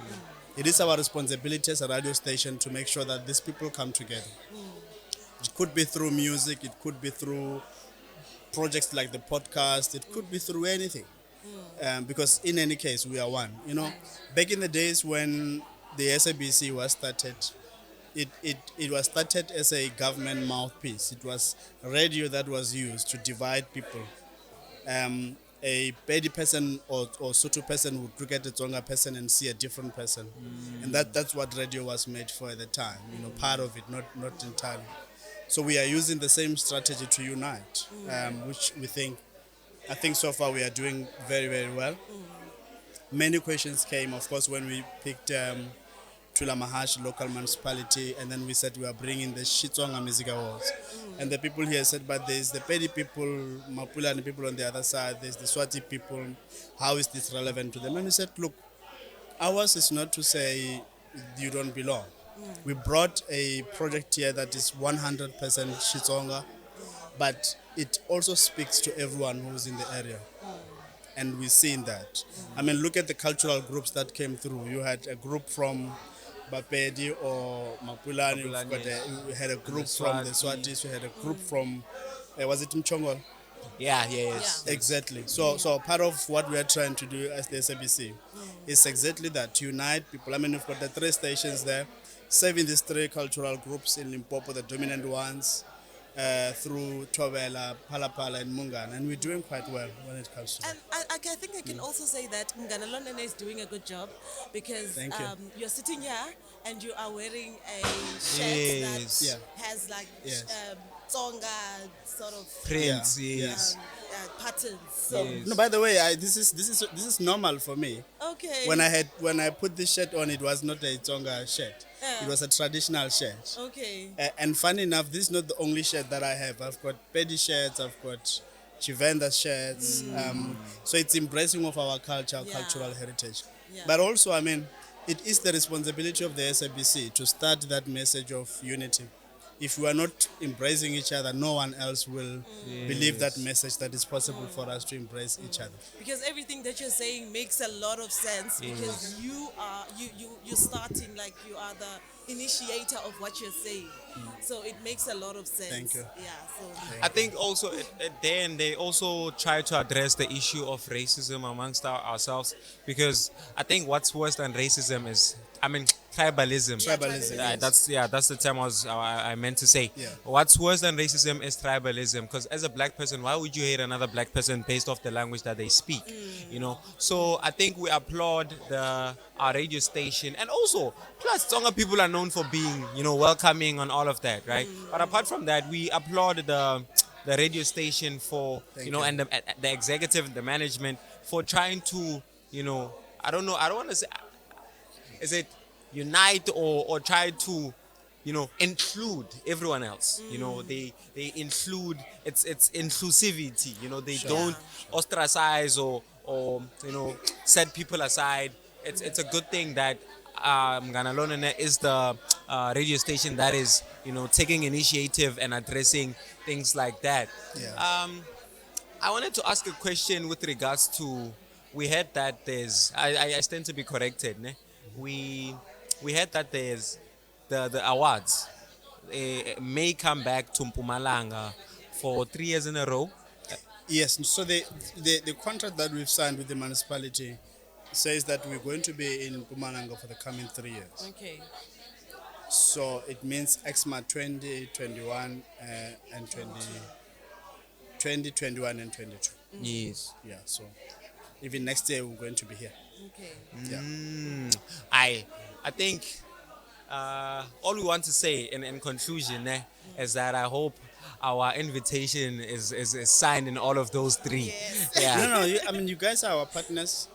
It is our responsibility as a radio station to make sure that these people come together. It could be through music, it could be through projects like the podcast, it could be through anything. Because in any case, we are one. You know, back in the days when the SABC was started, it was started as a government mouthpiece. It was radio that was used to divide people. A Pedi person or Sotho person would look at a Tsonga person and see a different person. And that's what radio was made for at the time, you know, part of it, not entirely. So we are using the same strategy to unite, which I think so far we are doing very, very well. Many questions came, of course, when we picked Thulamahashe local municipality, and then we said we are bringing the Xitsonga Music Awards. And the people here said, but there's the Pedi people, Mapulani people on the other side, there's the Swati people, how is this relevant to them? And we said, look, ours is not to say you don't belong. We brought a project here that is 100% Xitsonga, but it also speaks to everyone who's in the area. And we've seen that. I mean, look at the cultural groups that came through. You had a group from Bapedi or Mapulani. We had a group from the Swatis. We had a group from, was it Mchongolo? Yeah, yes. Exactly. So part of what we are trying to do as the SABC is exactly that, to unite people. I mean, we've got the three stations there, serving these three cultural groups in Limpopo, the dominant ones, through Thobela, Phalaphala, and Munghana, and we're doing quite well when it comes to that. And I think I can also say that Munghana Lonene is doing a good job because Thank you. You're sitting here and you are wearing a shirt that has like Tsonga sort of prints, patterns. So. Yes. No, by the way, this is normal for me. Okay. When I put this shirt on, it was not a Tsonga shirt. It was a traditional shirt. Okay. And funny enough, this is not the only shirt that I have. I've got Pedi shirts, I've got Tshivenda shirts. So it's embracing of our culture, cultural heritage. Yeah. But also, I mean, it is the responsibility of the SABC to start that message of unity. If we are not embracing each other, no one else will believe that message that it's possible for us to embrace each other. Because everything that you're saying makes a lot of sense because you are you're starting, like you are the initiator of what you're saying. So it makes a lot of sense. Thank you. Yeah. So I think also then they also try to address the issue of racism amongst ourselves, because I think what's worse than racism is, I mean, tribalism. Tribalism. Yes. That's the term I meant to say. Yeah. What's worse than racism is tribalism, because as a black person, why would you hate another black person based off the language that they speak? You know. So I think we applaud our radio station, and also plus Tsonga people are known for being, you know, welcoming and all of that, right? But apart from that, we applaud the radio station for and the executive, the management for trying to, you know, I don't know, I don't want to say. is it unite or try to, you know, include everyone else. You know, they include, it's inclusivity. You know, they don't ostracize or you know, set people aside. It's a good thing that Munghana Lonene is the radio station that is, you know, taking initiative and addressing things like that. I wanted to ask a question with regards to, we heard that there's, I stand to be corrected, ne? We heard that there's the awards may come back to Mpumalanga for 3 years in a row. Yes, so the contract that we've signed with the municipality says that we're going to be in Mpumalanga for the coming 3 years. So it means EXMA 2021 and 2021 and 22. Yeah, so even next year we're going to be here. Yeah. I think all we want to say in conclusion is that I hope our invitation is signed in all of those three. Yeah. No, I mean, you guys are our partners.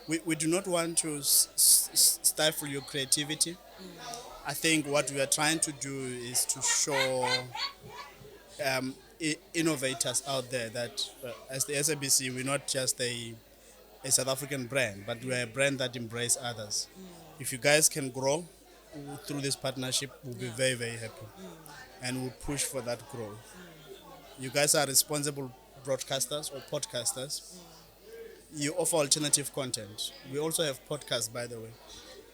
We do not want to stifle your creativity. I think what we are trying to do is to show innovators out there that as the SABC, we're not just a South African brand, but we're a brand that embraces others. If you guys can grow through this partnership, we'll be very, very happy. And we'll push for that growth. You guys are responsible broadcasters or podcasters. You offer alternative content. We also have podcasts, by the way.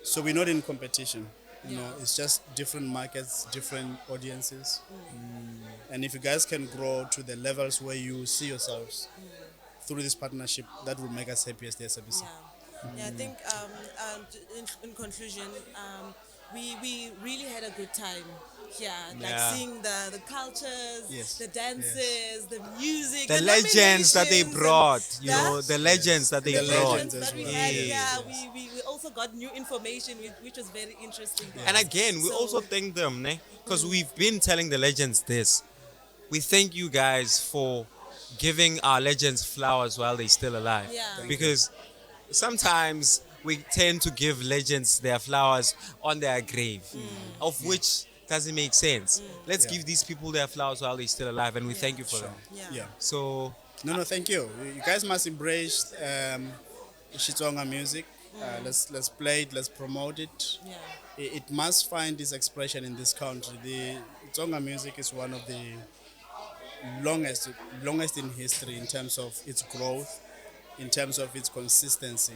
So we're not in competition. It's just different markets, different audiences. And if you guys can grow to the levels where you see yourselves through this partnership, that will make us happy as the SABC. Yeah, I think in conclusion, we really had a good time here. Like seeing the cultures, the dances, the music, The legends that they nominations and brought, you the know, the legends that they The brought. legends as that we well. had. Yeah, we also got new information, which was very interesting. For And us. again, we So- also thank them, ne? Because we've been telling the legends this. We thank you guys for giving our legends flowers while they're still alive. Thank you. Because sometimes we tend to give legends their flowers on their grave, of which doesn't make sense. Let's give these people their flowers while they're still alive, and we thank you for that. So No, thank you. You guys must embrace Xitsonga music. Let's play it. Let's promote it. It must find its expression in this country. The Tsonga music is one of the longest in history in terms of its growth, in terms of its consistency,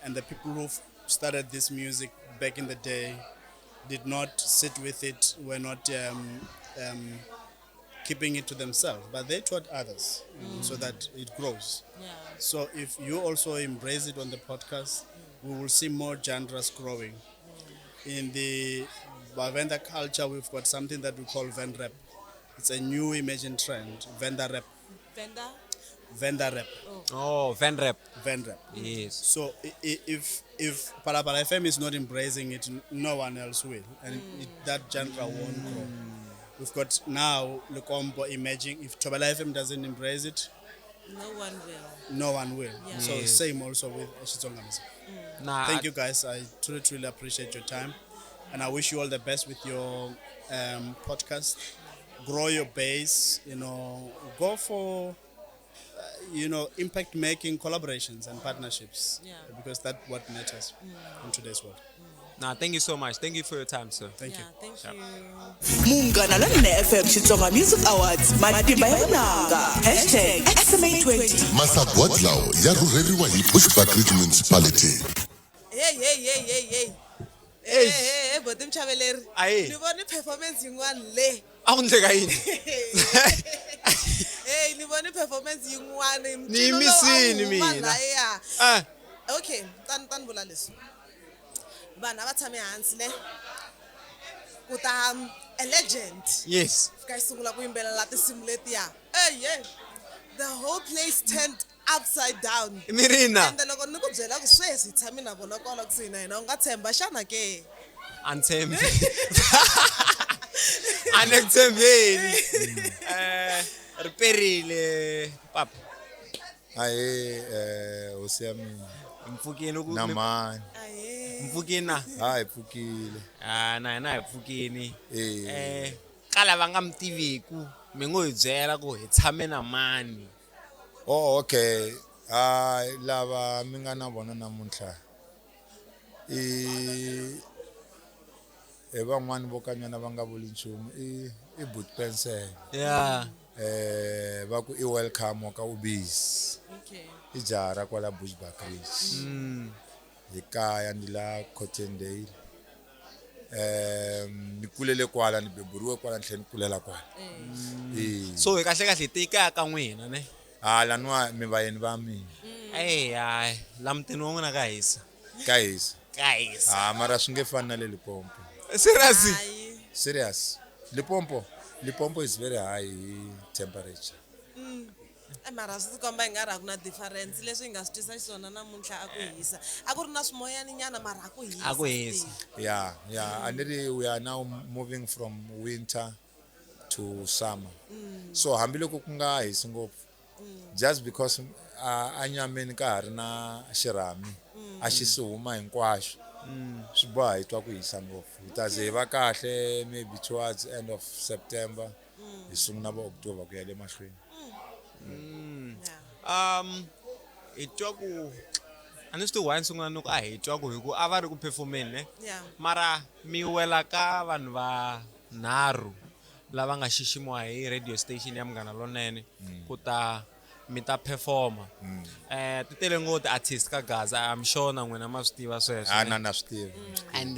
and the people who started this music back in the day did not sit with it, were not keeping it to themselves, but they taught others so that it grows. So if you also embrace it on the podcast, we will see more genres growing. In the Vhavenda culture, we've got something that we call Venrap. It's a new emerging trend, Venda rap. Venda? Venda rap. Oh, Venrap. Venrap. Yes. So if Phalaphala FM is not embracing it, no one else will, and that genre won't grow. We've got now Lekompo emerging. If Thobela FM doesn't embrace it, No one will. no one will. So same also with Xitsonga music. Nah, Thank you guys. I truly, truly appreciate your time, and I wish you all the best with your podcast. Grow your base. Go for impact making collaborations and partnerships. Because that's what matters in today's world. Nah, thank you so much. Thank you for your time, sir. Thank you. Thank you. Munghana Lonene FM Xitsonga Music Awards, matimba ya vunanga, #SMA20. Masagwadi lawa ya rhurheriwa hi Bushbuckridge Municipality. Hey, hey, hey, hey, hey. Hey, hey, hey, boti Mchaveleri. Aye. Ni vone performance yin'wana le. A wu ndleka yini? Hey, ni vone performance yin'wana. Ni yimisini mina. Mina. Ah. Okay, tani vula leswi. Vanhu a va tshame hansi ne. Ku ta a legend. Fika yi sungula ku yimbelela tinsimu letiya. Hey, yeah. The whole place turned upside down. Mirina. Ende loko ni ku byela ku sweswi hi tshame na vona kwala kusuhi na hina, u nga tshemba xana ke? A ni tshembi. A ni ku tshembeni. Ri perile papa. Ahee, hosi ya mina. Mpfukini ku Na mhani. Mpfukini na? Ha hi pfukile. Ah, na hina hi pfukini. Eh. Eh, ka lava nga mi tiviku mi ngo hi byela ku hi tshame na mani. Oh okay. Hayi lava mi nga na vona namuntlha i hi van'wani vo kanyana va nga vuli nchumu i i Boot Pencil. Yeah. Eh va ku i welcome wa ka Ubisi. Okay. I jaha ra kwala Bushbuckridge. Hi kaya ndi la Cottondale. Ni kulele kwala ni beburiwe kwala ni tlhela ni kulela kwala. Eh. So hi kahle kahle hi te kaya ka n'wina ne? Ah laniwa mi vayeni va mina. Eyi hayi la mutini wa n'wina ka hisa. Ka hisa. Ka hisa. Ah mara swi nge fani na le Limpopo. Serious? Serious. Limpopo, Limpopo is very high hi temperature. Mara swi tikomba hi nga ri a ku na difference leswi hi nga swi twisa xiswona namuntlha a ku hisa a ku ri na swimoyani nyana mara a ku hisa A ku hisa. Yeah, yeah. And then we are now moving from winter to summer. So hambiloko ku nga hisi ngopfu just because a nyameni ka ha ri na xirhami a xi si huma hinkwaxo swi boha hi twa ku hisa ngopfu hi ta ze hi va kahle maybe towards end of September hi sungula va October ku ya le mahlweni. Hi twa ku a ni swi tivi why ni sungula ni ku a hi twa ku hi ku a va ri ku performeni ne Yeah. mara mi wela ka vanhu va nharhu lava nga xiximiwa hi radio station ya Munghana Lonene ku ta mi ta performa. Ti tele ngopfu ti-artist ka Gaza, I'm sure na n'wina ma swi tiva sweswo. Ah ne? na na swi tiva. And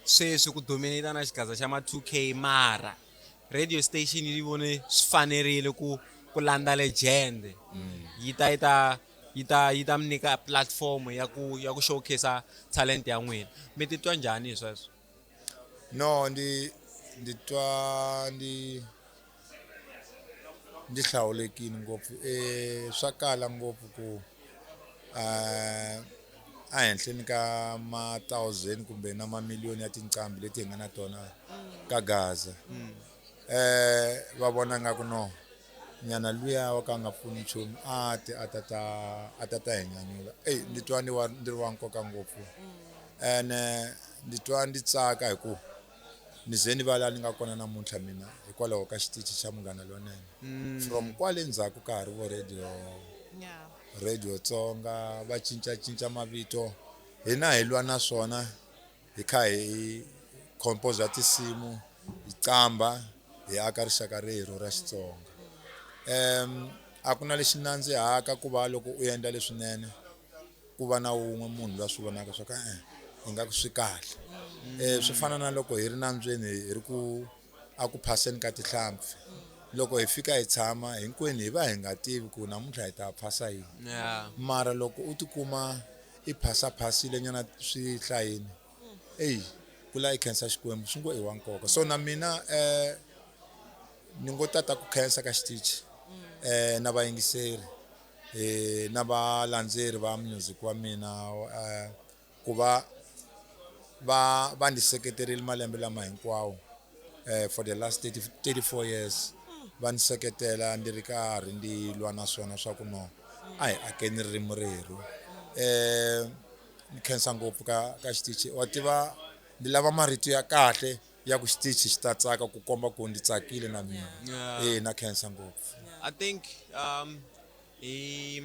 sweswi ku dominate na xigaza xa ma 2K mara radio station yi vone swi fanerile ku ku landza legend. Yi ta yi ta yi ta yi ta mi nyika platform ya ku ya ku showcase talent ya n'wina. Mi titwa njhani hi sweswo? No ndi ndi twa ndi ndi hlawulekile ngopfu swa kala ngopfu ku a henhleni ka ma thousand kumbe na mamiliyoni ya tinqambi leti hi nga na tona ka Gaza. Va vona nga ku no nyana luya wa ka a nga pfuni nchumu a ti a ta ta a ta ta hi nyanyula. Eyi ndzi twa ni wa ndzi ri wa nkoka ngopfu ene ndzi twa ndzi tsaka hi ku ni ze ni va laha ni nga kona namuntlha mina hikwalaho ka xitichi xa Munghana Lonene. From kwale ndzhaku ka ha ri vo radio Radio Tsonga va cincacinca mavito hina hi lwa na swona hi kha hi compose tinsimu hi qamba hi aka rixaka rerhu ra Xitsonga. A ku na lexi nandzihaka ku va loko u endla leswinene ku va na wun'we munhu loyi a swi vonaka swa ku ingaku swi kahle. Swi fana na loko hi ri nambyeni hi ri ku a ku phaseni ka tihlampfi loko hi fika hi tshama hinkwenu hi va hi nga tivi ku namuntlha hi ta phasa yini. Mara loko u tikuma i phasaphasile nyana swi hlayini eyi ku la i khensa Xikwembu swi ngo i wa nkoka. So na mina ni ngo tata ku khensa ka xitichi na vayingiseri na valandzeri va music wa mina ku va va va ndzi seketerile malembe lama hinkwawo for the last 34 years va ndzi seketela ndzi ri karhi ndzi lwa na swona swa ku no a hi akeni ririmi rerhu. Ni khensa ngopfu ka ka xitichi wa tiva ndzi lava marito ya kahle ya ku xitichi xi ta tsaka ku komba ku ndzi tsakile na mina. Eh na khensa ngopfu. I think hi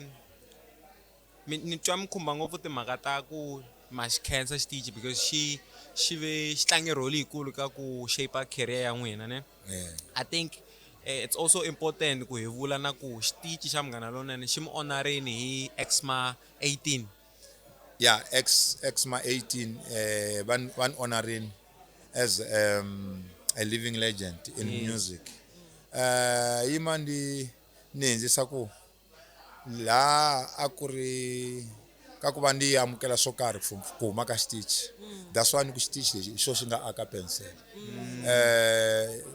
mi ni twa mi khumba ngopfu timhaka ta ku ma xi khensa xitichi because xi xi ve xi tlange role yikulu ka ku shape career ya n'wina ne. I think it's also important ku hi vula na ku xitichi xa Munghana Lonene xi mi honorini hi Exma 18. Yeah, Exma 18 van honorini as a living legend in music. Yima ndi ni hindzisa ku laha a ku ri ka ku va ndi amukela swo karhi ku huma ka xitichi. That's why ni ku xitichi lexi hi xo xi nga aka pencil.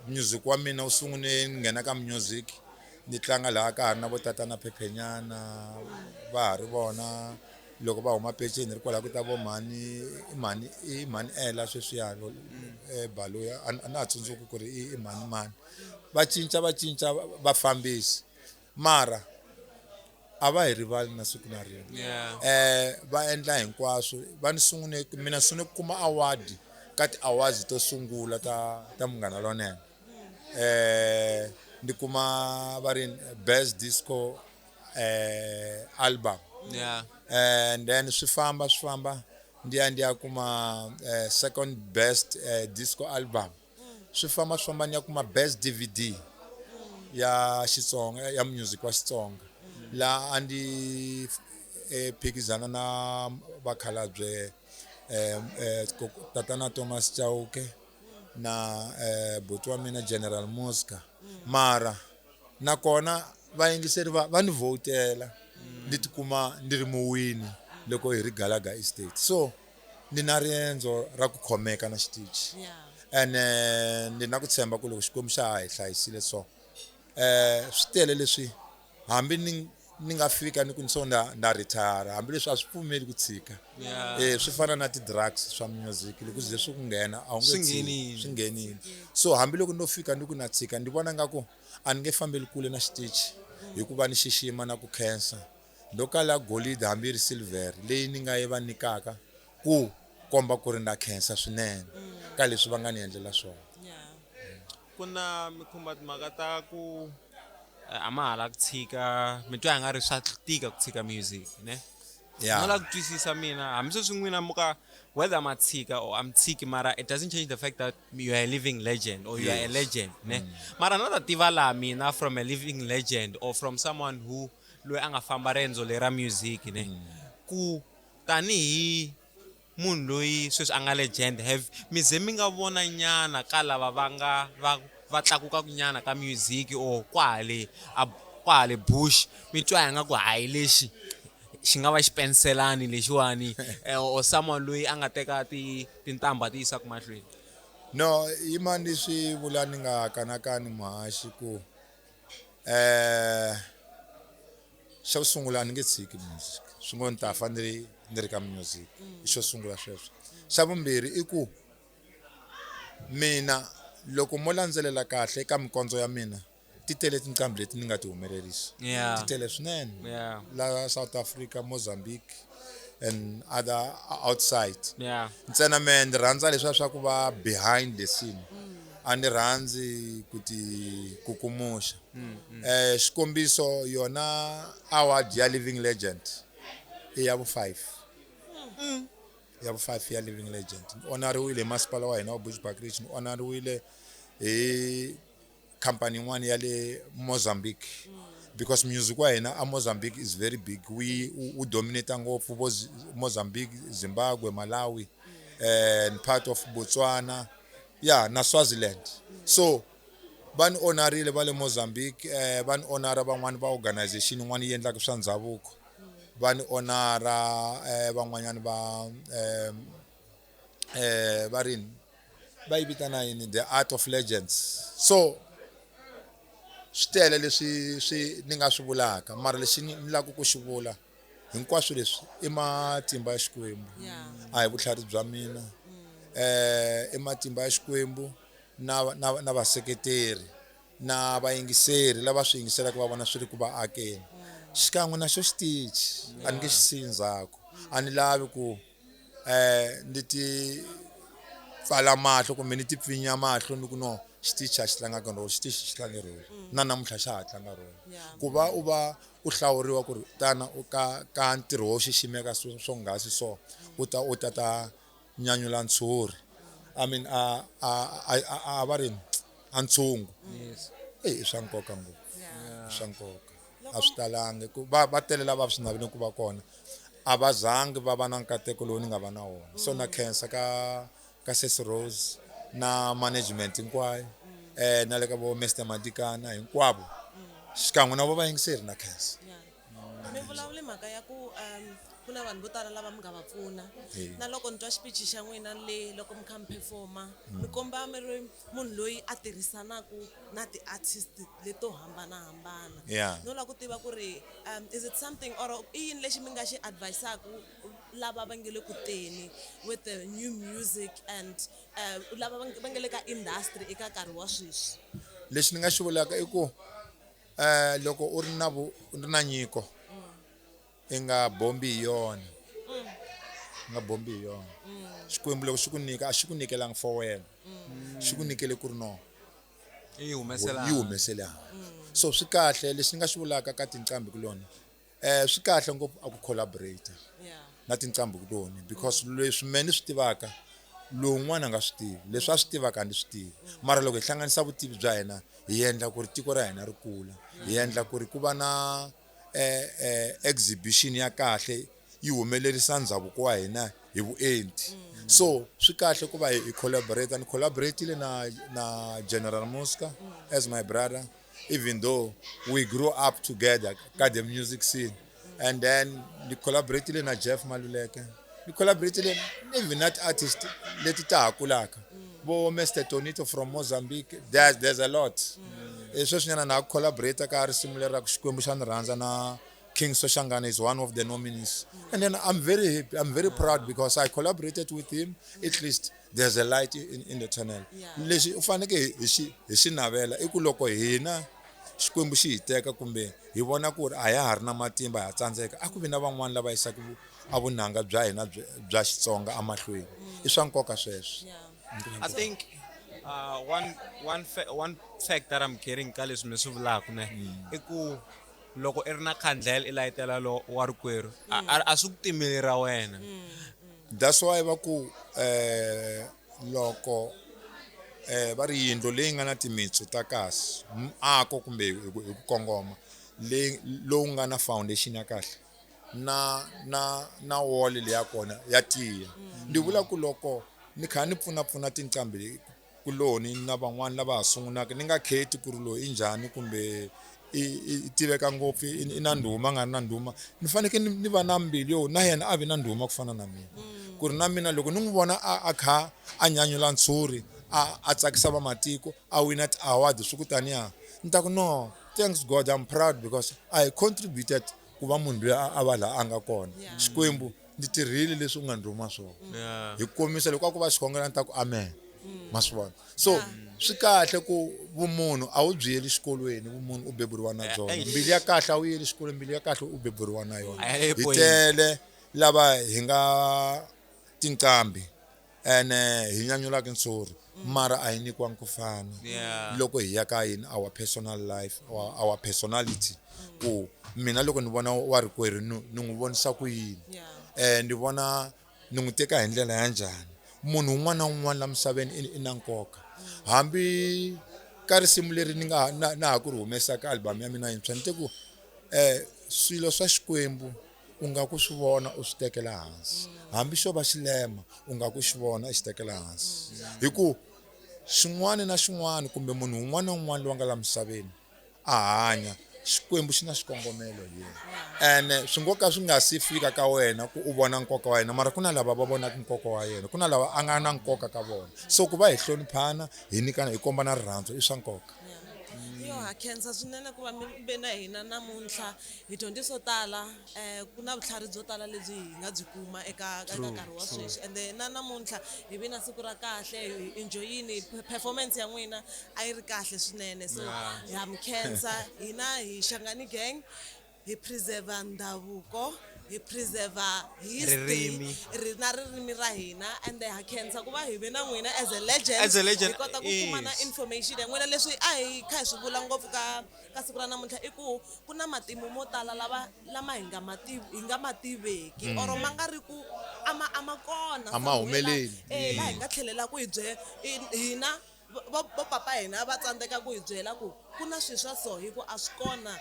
Music wa mina wu sungule ni nghena ka music ni tlanga laha ka ha ri na vo tatana Phephenyana va ha ri vona loko va huma peceni ri kwalaho ku ta vo mhani i mhani i mhani Ella sweswiya Baloyi a na ha tsundzuki ku ri i mhani mani va cinca va cinca vafambisi mara A va hi rivali na siku na rin'we. Va endla hinkwaswo va ni sungune mina sungune ku kuma award ka ti-awards to sungula ta Munghana Lonene. Ni kuma va ri best disco album. And then swi famba swi famba ndi ya kuma second best disco album. Swi famba swi famba ni ya kuma best DVD ya Xitsonga, ya music wa Xitsonga. La a ndi phikizana na vakhalabye tatana Thomas Chauke na buti wa mina General Muzka. Mara nakona vayingiseri va ni vhotela ni tikuma ni ri muwini loko hi ri Galaga Estate. So ni na riendzo ra ku khomeka na xitichi. And ni na ku tshemba ku loko Xikwembu xa ha hi hlayisile so swi tele leswi hambi ni nga fika ni ku so nda retire, hambileswi a swi pfumeli ku tshika. Swi fana na ti-drugs swa music, loko ze swi ku nghena a wu nge Swi tshiki, nghenile. swi nghenile. So hambiloko no fika ni ku na tshika, ndi vona nga ku a ni nge fambeli kule na xitichi hikuva ni xixima na ku khensa. Ndo kala golide hambi yi ri silver leyi ni nga yi va nyikaka ku komba ku ri na khensa swinene ka leswi va nga ni endlela swona. Ku na mikhumba timhaka ta ku a ma ha la ku tshika, mi twa nga ri swa tika ku tshika music, ne? No la ku twisisa mina, hambi sweswi n'wina muka whether ma tshika or am tshiki, mara it doesn't change the fact that you are a living legend or you are a legend, ne? Mara na ta tiva laha mina from a living legend or from someone who loyi a nga famba riendzo lera music, ne? Ku tanihi munhu loyi sweswi a nga legend, have mi ze mi nga vona nyana ka lava va nga va tlakukaka nyana ka music or kwale a kwale bush, mi twa nga ku hayi lexi xi nga va xipenselani lexiwani, or someone loyi a nga teka tintambha ti yisaka mahlweni? No, yima ni swi vula ni nga kanakani muhaxi ku xa ku sungula a ni nge tshiki music, swi ngo ni ta fa ni ri ka music, i xo sungula sweswo. Xa vumbirhi i ku mina loko mo landzelela kahle eka mikondzo ya mina, ti tele tinqambi leti ni nga ti humelerisa. Ti tele swinene. La South Africa, Mozambique and other outside. Ntsena mehe ni rhandza leswiya swa ku va behind the scene. A ni rhandzi ku ti kukumuxa. Xikombiso yona award ya Living Legend i ya vu 5. Ya vu 5 ya Living Legend. Ni honoriwile hi masipala wa hina wa Bushbuckridge, ni honoriwile hi company yin'wana ya le Mozambique. Because music wa hina a Mozambique is very big. We wu dominate ngopfu vo Mozambique, Zimbabwe, Malawi and part of Botswana, na Swaziland. So va ni honorile va le Mozambique, va ni honora van'wani va organization yin'wana yi endlaka swa ndhavuko. Va ni honora van'wanyana va va ri va yi vitana yini, The Art of Legends. So swi tele leswi swi ni nga swi vulaka, mara lexi ni lavaka ku xi vula hinkwaswo leswi i matimba ya Xikwembu. A hi vutlhari bya mina. I matimba ya Xikwembu na vaseketeri na vayingiseri lava swi yingiselaka va vona swi ri ku va akeni. Xikan'we na xo xitichi a ni nge xi siyi ndzhaku. A ni lavi ku ni ti pfala mahlo kumbe ni ti pfinya mahlo ni ku no xitichi a xi tlangaka role, xitichi xi tlange role. Na namuntlha xa ha tlanga role. Ku va u va u hlawuriwa ku ri tana u ka ntirho wo xiximeka swonghasi so u ta u ta ta nyanyula ntshuri. I mean, a va ri a ntshungu. I swa nkoka ngopfu. I swa nkoka. A swi talangi ku va tele lava swi navelaka ku va kona. A va zangi va va na nkateko lowu ni nga va na wona. So na khensa ka Sesi Rose na management hinkwayo, na le ka vo Mister Madikana hinkwavo. Xikan'we na vo vayingiseri na khensa. Mi vulavule mhaka ya ku ku na vanhu vo tala lava mi nga va pfuna. Na loko ni twa xipichi xa n'wina le loko mi kha mi performa, mi komba mi ri munhu loyi a tirhisanaka na ti-artist leto hambanahambana. No lava ku tiva ku ri is it something or i yini lexi mi nga xi advisaku lava va nge le ku teni with the new music and lava va nge le ka industry eka nkarhi wa sweswi? Lexi ni nga xi vulaka i ku loko u ri na u ri na nyiko, I nga bombi hi yona. I nga bombi hi yona. Xikwembu loko xi ku nyika a xi ku nyikelanga for wena. Xi ku nyikele ku ri no. Yi humesela Yi humesele handle. So swi kahle lexi ni nga xi vulaka ka tinqambi kuloni. Swi kahle ngopfu a ku collaborate na tinqambi kuloni because leswi mehe ni swi tivaka lowun'wana a nga swi tivi, leswi a swi tivaka a ni swi tivi. Mara loko hi hlanganisa vutivi bya hina hi endla ku ri tiko ra hina ri kula, hi endla ku ri ku va na exhibition ya kahle yi humelerisa ndhavuko wa hina hi vuenti. So swi kahle ku va hi collaborate. Ni collaborate-ile na General Muzka as my brother, even though we grew up together ka the music scene. And then ni collaborate-ile na Jeff Maluleke, ni collaborate-ile even na ti-artist leti ta ha kulaka, vo Mr Tonito from Mozambique. There's a lot. Sweswinyana na collaborate ka risimu leri ra ku Xikwembu xa ni rhandza na King Soshangane is one of the nominees. And then I'm very happy, I'm very proud because I collaborated with him. At least there's a light in the tunnel. Lexi u faneke hi xi navela i ku loko hina Xikwembu xi hi teka kumbe hi vona ku ri a ya ha ri na matimba, ha tsandzeka, a ku vi na van'wani lava yisaka a vunanga bya hina bya Xitsonga emahlweni. I swa nkoka sweswo. I think one fact that I'm getting ka leswi mi swi vulaka ne i ku loko i ri na khandlela i layitela lo wa rikwerhu, a swi ku timeli ra wena. That's why va ku loko va ri yindlu leyi nga na timitsu ta kahle, muako kumbe hi ku kongoma leyi lowu nga na foundation ya kahle na wall leya kona ya tiya. Ndi vula ku loko ni kha ni pfunapfuna tinqambi kuloni na van'wani lava ha sungulaka, ni nga kheti ku ri loyi i njhani kumbe i tiveka ngopfu, i na ndhuma, a nga ri na ndhuma, ni fanekele ni va na mbilu yo na yena a vi na ndhuma ku fana na mina, ku ri na mina loko ni n'wi vona a kha a nyanyula ntshuri, a tsakisa vamatiko, a wina ti-award swi ku taniya, ni ta ku no, thanks God, I'm proud because I contributed ku va munhu loyi a va laha a nga kona. Xikwembu ndzi tirhile leswi u nga ndzi rhuma swona. Hi ku komisa loko a ku va xikhongelo ni ta ku amen. Ma swi vona? So swi kahle ku vumunhu a wu byi yeli xikolweni, vumunhu u beburiwa na byona. Mbilu ya kahle a wu yeli xikolweni, mbilu ya kahle u beburiwa na yona. Hi tele lava hi nga tinqambi ene hi nyanyulaka ntshuri, mara a hi nyikiwangi ku fana. Loko hi ya ka yini our personal life, our personality, ku mina loko ni vona wa rikwerhu ni n'wi vonisa ku yini, ni vona ni n'wi teka hi ndlela ya njhani. Munhu un'wana na un'wana la misaveni i na nkoka. Hambi ka risimu leri ni nga na ha ku ri humesa ka album ya mina yintshwa, ni te ku swilo swa Xikwembu u nga ku swi vona u swi tekela hansi, hambi xo va xilema u nga ku xi vona i xi tekela hansi, hi ku xin'wana na xin'wana kumbe munhu un'wana na un'wana loyi a nga la misaveni a hanya, Xikwembu xi na xikongomelo hi yena. Ene swi ngo ka swi nga si fika ka wena ku u vona nkoka wa yena, mara ku na lava va vonaka nkoka wa yena, ku na lava a nga na nkoka ka vona. So ku va hi hloniphana, hi nyikana, hi kombana rirhandzu i swa nkoka. Yo ha khensa swinene ku va mi ve na hina namuntlha, hi dyondze swo tala, ku na vutlhari byo tala lebyi hi nga byi kuma eka nkarhi wa sweswi. Ende na namuntlha hi vi na siku ra kahle, hi enjoyini performance ya n'wina a yi ri kahle swinene. So ha mi khensa, hina hi Shangani Gang, hi preserve ndhavuko, hi preserve history, Ririmi. ri na ririmi ra hina. And ha khensa ku va hi ve na n'wina as a legend, As a legend, hi kota ku kuma na yes. information ya n'wina. Leswi a hi kha hi swi vula ngopfu ka siku ra namuntlha i ku ku na matimu mo tala lava lama hi nga hi nga ma tiveki, or ma nga ri ku a ma kona A ma humeleli. Laha hi nga tlhelela ku hi hina vo papa hina va tsandzeka ku hi byela ku ku na swilo swa so, hi ku a swi kona.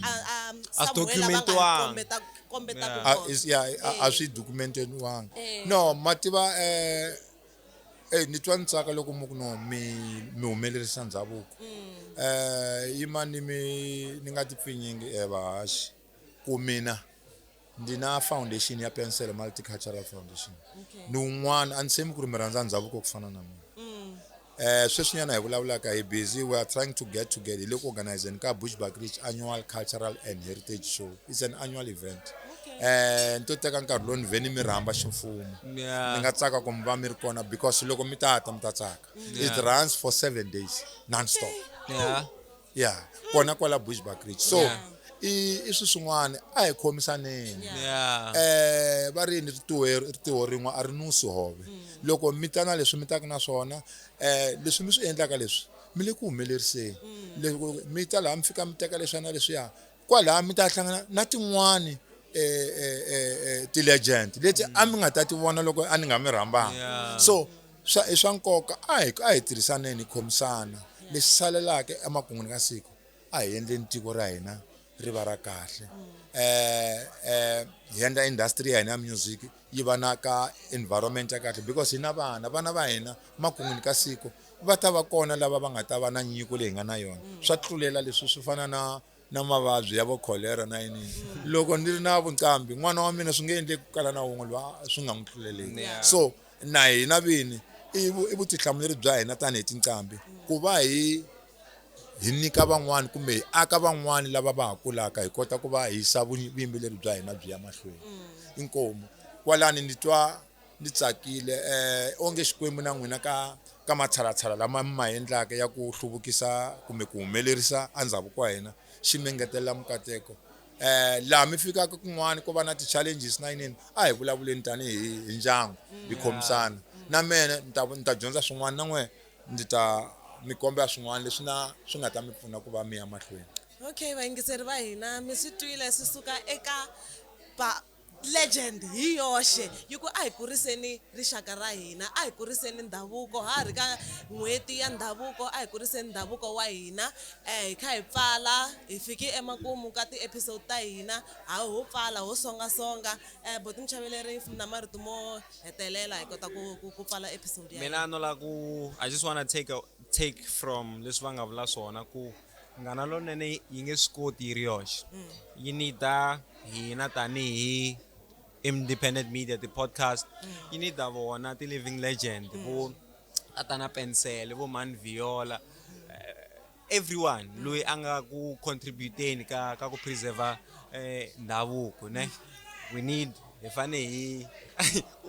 A swi Somewhere la va nga hi documentiwanga. kombeta ku kona. A swi documentiwanga. No, mativa, ni twa ni tsaka loko mi ku no mi humelerisa ndhavuko. Yima ni mi ni nga ti pfinyingi vahaxi ku mina ndi na foundation ya Pensele Multicultural Foundation. Ni un'wana a ni tshembi ku ri mi rhandza ndhavuko ku fana na mina. Sweswinyana hi vulavulaka hi busy, we are trying to get together, hi le ku organizeni ka Bushbuckridge Annual Cultural and Heritage Show. It's an annual event. Ni to teka nkarhi lowu ni vhe ni mi rhamba ximfumo. Ni nga tsaka ku mi va mi ri kona because loko mi tata mi ta tsaka. It runs for 7 days non-stop. Yeah, kona kwala Bushbuckridge. So I swi swin'wana a hi khomisaneni. Va ri yini, ritiho rin'we a ri nusi hove. Loko mi ta na leswi mi taka na swona, leswi mi swi endlaka leswi mi le ku humeleriseni. Loko mi ta laha mi fika mi teka leswiya na leswiya, kwalaha mi ta hlangana na tin'wani ti-legend leti a mi nga ta ti vona loko a ni nga mi rhambanga. So swa i swa nkoka, a hi tirhisaneni, hi khomisana. Lexi salelaka emakun'wini ka siku, a hi endleni tiko ra hina ri va ra kahle. Hi endla industry ya hina ya music yi va na ka environment ya kahle, because hi na vana va hina makun'wini ka siku va ta va kona lava va nga ta va na nyiko leyi hi nga na yona. Swa tlulela leswi swi fana na mavabyi ya vo cholera na yini. Loko ni ri na vuqambi, n'wana wa mina swi nge endleki ku kala na wun'we loyi swi nga n'wi tluleleki. So na hina vini i vutihlamuleri bya hina tanihi tinqambi ku va hi nyika van'wani kumbe hi aka van'wani lava va ha kulaka, hi kota ku va hisa vuyimbeleri bya hina byi ya mahlweni. Inkomu kwalani ni twa ni tsakile, onge Xikwembu na n'wina ka matshalatshala lama mi ma endlaka ya ku hluvukisa kumbe ku humelerisa endzhaku wa hina, xi mi engetelela mikateko. Laha mi fikaka kun'wani ko va na ti-challenges na yinini, a hi vulavuleni tanihi hi ndyangu, hi khomisana. Na mene ni ta dyondza swin'wana, na n'we ndzi ta mi kombela swin'wana leswi na swi nga ta mi pfuna ku va mi ya mahlweni. Okay, vayingiseri va hina, mi swi twile swi suka eka ba legend hi yoxe, yi ku a hi kuriseni rixaka ra hina, a hi kuriseni ndhavuko, ha ri ka n'hweti ya ndhavuko, a hi kuriseni ndhavuko wa hina. Hi kha hi pfala, hi fiki emakumu ka ti-episode ta hina, ha ho pfala ho songasonga. Boti Muchaveleri, na marito mo hetelela hi kota ku pfala episode ya mina. No la ku I just wanna take from leswi va nga vula swona, ku Munghana Lonene yi nge swi koti yi ri yoxe, yi need-a hina tanihi independent media, ti-podcast, yi need-a vona ti-living legend, vo Tatana Pensele, vo Man Viola, everyone loyi a nga ku contributeni ka ku preserve ndhavuko ne. We need, hi fane hi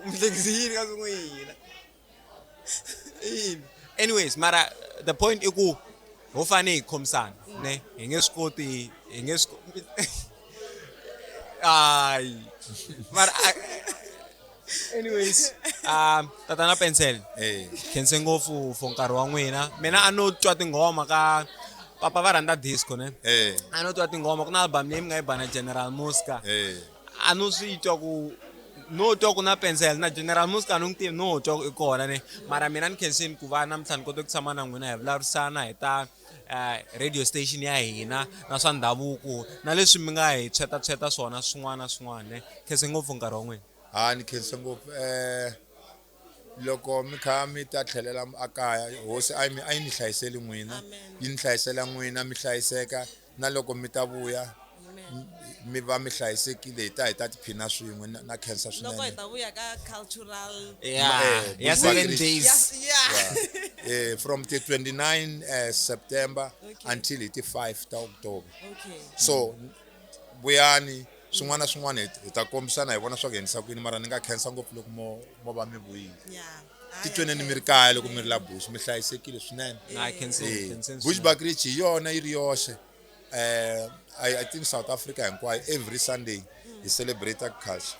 muhlekisi yini ka swin'we hina yini. Anyways, mara the point i ku ho fane hi khomisana ne, hi nge swi koti, hi nge swi, ay, mara anyways, Tatana Pencil, khense ngopfu for nkarhi wa n'wina. Mina a no twa tinghoma ka papa, va rhandza disco ne, a no twa tinghoma ku na album leyi mi nga yi ba na General Muska, a no swi twa ku no twa ku na Pencil na General Muska, a no n'wi tivi, no twa ku i kona ne. Mara mina ni khensini ku va namuntlha ni kote ku tshama na n'wina hi vulavurisana hi ta radio station ya hina na swa ndhavuko na leswi mi nga hi tshweta swona swin'wana na swin'wana ne. Khense ngopfu nkarhi wa n'wina. Ha, ni khensa ngopfu. Loko mi kha mi ta tlhelela a kaya, hosi a yi ni hlayiseli n'wina, yi ni hlayisela n'wina, mi hlayiseka. Na loko mi ta vuya mi va mi hlayisekile, hi ta tiphina swin'we. Na khensa loko hi ta vuya ka cultural ya 7 days. From the 29 September until hi ti 5 ta October. So vuyani, swin'wana na swin'wana hi ta kombisana, hi vona swa ku endlisa ku yini. Mara ni nga khensa ngopfu loko mo va mi vuyile. Titweneni mi ri kaya, loko mi ri la Bush mi hlayisekile swinene. Bushbuckridge hi yona yi ri yoxe, I think South Africa hinkwayo, every Sunday hi celebrate culture,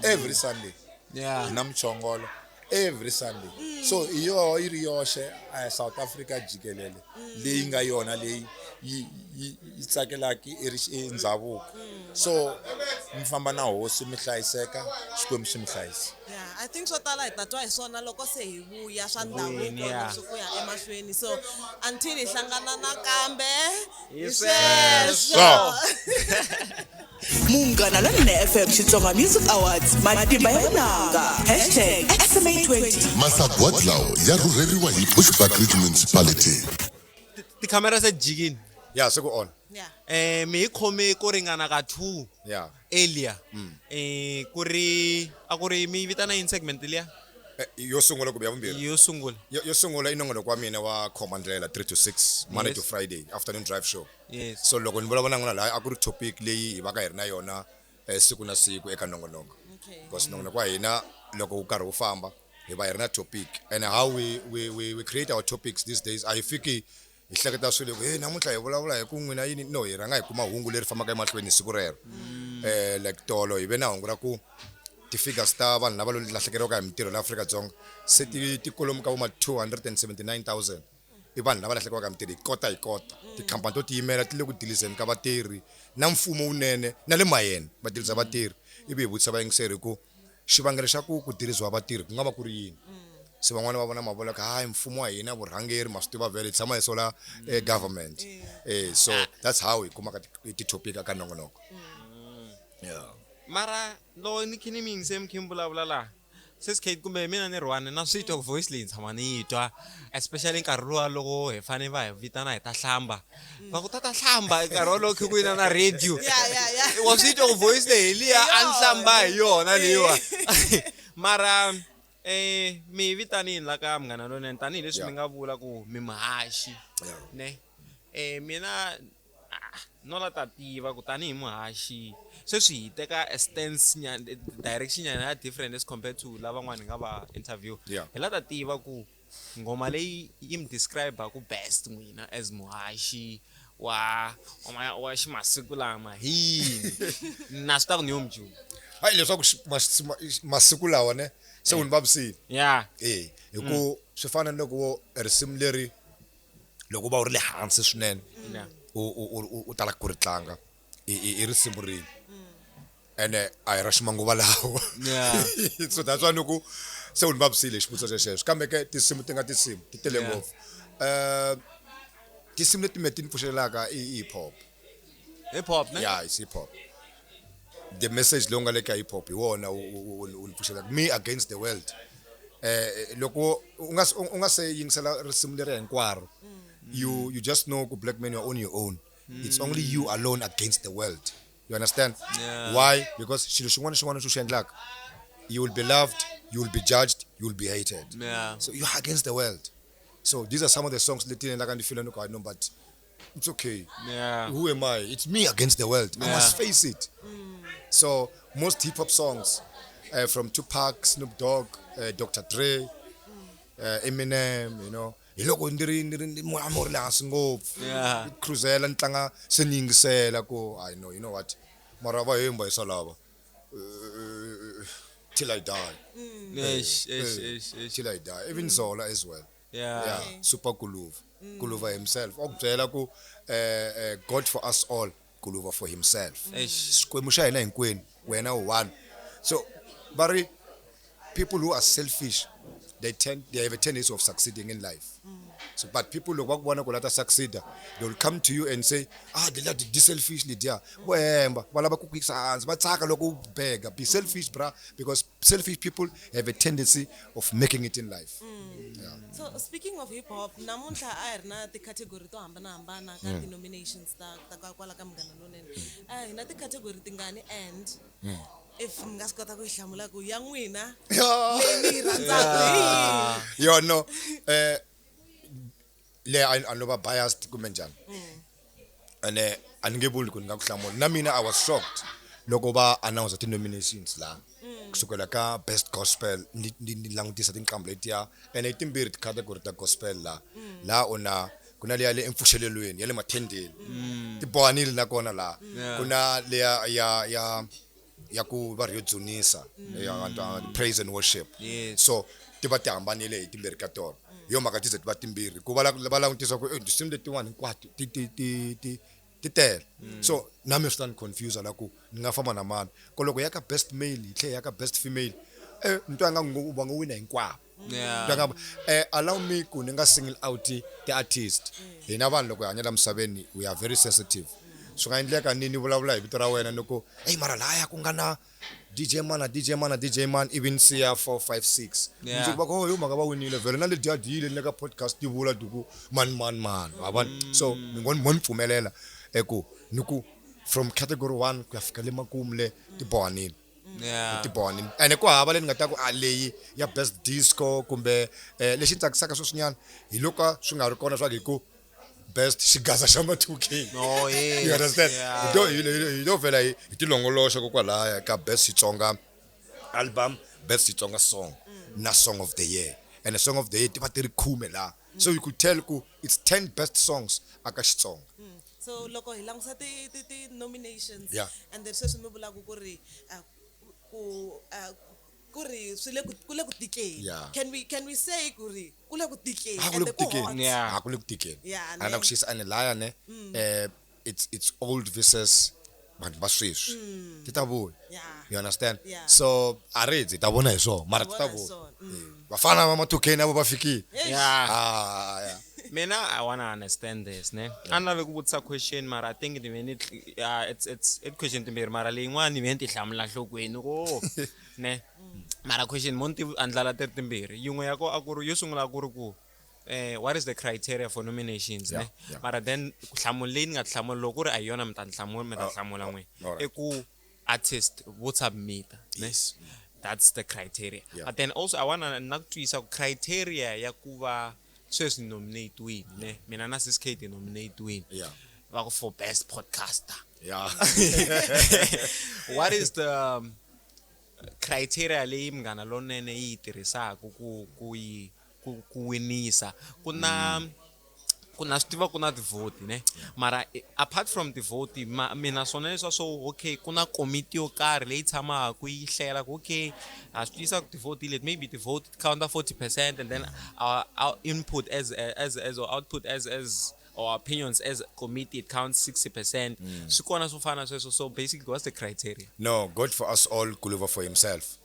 every Sunday hi na muchongolo every Sunday. So hi yoho yi ri yoxe South Africa jikelele leyi nga yona leyi yi tsakelaka i ndhavuko. So mi famba na hosi, mi hlayiseka, Xikwembu xi mi hlayisa. Yeah, I think swo tala hi ta twa hi swona loko se hi vuya, swa ndhavuko na swi ku ya emahlweni. So until hi hlangana nakambe, hi sweswo. Munghana Lonene FM Xitsonga Music Awards, matimba ya vunanga, #SMA20. Masagwadi lawa ya rhurheriwa hi Bushbuckridge Municipality. Tikhamera se jikini. Ya, se ku on. Mi hi khome ko ringana ka 2 earlier. Ku ri a ku ri mi vitana yini segment liya? Yo sungula kumbe ya vumbirhi? Yo sungula. Yo sungula i nongonoko wa mina wa Khoma Ndlela 3 to 6, Monday to Friday, afternoon drive show. So loko ni vulavula na n'wina laha, a ku ri topic leyi hi va ka hi ri na yona siku na siku eka nongonoko, because nongonoko wa hina loko wu karhi wu famba hi va hi ri na topic, and how we create our topics these days, a hi fiki. hi hleketa swilo hi ku hey namuntlha hi vulavula hi ku n'wina yini no hi rhanga hi kuma hungu leri fambaka emahlweni hi siku rero like tolo hi ve na hungu ra ku ti-figures ta vanhu lava lahlekeriwaka hi mintirho la Afrika-Dzonga se ti ti kwalomu ka vo ma 279 000 i vanhu lava lahlekeriwaka hi mintirho hi kota hi kota. Tikhampani to tiyimela ti le ku dilizeni ka vatirhi na mfumo wunene na le mayeni va diliza vatirhi. Ivi hi vutisa vayingiseri hi ku xivangelo xa ku ku diliziwa vatirhi ku nga va ku ri yini. Se van'wani va vona ma vula ku hayi mfumo wa hina vurhangeri ma swi tiva vhele hi tshama hi sola government. So that's how hi kumaka ti-topic aka nongonoko, yeah. Mara loko ni kha ni mi yingise mi kha mi vulavula laha sis Kate kumbe mina ni ri one na swi twa ku voice leyi ni tshama ni yi twa, especially nkarhi luwa loko hi fane va hi vitana hi ta hlamba, va ku ta ta hlamba, nkarhi wolowo khe ku yina na radio. Wa swi twa ku voice leyi hi liya a ni hlamba hi yona leyiwa. Mara mi hi vitanini la ka Munghana Lonene tanihileswi mi nga vula ku mi muhaxi ne mina no la ta tiva ku tanihi muhaxi sweswi hi teka a stance nyana, direction nyana ya different as compared to lavan'wana hi nga va interview. Hi la ta tiva ku nghoma leyi yi mi describe ku best n'wina as muhaxi wa ximasiku lama hi yini, na swi ta ku ni yo mujulu. Hayi, leswaku masiku lawa ne se u ni vavisile. Eh, hi ku swi fana na loko wo risimu leri loko va u ri le hansi swinene u tala ku ri tlanga i risimu rini ene a hi ra ximanguva lawa. So that's why ni ku se u ni vavisile hi xivutiso xexexo, kambe ke tinsimu ti nga tinsimu ti tele ngopfu. Tinsimu leti me ti ni pfuxelelaka i hip hop. Hip hop ne? Yeah, it's hip hop. The message lowu nga le ka hip hop hi wona wu ni pfuxelaka, me against the world. Loko u nga se yingisela risimu leri hinkwaro, you just know ku black man, you're on your own. It's only you alone against the world, you understand? Yeah. Why? Because xilo xin'wana na xin'wana lexi u xi endlaka, you will be loved, you will be judged, you will be hated. So you are against the world. So these are some of the songs leti endlaka ni feel no, no, but it's okay. Who am I? It's me against the world. I must face it. So most hip hop songs from Tupac, Snoop Dogg, Dr. Dre, Eminem, hi loko ndzi ri moya mo ri le hansi ngopfu cruisela ni tlanga se ni yingisela ku I know, you know what, mara va hemba hi swa lava till I die. Eish, eish, eish, eish. Till I die. Even Zola as well. Yeah, Super Guluva. Guluva himself wa ku byela ku God for us all, Guluva for himself. Eish. Xikwembu xa hina hinkwenu, wena u one. So va ri people who are selfish, they have a tendency of succeeding in life. So but people loko va ku vona ku la ta succeed, they will come to you and say, "Ah, leliya di selfish lediya." Vo hemba, va lava ku ku yisa hansi, va tsaka loko u bega. Be selfish, bra, because selfish people have a tendency of making it in life, yeah. So speaking of hip hop, namuntlha a hi ri na ti-category to hambanahambana ka ti-nominations ta kwala ka Munghana Lonene. A hi na ti-category tingani, and if mi nga swi kota ku yi hlamula ku ya n'wina leyi mi yi rhandzaka hi yihi? Yo, no, le a no va biased kumbe njhani, ene a ni nge vuli ku ni nga ku hlamula. Na mina I was shocked loko va announce ti-nominations la kusukela ka best gospel. Ni langutisa tinqambi letiya, ene i timbirhi ti-category ta gospel la. La u na ku na leya le empfuxelelweni ya le mathendeni, ti bohanile nakona la. Ku na leya ya ku va ri yo dzunisa ya vanhu, praise and worship. So ti va ti hambanile hi timbirhi ka tona. Hi yo mhaka ti ze ti va timbirhi ku va langutisa ku tinsimu letiwani hinkwato ti tele. So na mina swi ta ni confuse la ku ni nga famba na mani ko loko ya ka best male hi tlhela ya ka best female, ni twa nga va ngo wina hinkwavo. Twa nga allow me ku ni nga single out ti-artist. Hina vanhu loko hi hanya la misaveni, we are very sensitive. Swi nga endleka ni vulavula hi vito ra wena ni ku hey, mara laya ku nga na DJ man na DJ man na DJ man, even siya 4 5 6. Mundzuku va ku, "Oh, yo mhaka va winile vhele na lediya diyile le ka podcast ti vula ti ku man man man." Wa vona? So ni ngo mo ni pfumelela eku ni ku from category 1 ku ya fika le makumu le ti bohanile. Ti bohanile ene ku hava leyi ni nga ta ku a leyi ya best disco kumbe lexi ni tsakisaka sweswinyana hi loko swi nga ri kona swa ku hi ku best xigaza xa ma 2K. Oh, yes. You understand? Yeah. Hi to vhela hi tilongoloxa kokwalaya ka best Xitsonga album, best Xitsonga song na song of the year. And the song of the year ti va ti ri khume la. So you could tell ku it's 10 best songs aka Xitsonga. So loko hi langusa ti ti ti nominations and then sweswi mi vulaka ku ri ku ri swi le ku le ku tikeni. Can we say ku ri ku le ku tikeni? A ku le and ku ku tikeni. hot. A ku le ku tikeni. Yeah, A na ne. ku xisa ene laya ne it's old versus vanhu va sweswi. Ti ta vuya. You understand? Yeah. So a ri hi ta vona hi swona mara ti ta Vona hi vuya. swona. Vafana va ma-2K na vo va fikile. Yeah. Ah, yeah. Mina, I wanna understand this, ne? A ni lave ku vutisa question mara I think ni ve ni it's i question timbirhi mara leyin'wana ni ve ni ti hlamula nhlokweni ku ne mara question mo ni ti andlala ti ri timbirhi yin'we ya ko a ku ri yo sungula a ku ri ku what is the criteria for nominations ne mara then ku hlamula leyi ni nga ti hlamula loko ku ri a hi yona mi ta ni hlamula mi ta hlamula n'wina alright. I ku artist vo submit-a ne that's the criteria. But then also I wanna na ku twisisa ku criteria ya ku va sweswi ni nominate-wini ne mina na Sis K ti nominate-wini va ku for best podcaster. What is the criteria leyi Munghana Lonene yi yi tirhisaka ku ku yi ku ku winisa ku na swi tiva ku na tivhoti ne mara apart from tivhoti mina swona leswa swo okay ku na komiti yo karhi leyi tshamaka yi hlela ku okay ha swi twisisa ku tivhoti leti maybe tivhoti ti counta 40% and then our input as or output as our opinions as committee it counts 60%. Swi kona swo fana na sweswo. So basically what's the criteria? No, God for us all, Guluva for himself.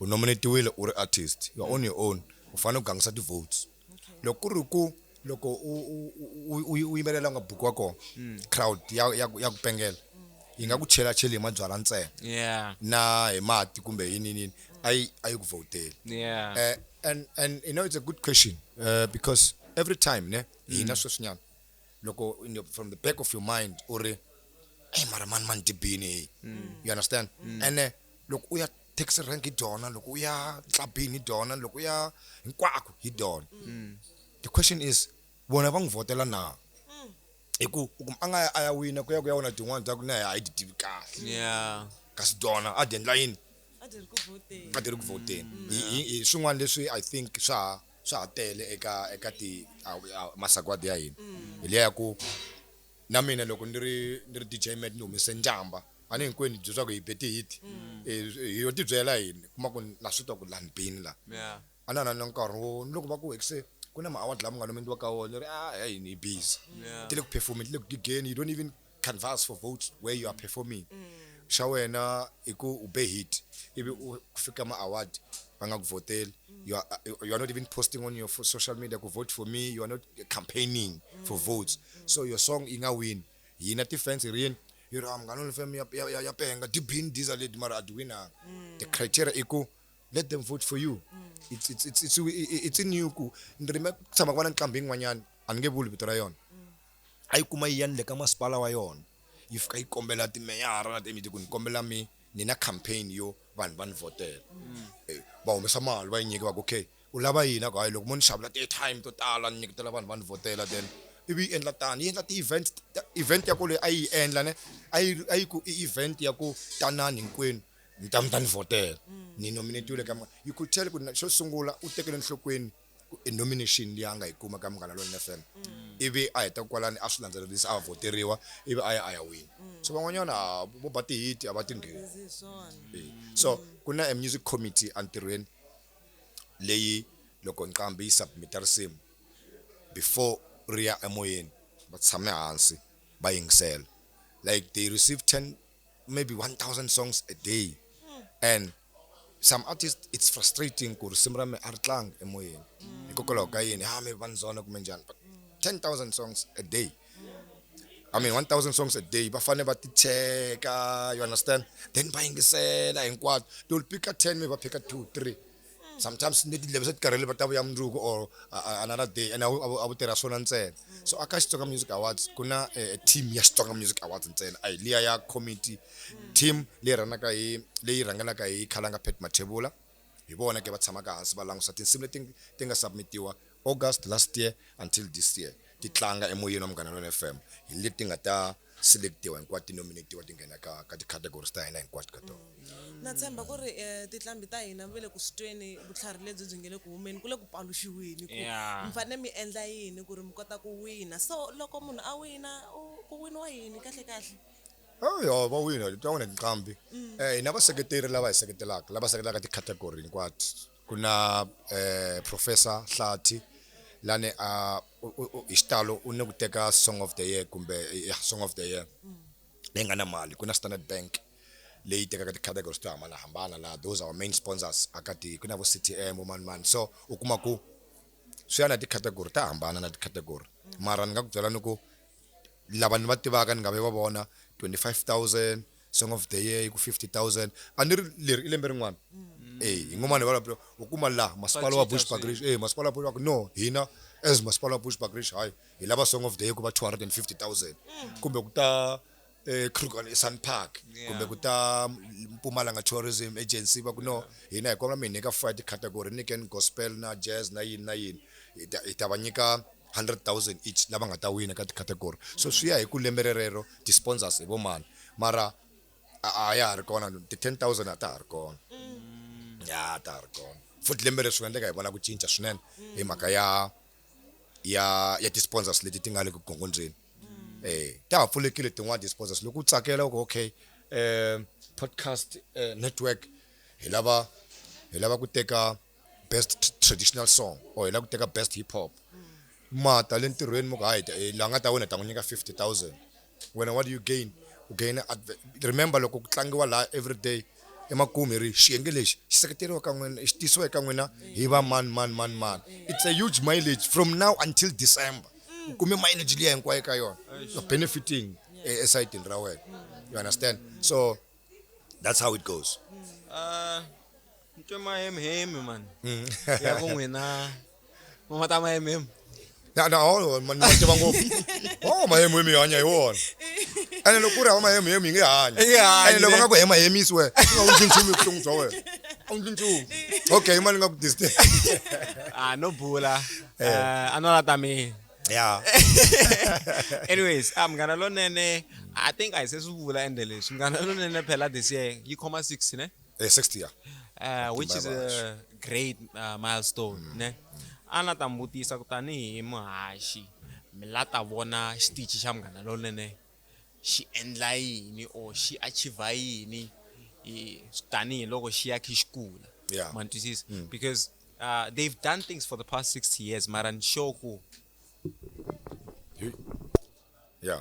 U nominatiwile u ri artist, you are on your own. U fanele u gangisa ti-votes. Loko ku ri ku loko u yimbelela nga buku wa kona, crowd ya ku pengela yi nga ku chelacheli hi mabyalwa ntsena. Na hi mati kumbe hi yini yini, a yi ku vhoteli. And you know it's a good question because every time ne hina sweswinyana loko from the back of your mind u ri hey mara mani mani dibini hey. You understand? And loko u ya taxi rank hi dyona, loko u ya clubini hi dyona, loko u ya hinkwako hi dyona. The question is vona va n'wi vhotela na? Hi ku u kuma a nga ya a ya wina ku ya ku ya wona tin'wana ta ku na a yi ti tivi kahle. Kasi dyona a dyi endla yini? A dyi ri ku vhoteni. A dyi ri ku vhoteni. Hi swin'wana leswi I think swa ha tele eka ti masagwadi ya hina. Hi liya ya ku na mina loko ni ri DJ Matt ni humise njamba a ni hinkwenu hi byela ku hi be ti-hit. Hi yo tibyela hina kuma ku na swi twa ku la ni bini la. A na na nkarhi wo ni loko va ku ekse ku na ma-award lama nga nominiwa ka wona ni ri hey ni busy. Ti le ku performing, ti le ku gigeni, you don't even canvas for votes where you are performing. Xa wena i ku u be hit ivi u fika ma-award va nga ku vhoteli. You are not even posting on your social media ku vote for me, you are not campaigning for votes. So your song yi nga win. Hina ti-fans hi ri yini? Hi ri, Munghana Lonene FM ya penga, ti bini these leti mara a ti winanga. The criteria i ku let them vote for you. It's in you ku ni ri ku tshama ku va na nqambi yin'wanyana a ni nge vuli vito ra yona. A yi kuma yi ya ni le ka masipala wa yona. Yi fika yi kombela timeyara na ti-M D ku ni kombela mi ni na campaign yo vanhu va ni vhotela. Va humesa mali va yi nyika va ku okay u lava yini? A ku hayi loko mo ni xavela ti-airtime to tala ni nyiketela vanhu va ni vhotela then ivi yi endla tano yi endla ti-event event ya ku leyi a yi endla ne a yi ku i event ya ku tanani hinkwenu mi ta mi ta ni vhotela. Ni nominatiwile ka you could tell ku xo sungula u tekele enhlokweni ku i nomination leyi a nga yi kuma ka Munghana Lonene FM. Ivi a heta kwalani a swi landzelerisa a vhoteriwa ivi a ya a ya wina. So van'wanyana vo ba ti-hit a va ti ngheni. So ku na a music committee entirhweni leyi loko nqambi yi submit-a risimu before ri ya emoyeni va tshame hansi va yingisela. Like they receive 10 maybe 1000 songs a day. And some artists it's frustrating ku risimu ra me a ri tlangi emoyeni. Hikokwalaho ka yini? Ha me va ni zona kumbe njhani? But 10,000 songs a day. I mean 1,000 songs a day va fanele va ti cheka, you understand? Then va yingisela hinkwato. They will pick a 10 maybe va pick a 2, 3. Sometimes ni tindleve se ti karhele va ta vuya mundzuku or another day and a wu tirha swona ntsena. So aka Xitsonga Music Awards ku na team ya Xitsonga Music Awards ntsena a hi liya ya committee team leyi rhanaka hi leyi rhangelaka hi Khalanga Pat Mathebula. Hi vona ke va tshamaka hansi va langusa tinsimu leti ti nga submitiwa August last year until this year ti tlanga emoyeni wa Munghana Lonene FM hi leti nga ta selectiwa hinkwato ti nominatiwa ti nghena ka ka ti-categories ta hina hinkwato ka tona. Na tshemba ku ri um tinqambi ta hina va le ku swi tweni vutlhari lebyi byi nge le ku humeni ku le ku paluxiweni ku mi fanele mi endla yini ku ri mi kota ku wina so loko munhu a wina u ku winiwa yini kahle kahle. Oh ya va wina ta wina tinqambi hi na vaseketeri lava hi seketelaka lava seketelaka ti-category hinkwato ku na professor Hlathi lani a hi xitalo u ni ku teka song of the year kumbe ya song of the year leyi nga na mali ku na Standard Bank leyi tekaka ti-categories to hambanahambana laha those are our main sponsors aka ti ku na vo C_T_M vo manimani so u kuma ku swi ya na ti-category ta hambana na ti-category mara ni nga ku byela ni ku lava ni va tivaka ni nga ve va vona 25000 song of the year yi ku 50000 a ni ri leri i lembe rin'wana e hi ngomani va u kuma laha masipala wa Bushbuckridge e masipala wa Bushbuckridge no hina as masipala wa Bushbuckridge hayi hi lava song of the year ku va 250000 kumbe ku ta Kruger Sun Park kumbe ku ta Mpumalanga Tourism Agency va ku no hina hi kombela mi hi nyika five ti-category nyikeni gospel na jazz na yini na yini hi ta hi ta va nyika 100,000 each lava nga ta wina ka ti-category so swi ya hi ku lembe rerero ti-sponsors hi vo mani mara a ya ha ri kona ti-10,000 a ta ha ri kona ya a ta ha ri kona futhi lembe leri swi nga endleka hi vona ku cinca swinene hi mhaka ya ya ya ti-sponsors leti ti nga le ku gongondzeni eh ta ha pfulekile tin'wana ti-sponsors loko u tsakela u ku okay podcast network hi lava hi lava ku teka best traditional song or hi lava ku teka best hip hop ma ta le ntirhweni mi ku hayi la nga ta wina ta n'wi nyika 50000 wena what do you gain u gain remember loko ku tlangiwa laha every day emakumu hi ri xiyenge lexi xi seketeriwa ka n'wina xi tisiwa eka n'wina hi va mani mani mani mani it's a huge mileage from now until December u kume mileage liya hinkwayo ka yona you're benefiting esayidini ra wena you understand so that's how it goes. Ni twe mahemhemi man ya ku n'wina ma ta mahemhemi Na na oh ma ni ma tiva ngopfu. Oh mahemhemi hi hanya hi wona. Ene loko ku ri hava mahemhemi hi nge hanyi. Hi nge hanyi, Ene loko ne? nga ku hemahemisi wena u nga wundli nchumu evuton'wini bya wena. A wundli nchumu. Okay i mani nga ku disturb. Ah no bula. A no la ta mina. Yeah. Anyways, ah Munghana Lonene I think a hi se swi vula ende leswi Munghana Lonene phela this year yi khoma 60 ne? 60 yeah. Which is a great milestone ne? A na ta mi vutisa ku tanihi muhaxi mi la ta vona xitichi xa Munghana Lonene xi endla yini or xi achieve yini tanihiloko xi ya kha xi kula. Yeah. Ma ni twisisa? Because they've done things for the past 60 years mara ni sure ku Yeah.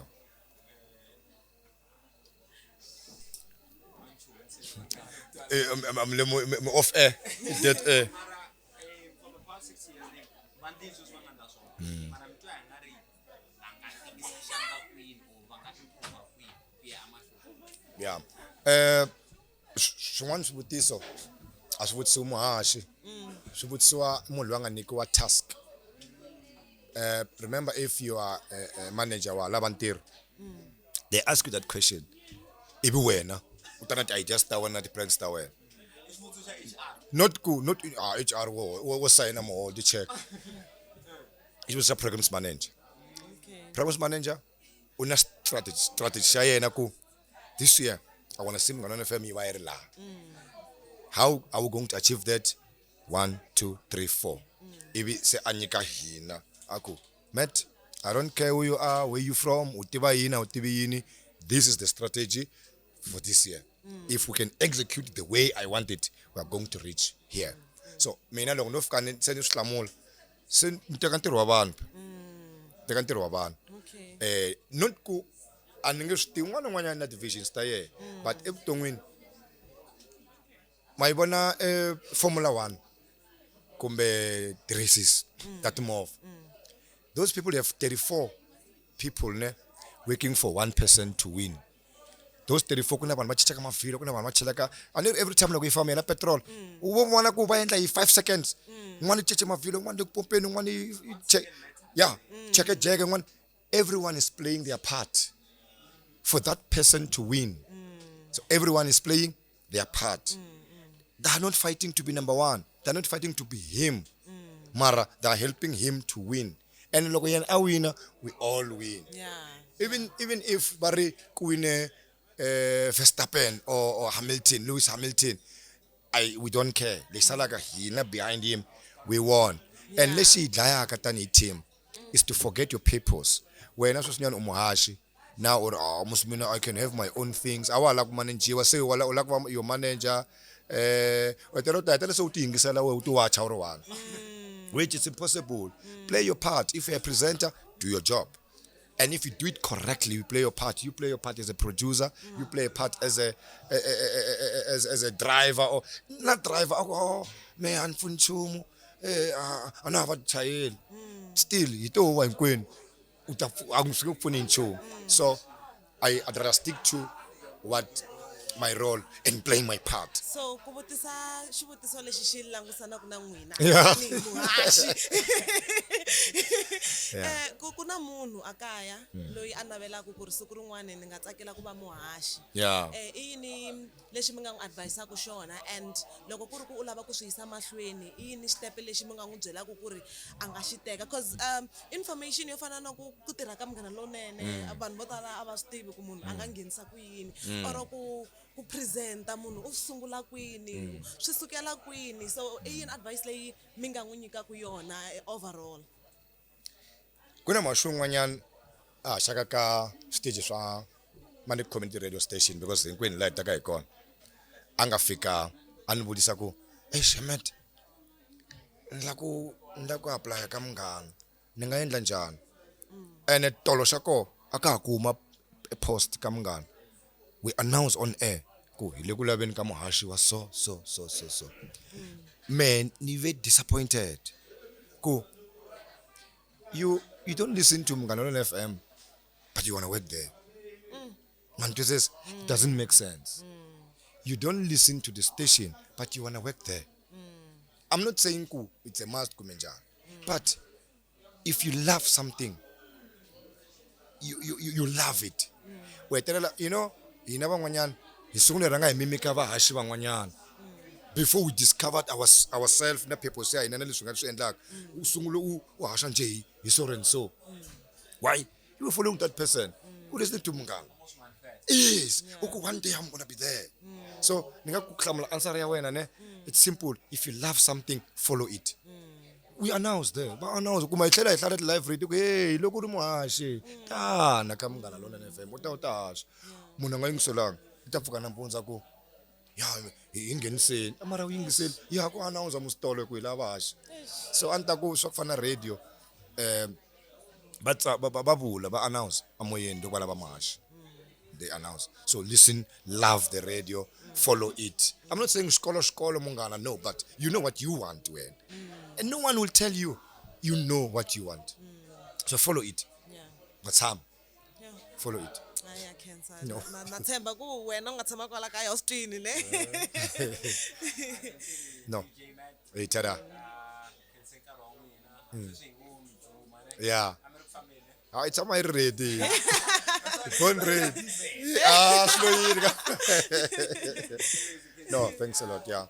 I'm, I'm off air. Dead air. Yeah. Swin'wana swivutiso a swi vutisiwi muhaxi swi vutisiwa munhu loyi a nga nyikiwa task remember if you are a manager wa lava ntirho they ask you that question ivi wena u ta na ti-ideas ta wena na ti-plans ta wena not ku not HR wo sayina muholo ti-check i xivutiso xa programs manager programs manager u na strategy strategy xa yena ku this year I want to see Munghana FM yi va yi ri laha how are we going to achieve that 1 2 3 4 ivi se a nyika hina a ku Matt I don't care who you are where you from u tiva yini a wu tivi yini this is the strategy for this year if we can execute the way I want it we are going to reach here so mina loko no fika ni se ni swi hlamula se ni teka ntirho wa vanhu teka ntirho wa vanhu not ku a ni nge swi tivi un'wana na un'wanyana na ti-visions ta yena but evuton'wini ma yi vona Formula 1 kumbe ti-races ta timovha those people have 34 people ne working for one person to win those 34 ku na vanhu va chichaka mavhilwa ku na vanhu va chelaka a ni ri every time loko yi famba yena petrol u vo vona ku va endla hi 5 seconds un'wana i cheche mavhilwa un'wana le ku pompeni un'wana i ya cheke jeke un'wana everyone is playing their part for that person to win so everyone is playing their part they are not fighting to be number one they are not fighting to be him. Mara they are helping him to win. And loko yena a wina, we all win. Even if va ri ku wine Verstappen or Hamilton, Lewis Hamilton, I we don't care. Lexi salaka hina behind him, we won. And lexi hi dlayaka tanihi team is to forget your purpose. Wena sweswinyana u muhaxi now or oh, mos mina I can have my own things. A wa ha lava ku manajiwa se wa u lava ku va your manager u hetelela u ta hetelela se u ti yingisela wehe u ti wacha u ri one, which is impossible. Play your part. If you're a presenter, do your job. And if you do it correctly, you play your part. You play your part as a producer, you play a part as a driver or not driver. Oh, me a ni pfuni nchumu. A na ha va chayeli. Still, hi to wa hinkwenu. U ta a swi nge ku pfuni hi nchumu. So I'd rather stick to what my role and play my part. So ku vutisa xivutiso lexi xi langusanaka na n'wina tanihi muhaxi. Ku na munhu a kaya loyi a navelaka ku ri siku rin'wana ni nga tsakela ku va muhaxi. I yini lexi mi nga n'wi advisaka xona, and loko ku ri ku u lava ku swi yisa mahlweni, i yini xitepe lexi mi nga n'wi byelaka ku ri a nga xi teka? Cause information yo fana na ku tirha ka Munghana Lonene, vanhu vo tala a va swi tivi ku munhu a nga nghenisa ku yini, or ku presenta munhu u sungula kwini, swi sukela kwini. So i yini advice leyi mi nga n'wi nyikaka yona, overall? Ku na muhaxi wun'wanyana a haxaka ka switeji swa Money Community Radio Station, because hinkwenu laha hi taka hi kona, a nga fika a ni vutisa ku, "Hey Shemet, ni la ku apply ka Munghana, ni nga endla njhani?" Ene tolo xa koho a ka ha kuma post ka Munghana, we announce on air ku hi le ku laveni ka muhaxi wa so so so so so. Man, ni ve disappointed ku you don't listen to Munghana Lonene FM but you want to work there. Man, this it doesn't make sense. You don't listen to the station but you want to work there. I'm not saying ku it's a must kumbe njhani, but if you love something, you love it. U hetelela hina van'wanyana hi sungule rhanga hi mimika vahaxi van'wanyana before we discovered ourself na purpose ya hina na leswi hi nga swi endlaka. U sungule u haxa njhe hi so and so. Why you were following that person who listening to Munghana? Yes, u ku one day I'm gonna be there. So ni nga ku hlamula answer ya wena ne, it's simple: if you love something, follow it. We announce there, va announce kuma hi tlhela hi hlala ti-live radio ku, "Hey, loko u ri muhaxi, tana ka Munghana Lonene FM, u ta haxa." Munhu a nga yingiselanga, i ta pfuka nampundzu a ku, "Ya hi ngheniseni," mara u yingiseli ya ku announce musitolo ku hi lava haxi. So a ni ta ku swa ku fana na radio, va vula, va announce amoyeni loko va lava muhaxi, they announce. So listen, love the radio, follow it. I'm not saying xikolo xikolo Munghana, no, but you know what you want when and no one will tell you. You know what you want, so follow it. Va tshama, follow it. Hayi, ya khensa. No. Na tshemba ku wena u nga tshama kwala kaya u swi twini ne. No, hey, tada. Yeah, ha i tshama yi ri ready, born ready. Ah, swi lo yini ka. No, thanks a lot. Yeah,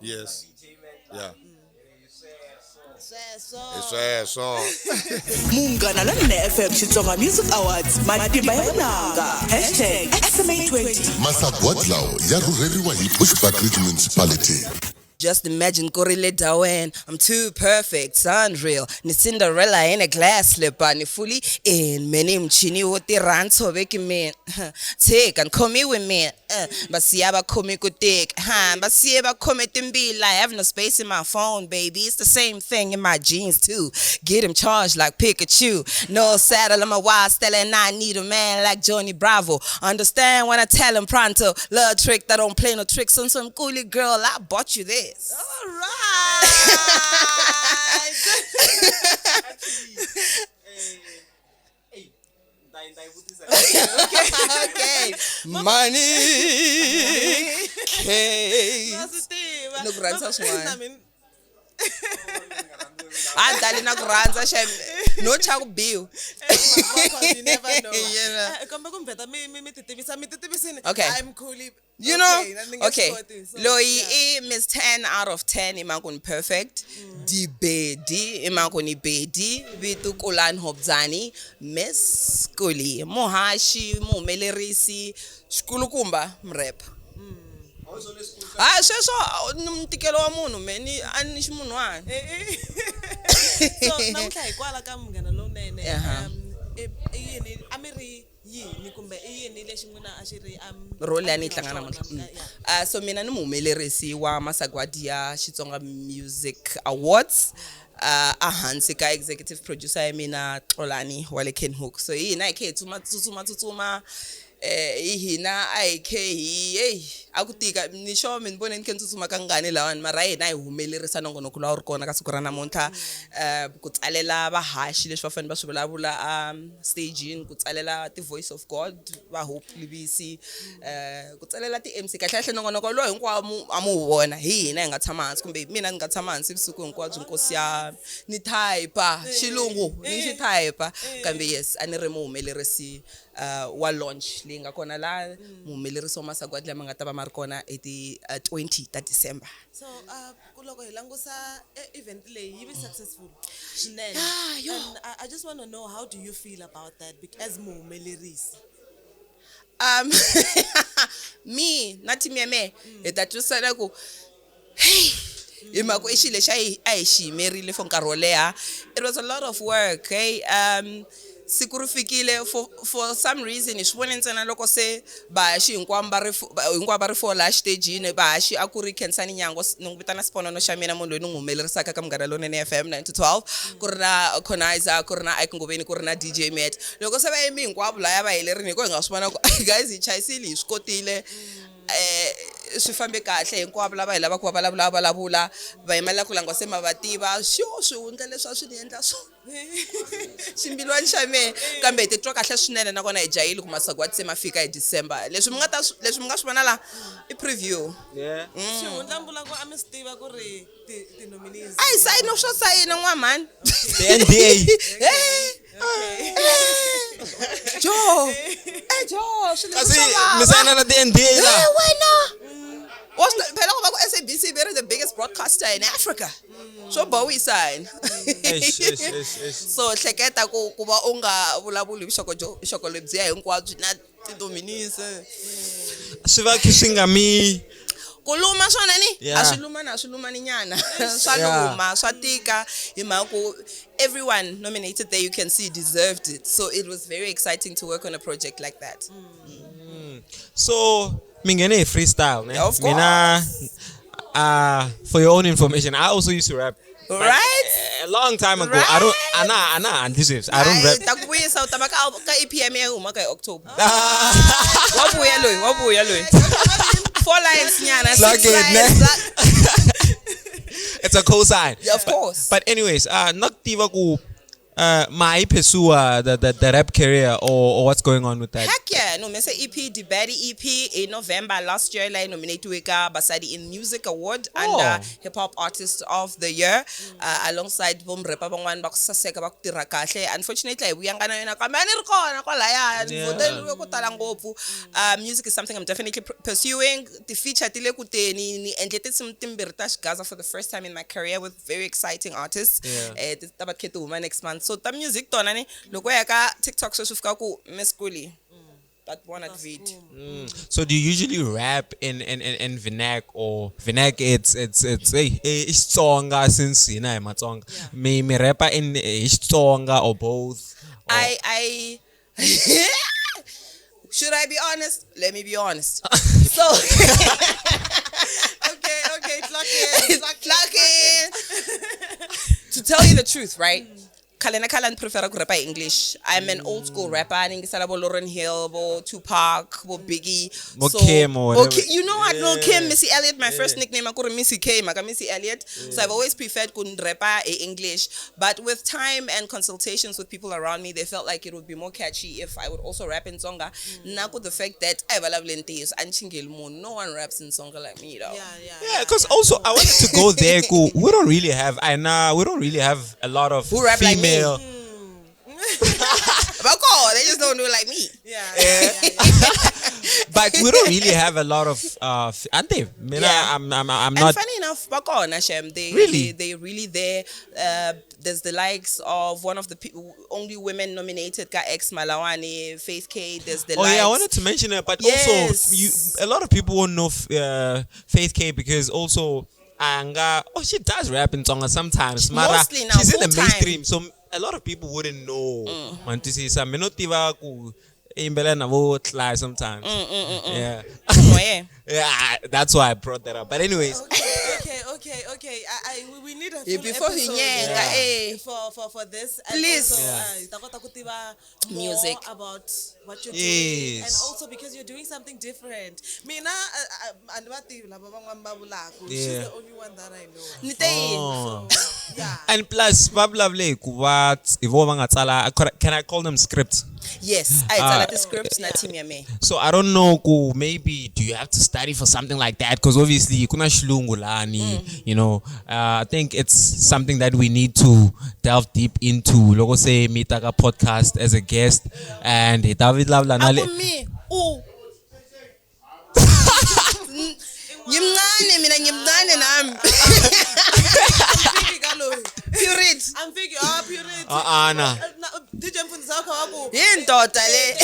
yes, yeah. Sweswo. Hi sweswo. Munghana Lonene FM Xitsonga Music Awards, matimba ya vunanga, #SMA20. Masagwadi lawa ya rhurheriwa hi Bushbuckridge Municipality. Just imagine Korile Dawen. I'm too perfect, unreal. Ni Cinderella in a glass slipper. Ni fully in. Many mchini wo ti rantsho beki me. Take and call me with me. Basiya ba khomi ku tika. Ha, basiya ba khome timbila. I have no space in my phone, baby. It's the same thing in my jeans too. Get him charged like Pikachu. No saddle, I'm a wild stella and I need a man like Johnny Bravo. Understand when I tell him pronto. Love trick that don't play no tricks on some coolie girl. I bought you this. All right. Okay. Money case. Na swi tiva. Ni ku rhandza swin'wana. Na mina. A dali na ku rhandza xem. No chava ku biwa. You never know. Yeah. Kombe ku mi vheta mi ti tivisa, mi ti tivisini. Okay. I'm cool. You know? Okay, na ni nge Okay. swi koti, so, Loyi i Miss 10 out of 10 i mhaka ku ni perfect. Dibedi i mhaka ku ni bedi. Vito Kulani Hobzani, Miss Kuli. Muhaxi, muhumelerisi, xikulukumba murhepa. Hayi sweswo ni ntikelo wa munhu me ni a ni ximunhwana. So namuntlha hi kwala ka Munghana Lowunene. Aha. I yini a mi ri yini kumbe i yini lexi n'wina a xi ri Role leyi a ni yi a mi tlanga tirha namuntlha. xona? Yeah. So mina ni muhumelerisi wa masagwadi ya Xitsonga Music Awards, a hansi ka executive producer ya mina Xolani wa le Kenhook. So hi hina hi khe hi tsuma tsutsuma tsutsuma, hi hina a hi khe hi hey a ku tika ni sure mi ni vone ni khe ni tsutsuma kangani lawani, mara hina hi humelerisa nongonoko lowu a wu ri kona ka siku ra namuntlha, ku tsalela vahaxi leswi va fanele va swi vulavula stagini, ku tsalela ti-voice of God va Hope Livisi, ku tsalela ti-MC. Kahle kahle nongonoko lowu hinkwawo a mu wu vona hi hina hi nga tshama hansi, kumbe mina ni nga tshama hansi vusiku hinkwabyo, nkosi ya ni type xilungu ni xi type. Kambe yes, a ni ri muhumelerisi wa launch leyi nga kona laha, muhumelerisi wa masagwadi lama nga ta va ma ri kona hi ti 20 ta December. So ku loko hi langusa event leyi yi vi successful swinene. Ah, yo. And I just want to know, how do you feel about that as muhumelerisi? Me na team ya mehe hi ta twisana ku hey, hi mhaka ku i xilo lexi a hi xi yimerile for nkarhi wo leha. It was a lot of work. Hey, siku ri fikile, for some reason hi swi vone ntsena loko se vahaxi hinkwavo va ri hinkwavo va ri four laha xitejini. Vahaxi a ku ri Khensani Nyango, ni n'wi vitana Xiponono xa mina, munhu loyi ni n'wi humelerisaka ka Munghana Lowunene FM 9 to 12, ku ri na Conizer, ku ri na Ike Ngobeni, ku ri na DJ Matt. Loko se va yimi hinkwavo laya va helerini, hi ko hi nga swi vona ku guys, hi chayisile, hi swi kotile, swi fambe kahle. Hinkwavo lava hi lavaka ku va vulavula, va vulavula, va yimelela ku langwa se ma va tiva xo swihundla leswi a swi ni endla swona ximbilwani xa mehe. Kambe hi titwa kahle swinene, nakona hi jahile ku masagwadi se ma fika hi December. Leswi mi nga ta leswi mi nga swi vona la i preview. Xihundla mbula ku a mi swi tiva ku ri ti-nominees. A hi sayini swo sayina n'wamhani. The NDA. Jo, eh jo, swilo Kasi swa vava. mi sayina na ti-NDA la. Eh, wena phela ku va ku SABC ve ri the biggest broadcaster in Africa, swo boha u yi sayina. Eish, eish, eish, eish. So hleketa ku va u nga vulavuli hi vuxokoxoko lebyiya hinkwabyo na ti-nominees. Swi va khe swi nga mi Ku luma swona ni a swi luma na swi lumani nyana, swa luma, swa tika, hi mhaka ku everyone nominated there, you can see, deserved it. So it was very exciting to work on a project like that. So mi nghene hi freestyle, ne? Yeah, of Mina, for your own information, I also used to rap. Right? A long time ago. I don't ana handli sweswi. I don't rap. Ta ku vuyisa u ta va ka EP ya mina yi humaka hi October. Wa vuya loyi, wa vuya loyi. 4 lines nyana, Plug 6 it, lines. ne? It's a cosign. Yeah, of course. But anyways, not tiva ku my pursue the rap career or what's going on with that? Heck yeah. No, me say EP, the Baddie EP in November last year, like nominated ka Basadi in Music Award and Hip Hop Artist of the Year, alongside bom rapper bangwan ba kusaseka ba kutira kahle. Unfortunately, we vuyanga na yona kambe a ni ri kona kwalaya. Ni voteriwe ko tala ngopfu. Music is something I'm definitely pursuing. The feature ti le ku teni, ni endle tinsimu timbirhi ta Xigaza for the first time in my career with very exciting artists. Ti ta va ti kha ti huma next month. So ta music tona ni loko ya ka TikTok sweswi fika ku Miss Kuli, but vona ti-video. So do you usually rap in Vernac or Vernac? It's hey, hey, Xitsonga, since you know Matsonga. Me rapper in Xitsonga or both? Or I should I be honest? Let me be honest. So Okay, clock in, clock in, clock in. To tell you the truth, right? Khale na khale a ni prefera ku rapa hi English. I'm an old school rapper. Ni yingisela bo Lauryn Hill, bo Tupac, bo Biggie. Bo So, Kim or bo whatever. Kim, you know what? Lil Kim, Missy Elliott. My first nickname a ku ri Missy K, maka Missy Elliott. So I've always preferred ku rapa hi English. But with time and consultations with people around me, they felt like it would be more catchy if I would also rap in Tsonga. Na ku the fact that I vulavula ntiyiso, a ni chingeli munhu. No one raps in Tsonga like me, though. Yeah, because also I wanted to go there. Ku, we don't really have, I know we don't really have a lot of Who rap like me? female. don't do it like me. But we don't really have a lot of ante mina. Yeah. I'm And not funny enough, Bakona Shem, they Really? they really there. There's the likes of one of the only women nominated, ka ex Malawani, Faith K. There's the Oh yeah, I likes. wanted to mention it, but Yes. also you, a lot of people won't know Faith K because also Anga, oh, she does rap in Tsonga sometimes. Mara, Mostly now, she's in the full-time. mainstream, so a lot of people wouldn't know. Mantwisisa, mina no tiva ku yimbelela na vo Tly sometimes. Yeah. Yeah. Yeah, that's why I brought that up. But anyways, Okay. We need a Yeah, full before episode, hi nyenga, eh. for this. And Please. also, Yeah. hi ta kota ku tiva more Music. about what you're doing, and Yes. also because you're doing something different. Mina, a ni va tivi lava van'wana va vulaka. She's Yeah. the only one that I know. Ni te yini? Oh. Yeah. And plus va vulavule hi ku va hi vo va nga tsala, can I call them scripts? Yes, I tsala ti-scripts na team ya me. So I don't know ku maybe do you have to study for something like that, because obviously kuna xilungu lani, you know, I think it's something that we need to delve deep into loko se mi ta ka podcast as a guest and hi ta vulavula na le Aku mi u ngimncane mina, ngimncane nami. Amfiki ka loyi. Purity. Amfiki, ah, purity. Ah, ah, na. DJ mfundisi wa kha wa ku Yindoda le.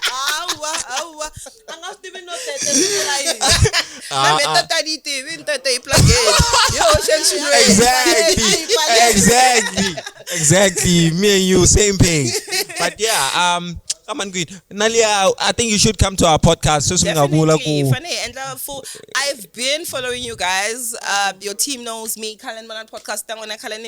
Hawa, hawa. A nga swi tivi no tete swi vula yini. Ah, Na me ah. tata ni tivi ntete yi plugeni. Yo xenxilweni. Exactly. Me and you, same page. But yeah, come on, Queen. Nalia, I think you should come to our podcast. So singavula Definitely. ku Funny, and I've been following you guys. Your team knows me. Kalen Manan podcast. Tangona Kalen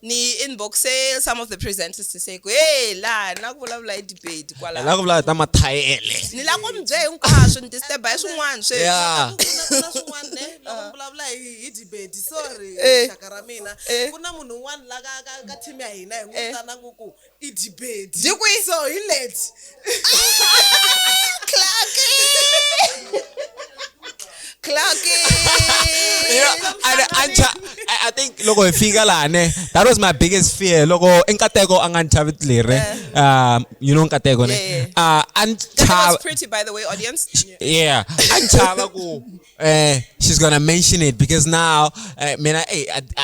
ni inbox some of the presenters to say, "Hey, la na ku vulavula hi debate kwala." la ku vulavula ta mathayele. Ni la ku mi byela hinkwaswo ni disturb hi swin'wana sweswi. Yeah. Ku na swin'wana ne loko mi vulavula hi debate, sorry, Eh. xaka ra mina, Eh. ku na munhu un'wana la ka team ya hina hi n'wi Eh. vitana ku ku i debate. Dyi kwihi? So hi late. Clarky. You know, I think loko hi fika laha ne, that was my biggest fear. Loko Nkateko a nga ni chavi leri, you know Nkateko ne? Yeah, A ni That chava was pretty, by the way, audience. Yeah, a ni chava ku she's gonna mention it because now mina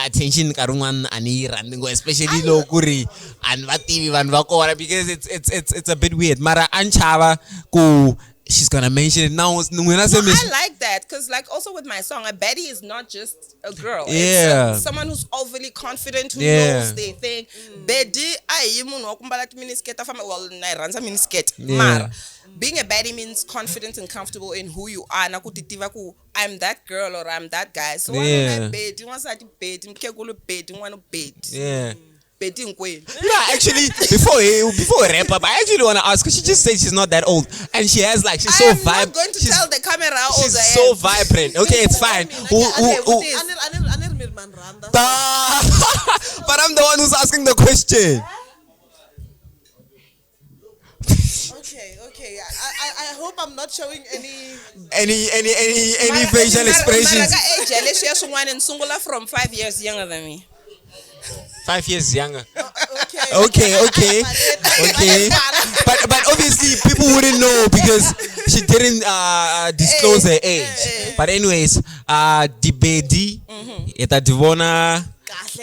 attention nkarhi wun'wana a ni yi rhandzi ngopfu, especially loko ku ri a ni va tivi vanhu va kona, because it's a bit weird. Mara a ni chava ku she's gonna mention it now. N'wina se No, mi I like that because, like, also with my song, a baddie is not just a girl. Yeah. It's someone who's overly confident, who Yeah. knows their thing. Baddie, a hi munhu wa ku mbala ti-miniskirt a famba, well, na yi rhandza miniskirt. Yeah. Mara, being a baddie means confident and comfortable in who you are. Na ku ti tiva ku I'm that girl or I'm that guy. So Yeah. wanuna baddie, n'wansati baddie, mukhegulu baddie, n'wana baddie. Yeah. Baddie hinkwenu. Yeah, actually, before we wrap up, I actually want to ask, because she just said she's not that old, and she has like she's so I am not vibrant. going to tell the camera how old She's I am. so vibrant. Okay, it's fine. Who- A ni ri mi ri ma ni rhandza. But I'm the one who's asking the question. Okay. I hope I'm not showing any. Any facial expressions? Mara ka age ya leswiya swin'wana ni sungula from 5 years younger than me. 5 years younger. Okay. But obviously people wouldn't know because she didn't disclose her age. But anyways, dibedi eta divona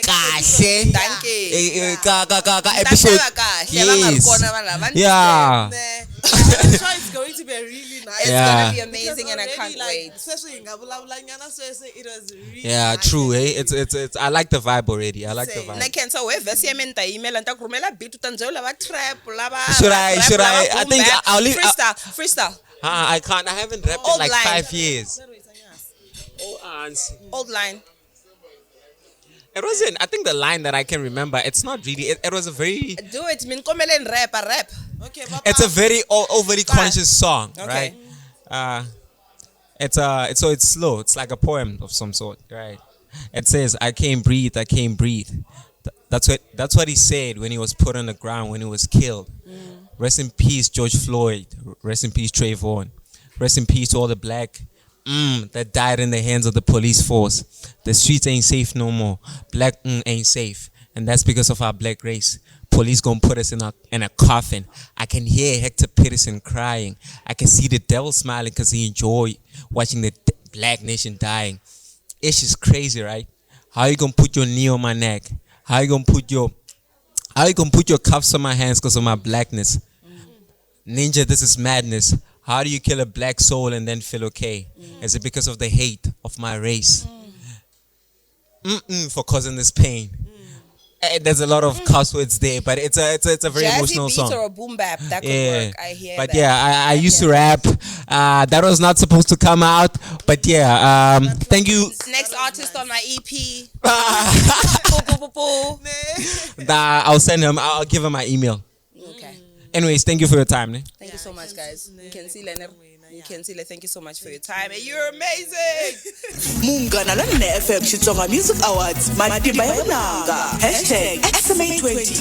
kahle. Dankie. Ka ka ka ka Ta episode. hleva kahle, va nga ri Yes. kona vanhu lava va ni Yeah. I'm sure it's going to be really nice. It's Yeah. gonna be amazing and I Because can't already, like, wait. Sweswi hi nga vulavulanyana sweswi, it was really Yeah, nice. true. Hey, it's I like the vibe already. I like the Na vibe. khensa we verse ya mina ni ta yimela ni ta ku rhumela beat u ta ni byela u lava trap u lava Should rap, I- rap, should lava I boom think bap. I'll leave- freestyle. I can't. I haven't rapped in Old like line. 5 years. Old line. It wasn't. I think the line that I can remember. It's not really. It was a very. Do it. Min kombeleni rap, rap. Okay, It's a very overly conscious song, Okay. right? It's so it's slow. It's like a poem of some sort, right? It says, "I can't breathe. I can't breathe." That's what he said when he was put on the ground, when he was killed. Rest in peace, George Floyd. Rest in peace, Trayvon. Rest in peace to all the black that died in the hands of the police force. The streets ain't safe no more. Black ain't safe. And that's because of our black race. Police gonna put us in a coffin. I can hear Hector Peterson crying. I can see the devil smiling because he enjoy watching the black nation dying. It's just crazy, right? How you gonna put your knee on my neck? How you gonna put your how you gonna put your cuffs on my hands because of my blackness? Ninja, this is madness. How do you kill a black soul and then feel okay? Is it because of the hate of my race? Mm-mm, for causing this pain. There's a lot of cuss words there, but it's a very Jazzy emotional beat song. or a boom bap that could work. I hear But that. yeah, I used to rap. That was not supposed to come out, but yeah. Thank you. Next artist on my EP. Boo, boo, boo, boo. Nah, I'll send him. I'll give him my email. Okay. Anyways, thank you for your time. Ne? Thank you so much, guys. You can see Leonard. You can see Thank you so much for your time. And you're amazing. Munghana Lonene FM Xitsonga Music Awards matimba ya vunanga hashtag SMA 20.